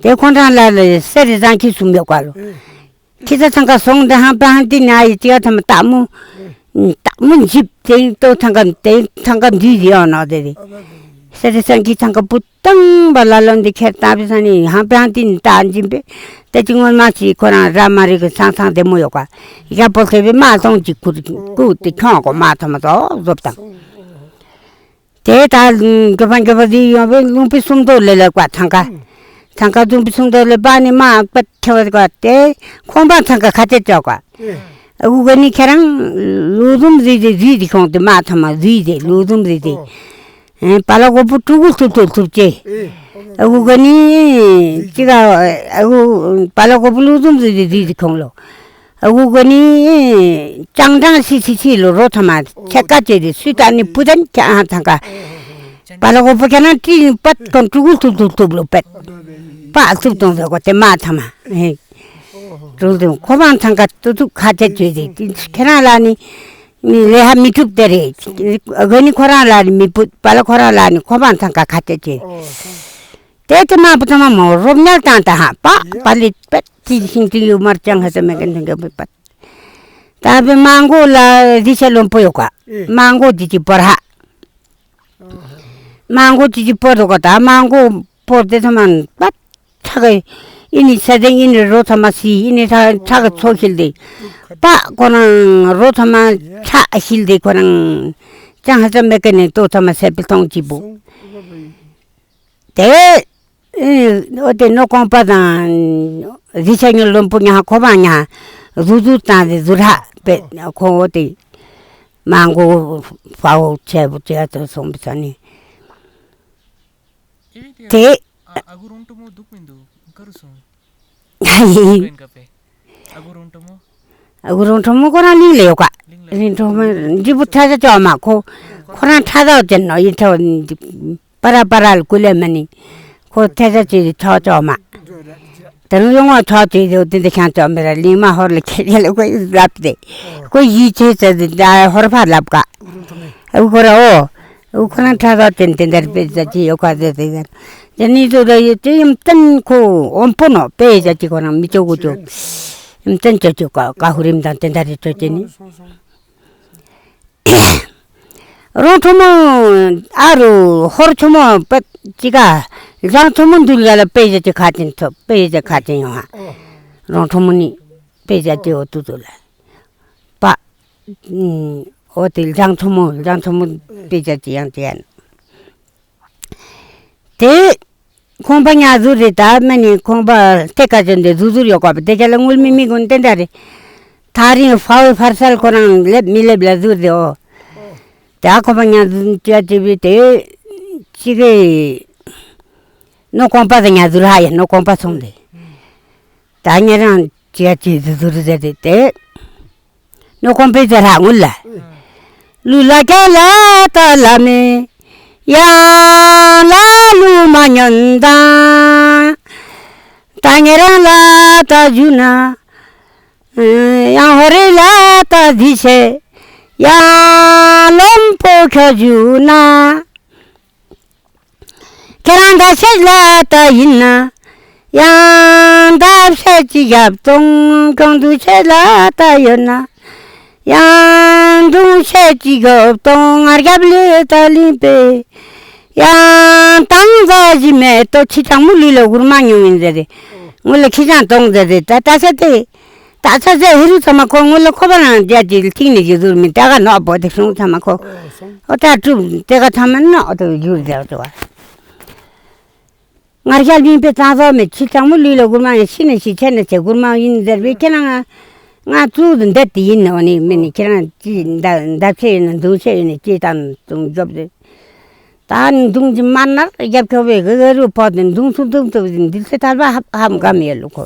དེ་ཁོང་རང་ལ་ལ་སེ་རི་ཚང་ཁྱི་སུམ་ཡོད་ཀ་ལོ། ཁྱི་ད་ཚང་ཀ་སོང་དེ་ཧང་པ་ཧང་དི་ན་ཡི་ཅི་ཡ་ཐ་མ་སྟག་མོ། སྟག་མོ་འཇིབ་དེ་ཏོ་ཚང་ཀ་དེ་ཚང་ཀ་འདུས་ཡོད་ནོ་དེ་དེ། སེ་རི་ཚང་ཁྱི་ཚང་ཀ་བུ། ཏང་བ་ལ་ལོན་དེ་ཁྱེར་བཏང་བའི་ས་ནི་ཧང་པེ་ཧང་ཏིན་ཏང་འཇིམ་པེ། ཏེ་ཅི་སྔོན་མ་ཅི་ཁོ་རང་ར་མ་རི་གི་ཚང་ཚང་བདེ་མོ་ཡོད་ཀ། ཡ་པོ་ལྷེ་བི་མ་ཏོང་ཅི་ཁུར་ཀུ་ཏི་ཁྱོང་གོ་མ་ཐོ་མ་ཏོ་ཟོབ་དང་། ཏེ་ད་གྱོ་ཕ་གྱོ་ཕ་དི་ཡོང་བའི་ལུང་པི་སུམ་ཏོ་ལེ་ལེ་ཀ་ཚང་ཀ། ཚང་ཀ་ལུང་པི་སུམ་ཏོ་ལེ་པ་ནི་མ་པ་ཁྱེ་བ་ཀ་ཏེ་ཁོང་པ་ཚང་ཀ་ཁ་ཏེ་ཅོ་ཀ། ཨ་གུ་ག་ནི་ཁྱེད་རང་ལུག་འཛུམ་རི་དེ་རི་དེ་ཁོང་དེ་མ་ཐ་མ་རི་དེ་ལུག་འཛུམ་རི་དེ། ཨེ་པ་ལ་གོ་པུ་ཀྲུ་གུ་ཐུབ་ཐུབ་ཐུབ་ཅེ། ཨ་གུ་ག་ནི་ཅི་ག་ཨ་གུ་པ་ལ་གོ་པུ་ལུག་འཛུམ་རི་དེ་རི་དེ་ཁོང་ལོ། ཨ་གུ་ག་ནི་ཅང་ཀྲང་སི་སི་སི་ལོ་རོ་ཐ་མ་ཆ་ཀ་ཅེ་དེ་སུ་ད་ནི་པུ་དན་ཁྱ་ཧ་ཐང་ཀ། པ་ལ་གོ་པུ་ཁྱེད་རང་ཏི་པ་ཀོན་ཀྲུ་གུ་ཐུབ་ཐུབ་ཐུབ་ལོ་པད། པ་ཐུབ་ཐུབ་ཐུབ་གོ་དེ་མ་ཐ་མ། ཨེ། གྲུལ་དུ་ཁོ་རང་ཚང་ཀ་ཏུ་ཏུ་ཁ་ཆེ་བྱོས་ཏེ་ཁྱེད་རང་ལ་ནི་མི་ལས་ཧ་མི་ཐུབ་དེ་རེད། ག་ནི་ཁོ་རང་ལ་ནི་མི་བུད་པ་ལ་ཁོ་རང་ལ་ནི་ཁོ་རང་ཚང་ཀ་ཁ་ཆེ་བྱོས། དེ་དེ་མ་བུ་ཚང་མ་མོ་རོབ་ཉལ་བཏང་ད་ཧ་པ་པ་ལི་པད་ཏི་ཤིང་ཏི་ཡུ་མར་ཅང་ཧ་ས་མེ་གན་ཐུང་ག་བུད་པད། ད་བི་མང་གོ་ལ་རི་ཆ་ལོན་པོ་ཡོད་ཀ་མང་གོ་ཏི་ཅི་པོར་ཧ། མང་གོ་ཅི་ཅི་པོ་རོ་ག་ད་མང་གོ་པོ་དེ་ཚོ་མན་པ་ཁྲག་གི་ཨི་ནི་ས་དེ་ཨི་ནི་རོ་ཚ་མ་སི་ཨི་ནི་ཁྲག་ཁྲག་གི་ཚོ་ཤིལ་དེ་པ་ཁོ་རང་རོ་ཚ་མ་ཁྲག་ཤིལ་དེ་ཁོ་རང་ཅང་ཧ་ཙམ་མེད་ཀ་ནི་ཏོ་ཚ་མ་སེ་པི་ཐོང་ཅི་བུ། དེ། ཨེ། འོ་དེ་ནོ་ཀོང་པ་དང་། རི་ཆ་ཉོ་ལོན་པོ་ཉ་ཧ་ཁོ་བ་ཉ་ཧ། ཟུ་ཟུ་དང་དེ་ཟུ་ར་པེ་ཁོ་འོ་དེ། མང་གོ་ཕའོ་ཆེ་བུ་ཆེ་ཏོ་སོང་པི་ས་ནི། དེ། ཨ་གུ་རོང་ཏོ་མོ་དུག་མི་འདུག་ཀ་རུ་སོང་། ཨ་གུ་རོང་ཏོ་མོ། ཨ་གུ་རོང་ཏོ་མོ་ཁོ་རང་གླིང་ལ་ཡོད་ཀ། གླིང་ལ་ཡོད་ཀ། གླིང་ཏོ་མོ་འདི་བུ་ཁྲ་ཆ་ཅོག་མ་ཁོ། ཁོ་རང་ཁྲ་ཆ་ཅན་ནོ་ཡིན་ཐོ། པ་ར་པ་ར་ལ་ཀུ་ལེ་མ་ནི། ཁོ་ཐེ་ས་ཅི་ཆོག་ཆོག་མ། དེ་རུ་ཡོང་བ་ཆོག་ཅི་དེ་དེ་འདི་ཁྱང་ཆོག་མི་ར་གླིང་མ་ཧོར་ལ་ཁྱེད་ལ་ཁོ་ལབ་སྟེ། ཁོ་ཡིད་ཆེས་ཚེ་དེ་ཧོར་ཕ་ལབ་ཀ། ཨུ་ཁོ་ར་འོ། ཨུ་ཁོ་རང་ཁྲ་ཆ་ཅན་དེ་འདར་པེ་ས་ཅི་ཡོད་ཀ་དེ་དེ། དེ་ནི་དུ་ར་ཡོད་དེ་ཡུམ་བརྟན་ཁོ་འོམ་པོ་ནོ་པེ་ཡ་ཅི་ཁོ་རང་མི་ཅོ་གུ་ཅོ། ཡུམ་བརྟན་ཅོ་ཅོ་ཀ་ཀ་ཧུ་རིམ་དང་དེ་འདྲ་རེ་ཅོ་ཅེ་ནི། རོང་ཁྲོ་མོ་ཨ་རུ་ཧོར་ཆོ་མོ་པེ་ཅི་ཀ་ལྗང་ཆོ་མོ་འདུལ་ག་ལ་པེ་ཡ་ཅི་ཁ་ཅན་ཐོབ་པེ་ཡ་ཅི་ཁ་ཅན་ཡོང་ཧ། རོང་ཁྲོ་མོ་ནི་པེ་ཡ་ཅི་འོ་ཏུ་ཏུ་ལ་པ། འོ་དེ་ལྗང་ཆོ་མོ་ལྗང་ཆོ་མོ་པེ་ཡ་ཅི་ཡང་དེ་ཡང་། དེ། ཁོང་པ་ཉ་ཟུར་རེ་ད་མ་ནི་ཁོང་པ་ལྟེ་ཀ་ཅན་དེ་ཟུར་ཟུར་ཡོད་ཀ་པ་དེ་ཅ་ལ་དངུལ་མི་མི་གུན་ཏན་ཏ་རེ། ཐག་རིང་ཧྥ་བོའི་ཕར་སལ་ཁོ་རང་ལེབ་མི་ལེབ་ལ་ཟུར་དེ་འོ། ད་ཁོང་པ་ཉ་ཟུར་ཅ་ཅི་བི་དེ་ཅི་གེ་ནོ་ཁོང་པ་དེ་ཉ་ཟུར་ཧ་ཡ་ནོ་ཁོང་པ་སོང་དེ། ད་ཉེ་རང་ཅི་ཡ་ཅི་ཟུར་ཟུར་ཟེར་དེ་དེ། ནོ་ཀོང་པེ་ཛ་ར་ངུ་ལ། ལུ་ལ་ཀྱ་ལ་ཏ་ལ་མེ། ཡང་ལ་ལུ་མ་ཉོན་དང་། ཏ་ཉེ་རང་ལ་ཏ་ཇུ་ན། ཡང་ཧོ་རེ་ལ་ཏ་དི་ཤེ། ཡང་ལོམ་པོ་ཁྱོ་ཇུ་ན། ཁྱེད་རང་འདའ་ཤེས་ལ་ད་ཡིན་ན། ཡང་འདའ་ཤེས་ཀྱི་རྒྱབ་སྟོང་གང་འདུ་ཤེས་ལ་ད་ཡོད་ན། ཡང་འདུང་ཤེས་ཀྱི་རྒྱབ་སྟོང་ང་རྒྱབ་ལས་ད་ལིན་པས། ཡང་དང་ཟ་ཞི་མེད་དོ་ཁྱི་ཆང་མུ་ལུས་ལ་གུར་མ་མྱོང་ཡིན་ཟེར་རེ། ངུ་ལ་ཁྱི་ཆང་གཏོང་ཟེར་རེ་ད་ད་ཤ་དེ། ད་ཚ་ཚ་ཧེ་རུ་ཚ་མ་ཁོ་སྔོན་ལ་ཁོ་པ་རང་རྒྱ་ཅིག་ཐིང་ནས་ཀྱི་ཟུར་མི་ད་ག་ནོག་པོ་དེ་ཤུང་ཚ་མ་ཁོ། ཨོ་ད་གྲུབ་དེ་ག་ཚ་མ་ནོག་དེ་གྱུར་ཟེར་དེ་བ། ང་རྒྱལ་མིན་པའི་གཙང་བཟོ་མེད་ཁྱི་གཙང་མོ་ལུས་ལ་གུར་མ་ཡིན་ཤི་ནས་ཤི་ཆེ་ནས་ཆེ་གུར་མ་ཡིན་ཟེར་བའི་ཁྱེད་རང་ང་ང་ཙུག་ཏུ་འདེད་དེ་ཡིན་ནོ་ནི་མིན་ནི་ཁྱེད་རང་ཅི་འདབ་འདབ་ཆེ་ཡིན་ན་འདུང་ཆེ་ཡིན་ནི་ཅི་དང་དུང་རྒྱོབ་དེ། ད་ནི་མདུང་གི་དམར་ནར་རྒྱབ་ཁྱོ་བའི་གི་གི་རུ་ཕོག་དེ་མདུང་ཚུགས་མདུང་ཚུགས་དེ་འདི་ཚེ་ཐར་པ་ཧབ་ཧབ་གམ་ཡོད་ལུ་ཁོ།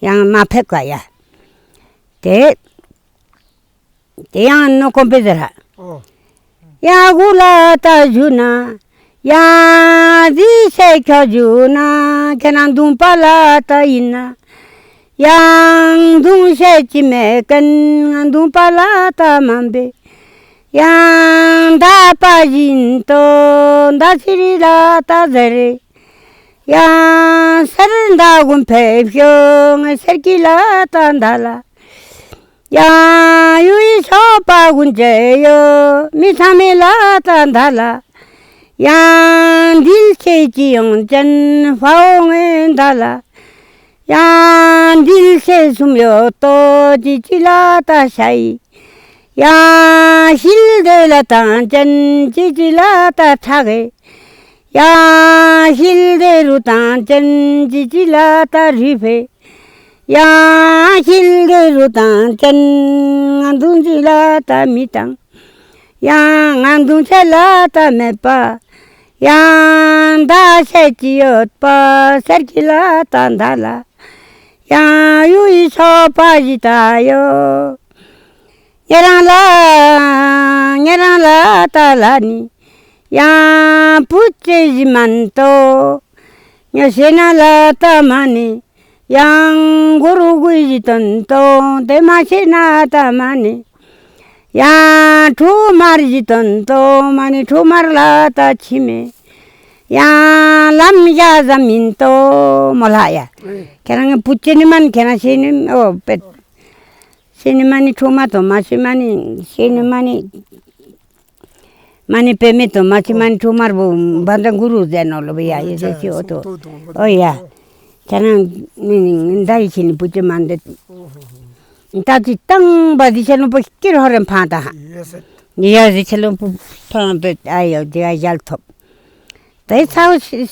ཡང་མ་ཕེབས་ག་ཡ། དེ། དེ་ཡང་ནོ་ཀོམ་པེ་ཟེར་ར། ཡང་གུ་ལ་ད་ཞུ་ན། ཡང་རི་སེ་ཁྱོ་ཞུ་ན། ཁྱེད་རང་མདུང་པ་ལ་ད་ཡིན་ན། ཡང་མདུང་ཤེས་ཀྱི་མེད་ཀན་མདུང་པ་ལ་ད་མ་འབེ། ཡང་མདའ་པ་བཞིན་དུ་མདའ་ཚི་རི་ལ་ད་ཟེར་རེ། ཡང་སེར་མདའ་གུན་ཕེབས་ཤོག་སེར་གྱི་ལ་ད་མདའ་ལ། ཡང་ཡུལ་ཡི་ཤོག་པ་གུན་བྱས་ཡོད་མི་ཚང་མའི་ལ་ད་མདའ་ལ། ཡང་འདིལ་ཆེ་ཅི་ཡོང་ཅན་ཧྥ་འོ་ངའི་མདའ་ལ། ཡང་འདིལ་ཆེ་གསུམ་ཡོད་དོ་ཅི་ཅི་ལ་ད་ཤ་ཡི། ཡང་ཤིལ་དེ་ལ་དང་ཅན་ཅི་ཅི་ལ་ད་ཁྲག་གི། ཡང་ཤིལ་དེ་རུ་དང་ཅན་ཅི་ཅི་ལ་ད་རི་ཕེ། ཡང་ཤིལ་དེ་རུ་དང་ཅན་ང་འདུ་ཅི་ལ་ད་མི་དང་། ཡང་ང་འདུ་ཆེ་ལ་ད་མེད་པ། ཡང་མདའ་ཤེས་ཀྱི་ཡོད་པ་སེར་གྱི་ལ་ད་མདའ་ལ། ཡང་ཡུ་ཡི་ཤོག་པ་ཞིག་ད་ཡོད། ཉེ་རང་ལ་ཉེ་རང་ལ་ད་ལ་ནི། ཡང་བུ་ཅེ་ཞིག་མན་ཏོ། ཉོ་ཤེས་ན་ལ་ད་མ་ནི། ཡང་གུ་རུ་གུ་ཞིག་དོན་ཏོ། དེ་མ་ཤེས་ན་ད་མ་ནི། ཡང་ཁྲུ་མར་ཞིག་དོན་ཏོ། མ་ནི་ཁྲུ་མར་ལ་ད་ཁྱི་མེ། ཡང་ལམ་ཡ་ཟམ་ཡིན་ཏོ་མོ་ལ་ཡ། ཁྱེད་རང་བུ་ཅེ་ནི་མན་ཁྱེད་རང་ཤེས་ནི་ཨོ་པེད། ཤེས་ནི་མ་ནི་ཁྲུ་མ་དོ་མ་ཤེས་མ་ནི་ཤེས་ནི་མ་ནི། མ་ནི་པེ་མེ་དོ་མ་ཤེས་མ་ནི་ཁྲུ་མར་བུ་བ་འདྲ་གུ་རུ་ཟེར་ནོ་ལོ་བི་ཡ་ཡེ་ཟེར་ཤི་ཨོ་ཏོ། ཨོ་ཡ། ཁྱེད་རང་ནི་ནི་ད་ཡི་ཤེས་ནི་བུ་ཅེ་མན་དེ། ད་ཅི་བཏང་བ་ཟི་ཆེ་ནོ་པོ་སྐྱིར་ཧོ་རེ་འཕང་ད་ཧ། ཡ་ཟི་ཆེ་ལོ་པོ་འཕང་དེ་ཨ་ཡོ་དེ་ཨ་ཡལ་ཐོབ། དེ་ཚའོ་ཤི་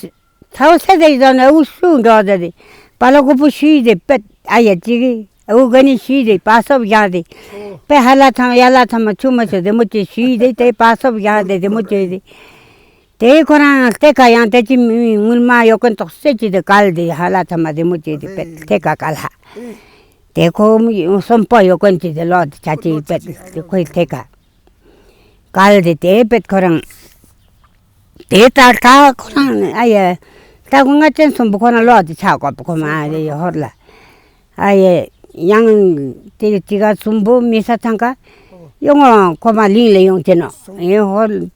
ཚའོ་སེ་དེ་ཡོད་ནི་ཨུ་ཤུ་འགྲོ་དེ་དེ་པ་ལོ་གོ་པོ་ཤུ་ཡི་དེ་པད་ཨ་ཡ་ཅི་གི་ཨུ་ག་ནི་ཤུ་ཡི་དེ་པ་སོབ་ཡང་དེ་པད་ཧ་ལ་ཚང་ཡ་ལ་ཚང་མ་ཆུ་མ་ཆུ་དེ་མོ་ཅི་ཤུ་ཡི་དེ་དེ་པ་སོབ་ཡང་དེ་དེ་མོ་ཅི་དེ། དེ་ཁོ་རང་ལྟེ་ཀ་ཡང་དེ་ཅི་མི་ངུར་མ་ཡོ་ཀན་ཏོག་སེ་ཅི་དེ་ཀལ་དེ་ཧ་ལ་ཚང་མ་དེ་མོ་ཅི་དེ་པད་ལྟེ་ཀ་ཀལ་ཧ། དེ་ཁོ་སོམ་པ་ཡོ་ཀན་ཅི་དེ་ལོ་དེ་ཆ་ཅི་པད་དེ་ཁོའི་ལྟེ་ཀ། ཀལ་དེ་དེ་པད་ཁོ་རང་། དེ་ད་ད་ཁོ་རང་ཨ་ཡེ། ད་ཁོ་ང་ཅན་སུམ་པོ་ཁོ་རང་ལོག་དེ་ཆ་ཀོ་པ་ཁོ་མ་རེ་ཡོ་ཧོར་ལ། ཨ་ཡེ། ཡང་དེ་དེ་ག་སུམ་པོ་མི་ས་ཚང་ཀ་ཡོང་ངོ་ཁོ་མ་ལིང་ལ་ཡོང་ཅེ་ནོ་ཡེ་ཧོར།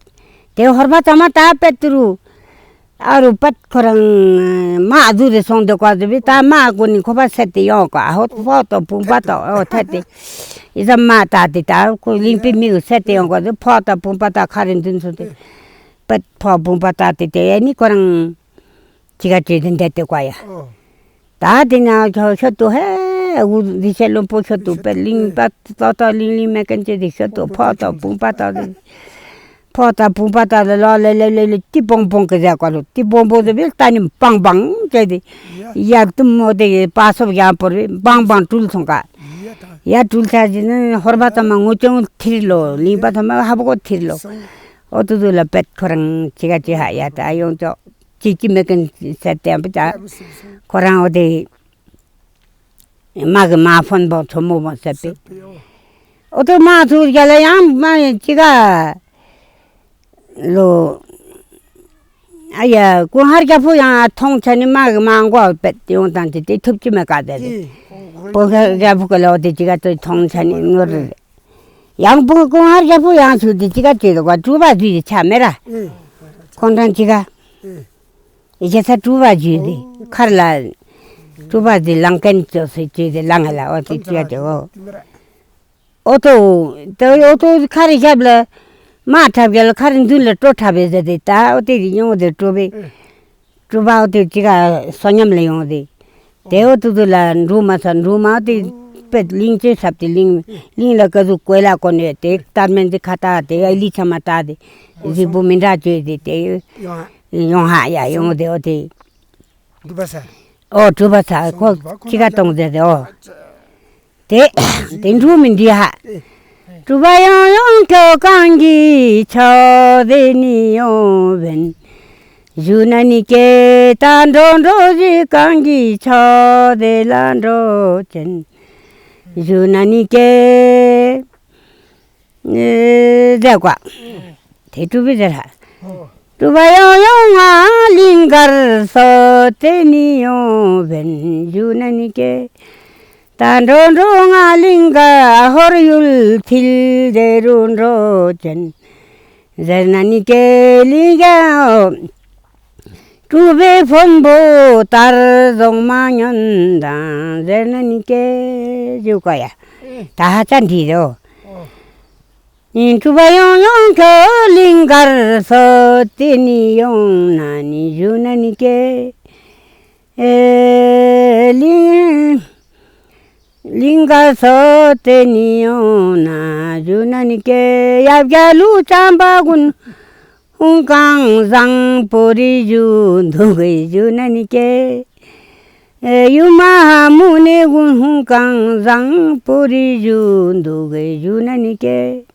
དེ་ཧོར་མ་ཚང་མ་ད་པད་དུ་རུ། ཨ་རུ་པད་ཁོ་རང་མ་ཨ་ཟུ་རེ་སོང་དེ་ཀ་ཟུ་བི་ད་མ་ཀུ་ནི་ཁོ་པ་སེ་ཏེ་ཡོང་ཀ་ཨ་ཧོ་ཕོ་ཏོ་བུམ་པ་ཏོ་ཨོ་ཐ་ཏེ་ཨི་ཟ་མ་ཏ་ཏེ་ད་ཁོ་ལིང་པི་མི་གུ་སེ་ཏེ་ཡོང་ཀ་ཟུ་ཕོ་ཏོ་བུམ་པ་ཏ་ཁ་རེ་འདུན་སོང་ཏེ་པད་ཕོ་བུམ་པ་ཏ་ཏེ་ཏེ་ཨ་ནི་ཁོ་རང་ཅི་ག་ཅི་དེ་འདེད་དེ་ཀ་ཡ། ད་དེ་ན་ཁྱོད་ཤོད་དུ་ཧེ་འུ་རི་ཤེ་ལོ་པོ་ཤོད་དུ་པེ་ལིང་པ་ཏོ་ཏོ་ལིང་ལིང་མེ་ཀན་ཅེ་དེ་ཤོད་དུ་ཕོ་ཏོ་བུམ་པ་ཏོ་དེ་ཕོ་ཏོ་བུམ་པ་ཏོ་དེ་ལོ་ལེ་ལེ་ལེ་ལེ་ཏི་པོང་པོང་གི་ཟེ་ཀ་ལོ་ཏི་པོང་པོང་དེ་བིལ་ཏ་ནི་པང་པང་ཅེ་དེ་ཡ་ཏུ་མོ་དེ་པ་སོབ་ཡང་པོ་རི་པང་པང་ཏུལ་སོང་ཀ་ཡ་ཏུལ་ཆ་ཅི་ནི་ཧོར་བ་ཏ་མ་ངུ་ཅོང་ཐིར་ལོ་ལིང་པ་ཏ་མ་ཧ་པོ་གོ་ཐིར་ལོ། ཨོ་ཏུ་ཏུ་ལ་པད་ཁོ་རང་ཅི་ག་ཅི་ཧ་ཡ་ཏ་ཡོང་ཅོ། ཅིག་ཅིག་མེད་མཁན་ཟེར་ཏེ་ཨམ་པ་ཅག་ཁོ་རང་འོ་དེ་མ་གི་མ་ཕོན་པོ་ཚོ་མོ་བོ་ཟེར་པས། འོ་དེ་མ་ཚུར་རྒྱ་ལ་ཡང་མ་ཅི་ག་ལོ་ཨ་ཡ་ཀུན་ཧར་རྒྱ་ཕུ་ཡང་ཐོང་ཆ་ནི་མ་གི་མ་མགོ་པད་ཡོང་དང་ཅི་དེ་ཐུབ་ཅི་མེད་ག་དེ་རེད། ཀུན་ཧར་རྒྱ་ཕུ་ག་ལོ་དེ་ཅི་ག་དེ་ཐོང་ཆ་ནི་ནོར་རེད། ཡང་པོ་ཀོང་ཧར་རྒྱལ་པོ་ཡང་ཞུ་དེ་ཅི་ག་ཅེ་དོ་ག་གྲུ་པ་ཟིག་ཆ་མེ་ར། ཁོང་ཐང་ཅི་ག་ཡེ་ཆ་གྲུ་པ་ཞུ་དེ་ཁར་ལ་གྲུ་པ་ཟིག་ལང་ཀན་ཅོ་སེ་ཅེ་དེ་ལང་ལ་ཨོ་དེ་ཅི་ག་ཅེ་ཨོ། ཨོ་ཏོ་དེ་ཨོ་ཏོ་ཁར་ཞབས་ལ་མ་ཁྲབ་གལ་ཁར་མདུན་ལ་སྤྲོ་ཁྲབ་བེ་ཟེར་དེ་ད་ཨོ་དེ་ཡོང་དེ་གྲུ་པའི། གྲུ་པ་དེ་ཅི་ག་བསོད་སྙོམས་ལ་ཡོང་དེ། དེ་འོ་ཏུ་ཏུ་ལ་འབྲུ་མ་ས་འབྲུ་མ་དེ་པེ་གླིང་ཆེ་ས་དེ་གླིང་གླིང་ལ་ཀ་ཟུ་གོས་ལ་གོ་ནས་དེ་ལྟར་མེན་དེ་ཁ་ཏ་དེ་ཨ་ལི་ཆ་མ་ཏ་དེ་གཟིགས་པོ་མི་འདྲ་བཅོས་དེ་དེ་ཡོང་ཧ་ཡ་ཡོང་དེ་འོ་དེ། འོ་གྲུ་པ་ས་ཁོ་ཅི་ག་གཏོང་ཟེར་དེ་འོ། དེ་དེ་འབྲུ་མི་འདི་ཧ། གྲུ་པ་ཡང་ཡང་ཁྱོད་གང་གི་ཆོག་དེ་ནི་ཡོང་བན། ཞུ་ན་ནི་ཀེ་ད་འགྲོ་འགྲོ་ཞིག་གང་གི་ཆོག་དེ་ལ་འགྲོ་ཅན། ཞུ་ན་ནི་ཀེ་ཟེར་ཀ། དེ་གྲུ་པའི་ཟེར་ཧ། གྲུ་པ་ཡང་ཡང་ང་གླིང་དཀར་སོ་དེ་ནི་ཡོང་བན་ཞུ་ན་ནི་ཀེ། ད་འགྲོ་འགྲོ་ང་གླིང་ག་ཧོར་ཡུལ་ཐིལ་དེ་རུ་འགྲོ་ཅན། ཟེར་ན་ནི་ཀེ་གླིང་ག་གྲུ་པའི་ཕོན་པོ་དར་རྫོང་མ་ཉོན་དང་ཟེར་ན་ནི་ཀེ་ཞུ་ཀ་ཡ། ད་ཧ་ཅང་འདི་རོ། ནི་གྲུ་པ་ཡང་ཡང་ཁྱོད་གླིང་གར་སོ་དེ་ནི་ཡོང་ན་ནི་ཞུ་ན་ནི་ཀེ། ཨེ་གླིང་གླིང་ག་སོ་དེ་ནི་ཡོང་ན་ཞུ་ན་ནི་ཀེ། ཡབ་རྒྱལ་ལུ་བྱམས་པ་ཀུན་ཧུང་ཀང་བཟང་པོ་རི་ཞུ་འདུག་གེ་ཞུ་ན་ནི་ཀེ། ཨེ་ཡུམ་མ་ཧ་མུ་ནེ་ཀུན་ཧུང་ཀང་བཟང་པོ་རི་ཞུ་འདུག་གེ་ཞུ་ན་ནི་ཀེ།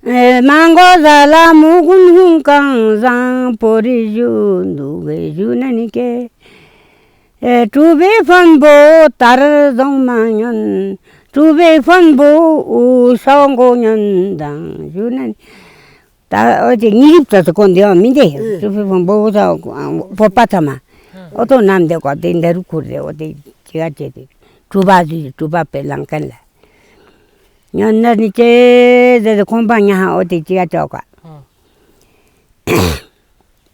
ཨེ་མ་མགོ་ཟ་ལ་མུ་ཀུན་ཧུང་ཀང་བཟང་པོ་རི་ཞུ་འདུག་གེ་ཞུ་ན་ནི་ཀེ། ཨེ་གྲུ་པའི་ཕོན་པོ་དར་རྫོང་མ་ཉོན། གྲུ་པའི་ཕོན་པོ་འུ་ཤོག་མགོ་ཉོན་དང་ཞུ་ན་ནི། ད་ཨོ་དེ་ཉི་རིབ་ཙ་ཙ་གོན་དེ་ཡང་མི་འདེ། གྲུ་པའི་ཕོན་པོ་འུ་ཤོག་བོད་པ་ཚང་མ་ཨོ་ཏོ་ནམ་དེ་གོ་དེ་འདི་རུ་ཁུར་དེ་ཨོ་དེ་ཅི་ག་ཅེ་དེ་གྲུ་པ་ཟུ་གྲུ་པ་པེ་ལང་ཀན་ལ། ཉོན་ན་ནི་ཅེ་ཟེར་ཏེ་ཁོང་པ་ཉ་ཧ་འོ་དེ་ཅི་ག་ཅོག་ག།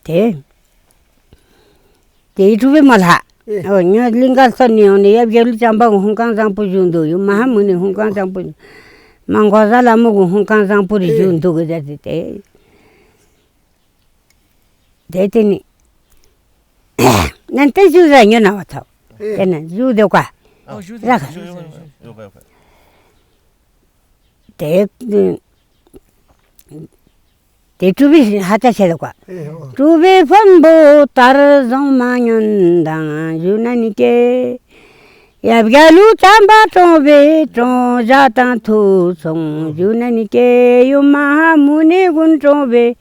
དེ་དེ་ཡི་གྲུ་པའི་མོ་ལ་ཨོ་ཉོ་གླིང་ག་སོ་ནི་ཡོང་ནི་ཡབ་རྒྱལ་ལུ་བྱམས་པ་གུ་ཧུང་ཀང་བཟང་པོ་བཞུགས་འདུག་ཡུམ་མ་ཧ་མུ་ནི་ཧུང་ཀང་བཟང་པོ་མ་མགོ་ཟ་ལ་མོ་གུ་ཧུང་ཀང་བཟང་པོ་རི་བཞུགས་འདུག་གི་ཟེར་ཏེ་དེ། དེ་དེ་ནི་ནན་ཏན་ཞུ་ར་ཉོ་ན་བ་ཚོ། དེ་ན་ཞུ་དེ་ཀ་ར་ཁ་དེ་དེ་གྲུ་པའི་ཧ་ཅ་ཆེ་དེ་ཀ་གྲུ་པའི་ཕོན་པོ་དར་རྫོང་མ་ཉོན་དང་ཞུ་ན་ནི་ཀེ། ཡབ་རྒྱལ་ལུ་བྱམས་པ་གྲོང་པའི་གྲོང་བཞག་དང་ཐུག་སོང་ཞུ་ན་ནི་ཀེ། ཡུམ་མ་ཧ་མུ་ནེ་ཀུན་གྲོང་པའི་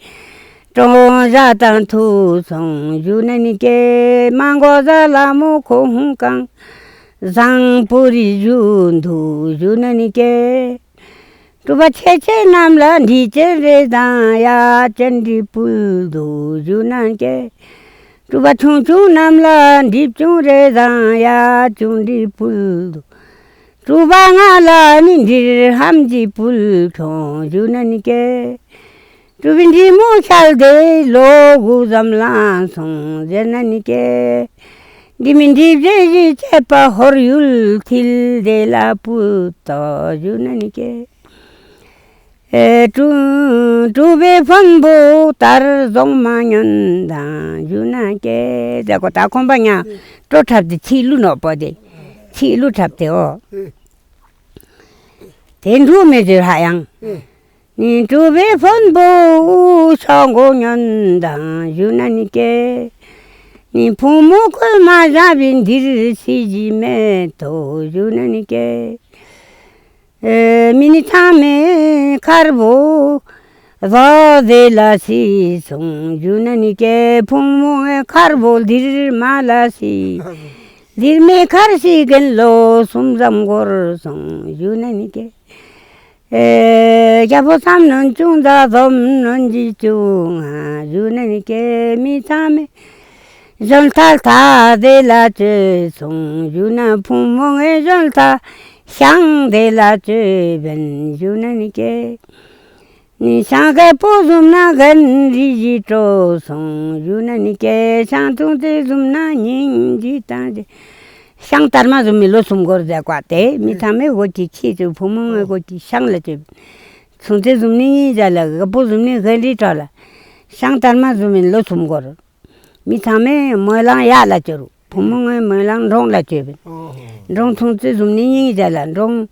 གྲོང་བཞག་དང་ཐུག་སོང་ཞུ་ན་ནི་ཀེ། མ་མགོ་ཟ་ལ་མོ་ཁོ་ཧུང་ཀང་བཟང་པོ་རི་བཞུགས་འདུག་ཞུ་ན་ནི་ཀེ། གྲུ་པ་ཆེ་ཆེ་རྣམས་ལ་འབྲི་ཅན་རེ་དང་ཡ་ཅན་འབྲི་ཕུལ་འདུག་ཞུ་ན་ཀེ། གྲུ་པ་ཆུང་ཆུང་རྣམས་ལ་འབྲི་བྱུང་རེ་དང་ཡ་བྱུང་འབྲི་ཕུལ་འདུག་གྲུ་པ་ང་ལ་ནི་འབྲི་ཧམ་འབྲི་ཕུལ་ཁྱོང་ཞུ་ན་ནི་ཀེ། གྲུབ་པའི་འབྲི་མོ་ཤལ་ཏེ་ལོ་དགུ་ཙམ་ལ་སོང་ཟེར་ན་ནི་ཀྱེ། འདི་མིན་འདི་བཞེས་ཞིག་བྱེད་པ་ཧོར་ཡུལ་ཐིལ་དེ་ལ་བུད་དོ་ཞུ་ན་ནི་ཀྱེ། ཨེ་གྲུ་གྲུབ་པའི་ཕོན་པོ་དར་རྫོང་མ་ཉོན་དང་ཞུ་ན་ཀྱེ། ཟེར་གོ་ད་ཁོང་པ་ཉ་སྤྲོ་འཁྲབ་སྟེ་ཚིག་བླུ་ནོག་པོ་དེ་ཚིག་བླུ་འཁྲབ་སྟེ་འོ། དེ་འགྲུབ་མེད་ཟེར་ཧ་ཡང་། ནི་གྲུབ་པའི་ཕོན་པོ་ཤོག་མགོ་ཉོན་དང་ཞུ་ན་ནི་ཀྱེ། ནི་ཕུང་མོ་ཁོལ་མ་བཞག་པའི་འདིར་སྲིད་ཞི་མེད་དོ་ཞུ་ན་ནི་ཀྱེ། ཨེ་མི་ནི་ཚང་མའི་མཁར་བོ་བཟོ་དེ་ལ་སྲིད་སོང་ཞུ་ན་ནི་ཀྱེ། ཕུང་མོ་མཁར་བོ་འདིར་མ་ལ་སྲིད། འདིར་མེ་མཁར་སྲིད་རྒན་ལོ་གསུམ་ཙམ་འགོར་སོང་ཞུ་ན་ནི་ཀྱེ། ཨེ་རྒྱ་པོ་བསམ་ནོན་ཅུང་ད་འཛོམས་ནོན་གྱི་ཅུང་ང་ཞུ་ན་ནི་ཀྱེ། མི་ཚང་མའི་གཞོན་ཐ་ཐ་དེ་ལ་བཅོས་སོང་ཞུ་ན། ཕུང་མོ་ངའི་གཞོན་ཐ་ཤང་དེ་ལ་བཅོས་བན་ཞུ་ན་ནི་ཀྱེ། ནི་ཤང་རྒད་པོ་བཟུམ་ན་རྒན་རི་ཞིག་སྤྲོ་སོང་ཞུ་ན་ནི་ཀྱེ། ཤང་ཐུང་ཙེ་བཟུམ་ན་སྙིང་རྗེ་དང་། ཤང་དར་མ་བཟུམ་མའི་ལོ་གསུམ་འགོར་ཟེར་བ་དེ་མི་ཚང་མའི་སྒོ་གི་ཁྱི་ཚོ་ཕུང་མོ་ངའི་སྒོ་གི་ཤང་ལ་བཅོས། ཐུང་ཙེ་བཟུམ་ནི་སྙིང་རྗེ་ལ་རྒད་པོ་བཟུམ་ནི་རྒན་རི་སྤྲོ་ལ། ཤང་དར་མ་བཟུམ་མའི་ལོ་གསུམ་འགོར། མི་ཚང་མས་སྨོན་ལམ་གཡག་ལ་བཅོས་རུ། བུ་མོ་ངའི་སྨོན་ལམ་འབྲོང་ལ་བཅོས་པས། འབྲོང་ཐུང་ཙེ་བཟུམ་ནི་སྙིང་རྗེ་ལ་འབྲོང་།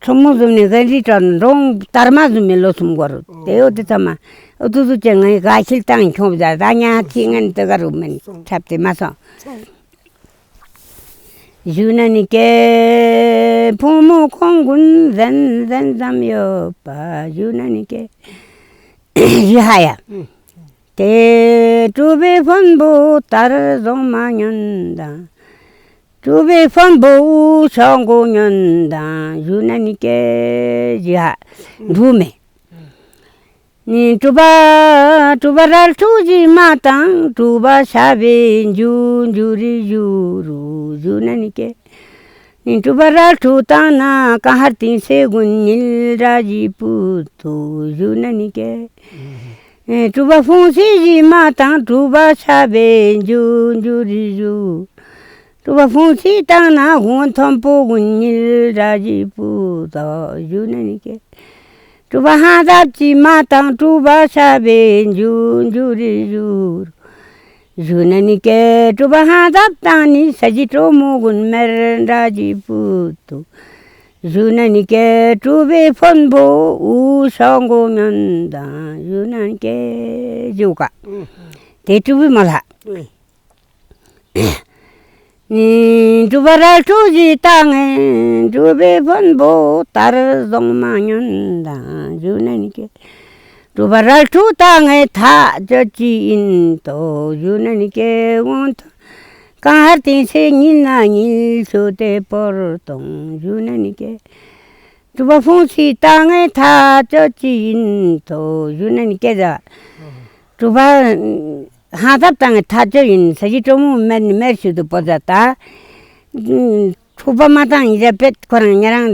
ཚོ་མོ་བཟུམ་ནི་གན་རི་སྤྲོ་འབྲོང་དར་མ་བཟུམ་མའི་ལོ་གསུམ་འགོར་རུ། དེ་འོ་དེ་ཚང་མ་འུ་ཐུ་ཐུ་ཅན་ངའི་དགའ་ཤིལ་བཏང་ཁྱོང་བ་ད་ཉ་ཐི་ངན་དེ་ག་རུ་མིན་འཁྲབ་སྟེ་མ་སོང་། ཞུ་ན་ནི་ཀྱེ། ཕུང་མོ་ཁོང་ཀུན་ཟན་ཟན་ཙམ་ཡོད་པ་ཞུ་ན་ནི་ཀྱེ། ཞུ་ཧ་ཡ། དེ་གྲུབ་པའི་ཕོན་པོ་དར་རྫོང་མ་ཉོན་དང་། གྲུབ་པའི་ཕོན་པོ་ཤོག་མགོ་ཉོན་དང་ཞུ་ན་ནི་ཀྱེ་ཞུ་ཧ། འགྲུབ་མེད། ནི་གྲུབ་པ་གྲུབ་པ་རལ་གྲུ་ཞིག་མ་དང་གྲུབ་པ་ཞབས་པད་འཇུ་འཇུ་རི་ཞུ་རུ་ཞུ་ན་ནི་ཀྱེ། ནི་གྲུབ་པ་རལ་གྲུ་བཏང་ན་ཀ་ཧར་ཏིང་སེ་དགུན་ཉིལ་ར་ཞིག་པུ་ཏུ་ཞུ་ན་ནི་ཀྱེ། ཨེ་གྲུབ་པ་ཕུང་སྲི་ཞིག་མ་དང་གྲུབ་པ་ཞབས་པད་འཇུ་འཇུ་རི་ཞུ། གྲུབ་པ་ཕུང་སྲི་བཏང་ན་ཧུང་མཐོན་པོ་དགུན་ཉིལ་ར་ཞིག་པུ་ཏུ་ཞུ་ན་ནི་ཀྱེ། གྲུབ་པ་ཧང་ཟབ་ཅིག་མ་དང་གྲུབ་པ་ཞབས་པད་འཇུ་འཇུ་རི་ཞུ། ཞུ་ན་ནི་ཀྱེ་གྲུབ་པ་ཧང་ཟབ་བཏང་ནི་ས་གཞི་གྲོ་མོ་དགུན་མེར་འདྲ་ཅིག་པུ་ཏུ། ཞུ་ན་ནི་ཀྱེ་གྲུབ་པའི་ཕོན་པོ་འུ་ཤོག་མགོ་ཉོན་དང་ཞུ་ན་ནི་ཀྱེ་ཞུ་ག། དེ་གྲུབ་པའི་མ་ལྷ། ནི་གྲུབ་པ་རལ་གྲུ་ཞིག་བཏང་ངས་གྲུབ་པའི་ཕོན་པོ་དར་རྫོང་མ་ཉོན་དང་ཞུ་ན་ནི་ཀྱེ། གྲུབ་པ་རལ་གྲུ་བཏང་ངས་ཐག་གཅོད་ཅི་ཡིན་དོ་ཞུ་ན་ནི་ཀྱེ་འོང་ཐོ། གང་ཧར་ཏིང་སེ་ཉིན་ན་ཉིན་ཤོ་དེ་པོར་གཏོང་ཞུ་ན་ནི་ཀྱེ། གྲུབ་པ་ཕུང་སྲི་བཏང་ངས་ཐག་གཅོད་ཅི་ཡིན་དོ་ཞུ་ན་ནི་ཀྱེ་ཟ། གྲུབ་པ། ཧང་ཐབ་བཏང་ངས་ཐག་གཅོད་ཡིན། ས་གཞི་གྲོ་མོ་མེར་ནི་མེར་ཞུ་དུ་པོ་ཟ་ད། ཁྲུ་པ་མ་བཏང་ཡིན་ཟེར་པེད་ཁོ་རང་ཉེ་རང་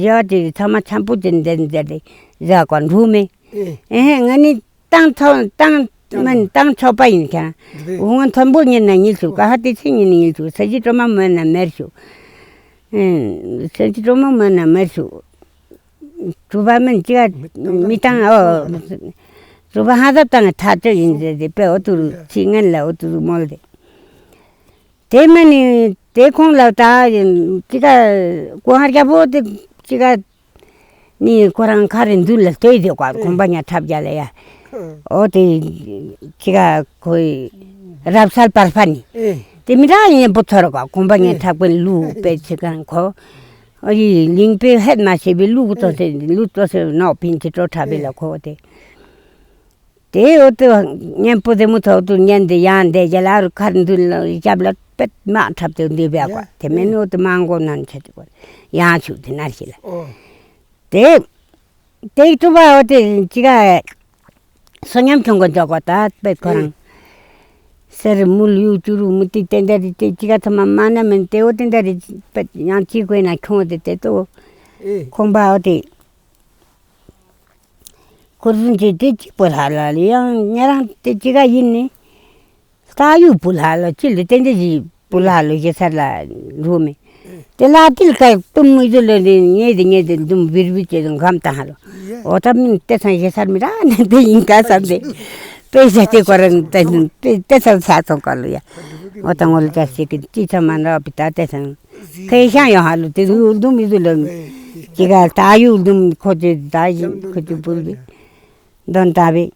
ཡོད་དེ་ཚང་མ་འཆམ་པོ་ཅན་ལྡན་ཟེར་ཏེ་ཟེར་གོ་འགྲུབ་མེད། ཨེ་ཧེ་ང་ནི་བཏང་ཐོ་བཏང་མིན་བཏང་ཆོག་པ་ཡིན་ཁྱེད་རང་། འུ་ངོ་མཐོན་པོ་ཉིན་ན་ཉིལ་ཞུ། ཀ་ཧ་ཏི་ཚི་ཉིན་ན་ཉིལ་ཞུ། ས་གཞི་གྲོ་མ་མེར་ན་མེར་ཞུ། ཨེ་ས་གཞི་གྲོ་མ་མེར་ན་མེར་ཞུ། གྲུབ་པ་མིན་ཅི་ག་མི་བཏང་ཨོ། གྲུབ་པ་ཧ་ཟབ་བཏང་ངས་ཐག་གཅོད་ཡིན་ཟེར་ཏེ་དཔེ་འོ་ཏུ་རུ་ཚིག་ངན་ལ་འོ་ཏུ་རུ་མོལ་ཏེ། དེ་མིན་ནི་དེ་ཁོང་ལ་ད་ཅི་ག་གོང་ཧར་རྒྱལ་པོ་དེ་ཅི་ག་ནི་ཁོ་རང་ཁ་རེ་མདུན་ལ་ལྟོས་ཏེ་ཀོ་གོམ་པ་ཉ་འཁྲབ་རྒྱ་ལ་ཡ། འོ་དེ་ཅི་ག་ཁོའི་རབ་གསལ་པར་ཕ་ནི། དེ་མི་ར་ཡིན་པོ་ཐོར་ཀོ་གོམ་པ་ཉ་འཁྲབ་ཀུན་ལུག་པེ་ཅི་ག་ཁོ། ཨ་ཡི་གླིང་པའི་ཧད་མ་ཤེས་པའི་ལུག་ཏོ་སེ་ལུག་ཏོ་སེ་ནོག་ཕིན་ཅི་ཏོ་ཁྲ་བེ་ལ་ཁོ་ཏེ། དེ་འོ་ཏེ་གཉེན་པོ་དེ་མོ་ཐོག་ཏུ་ཉན་དེ་ཡང་དེ་རྒྱ་ལ་རུ་ཁར་འདུལ་ལ་རྒྱབ་ལ་པེད་མ་འཁྲབ་སྟེ་འདི་བས་ཀོ་དེ་མེན་འོ་ཏེ་མང་གོ་ནན་ཆེ་ཏེ་ཀོ་ཡང་ཆུ་དེ་ནར་ཤི་ལ། དེ་དེ་ཏུ་བ་འོ་ཏེ་ཅི་ག་སོ་ཉམ་ཆུང་གོ་འཇོག་གོ་ད་པེད་ཁོ་རང་། སེར་མུལ་ཡུ་ཅུ་རུ་མུ་ཏི་ཏེ་འདྲ་རི་ཏེ་ཅི་ག་ཐ་མ་མ་ན་མེན་ཏེ་འོ་ཏེ་འདྲ་རི་པད་ཡང་ཅི་གོས་ན་ཁྱོང་དེ་ཏེ་ཏོ། ཁོང་པ་འོ་ཏེ། ཁུར་ཟིན་ཅིག་དེ་གཅིག་པོ་ལྷ་ལ་ལི་ཡང་ཉེ་རང་དེ་གཅིག་ག་ཡིན་ནི། ལྟ་ཡུལ་པོ་ལྷ་ལ་ཅི་ལི་ཏན་ཏན་ཞིག་པོ་ལྷ་ལ་ཞེ་ས་ལ་རུ་མི། དེ་ལ་ཏིལ་ཁ་གཏུམ་མི་ཟུ་ལ་ནི་ངེ་དེ་ངེ་དེ་འདུམ་བིར་བིར་ཅེ་དང་གམ་ཏང་ཧ་ལོ། འོ་ད་མིན་ཏེ་ཚང་ཞེ་ས་མི་ར་ནི་དེ་ཡིན་ག་བསམ་དེ། དཔེ་ཞེ་དེ་ཀོ་རང་ཏེ་ཏེ་ཚང་ས་ཚོང་ཀ་ལོ་ཡ། འོ་ད་ངོ་ལ་ཅ་ཞིག་གི་ཅི་ཚང་མ་ན་པི་ད་ཏེ་ཚང་། ཁེ་ཤང་ཡོད་ཧ་ལོ་དེ་རུ་འདུམ་མི་ཟུ་ལ། ཅི་ག་ལྟ་ཡུལ་འདུམ་ཁོ་ཅེ་ད་ཡིན་ཁོ་ཅེ་པུར་བི། འདོན་ད་བི།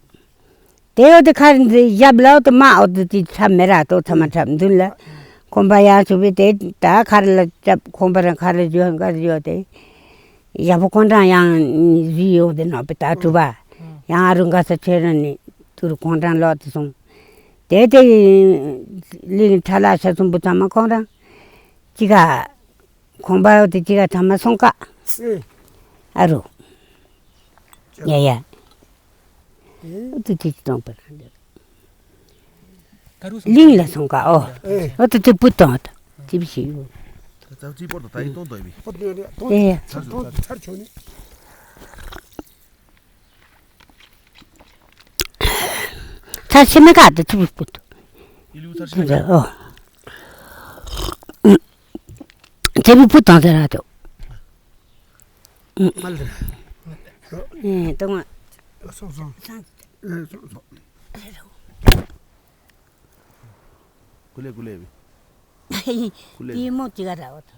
དེ་འོ་དེ་ཁར་འདི་ཞབས་ལ་འོ་དེ་མ་འོ་དེ་དེ་ཁྲབ་མེ་ར་དོ་ཐ་མ་ཁྲབ་མདུན་ལ། ཁོང་པ་ཡང་ཆུ་བི་དེ་ད་ཁར་ལ་ཁྲབ་ཁོང་པ་རང་ཁར་ལ་འཇུ་ག་འཇུ་དེ། ཞབས་པོ་ཁོང་རང་ཡང་བཟི་ཡོད་དེ་ནོ་པི་ད་གྲུ་པ། ཡང་ཨ་རུ་འགའ་ས་ཆེ་ར་ནི་དུ་རུ་ཁོང་རང་ལོག་དེ་སོང་། དེ་དེ་གླིང་ཁྲ་ལ་ཤ་གསུམ་པོ་ཐ་མ་ཁོང་རང་། ཅི་ག་ཁོང་པ་འོ་དེ་ཅི་ག་ཐ་མ་སོང་ཀ་ཨ་རུ། ཡ་ཡ། ཨུ་ཏུ་ཏི་གཏོང་པ་ར། གླིང་ལ་སོང་ཀ་ཨོ། ཨུ་ཏུ་ཏི་པུ་གཏོང་ཏ། ཅི་བི་ཤི་ཡོ། ཨེ། ཚར་ཤི་མེ་ཀ་ཏུ་ཅི་བི་པུ་ཏུ། ཨོ། ཅི་བི་པུ་གཏོང་ཟེར་ར་ཏུ། ཨེ། གཏོང་བ། སོང་སོང་། ཨེ། སོང་སོང་། ཀུ་ལེ་ཀུ་ལེ་བི། ཀུ་ལེ། ཏི་མོ་ཅི་ག་ར་བ་ཏོ།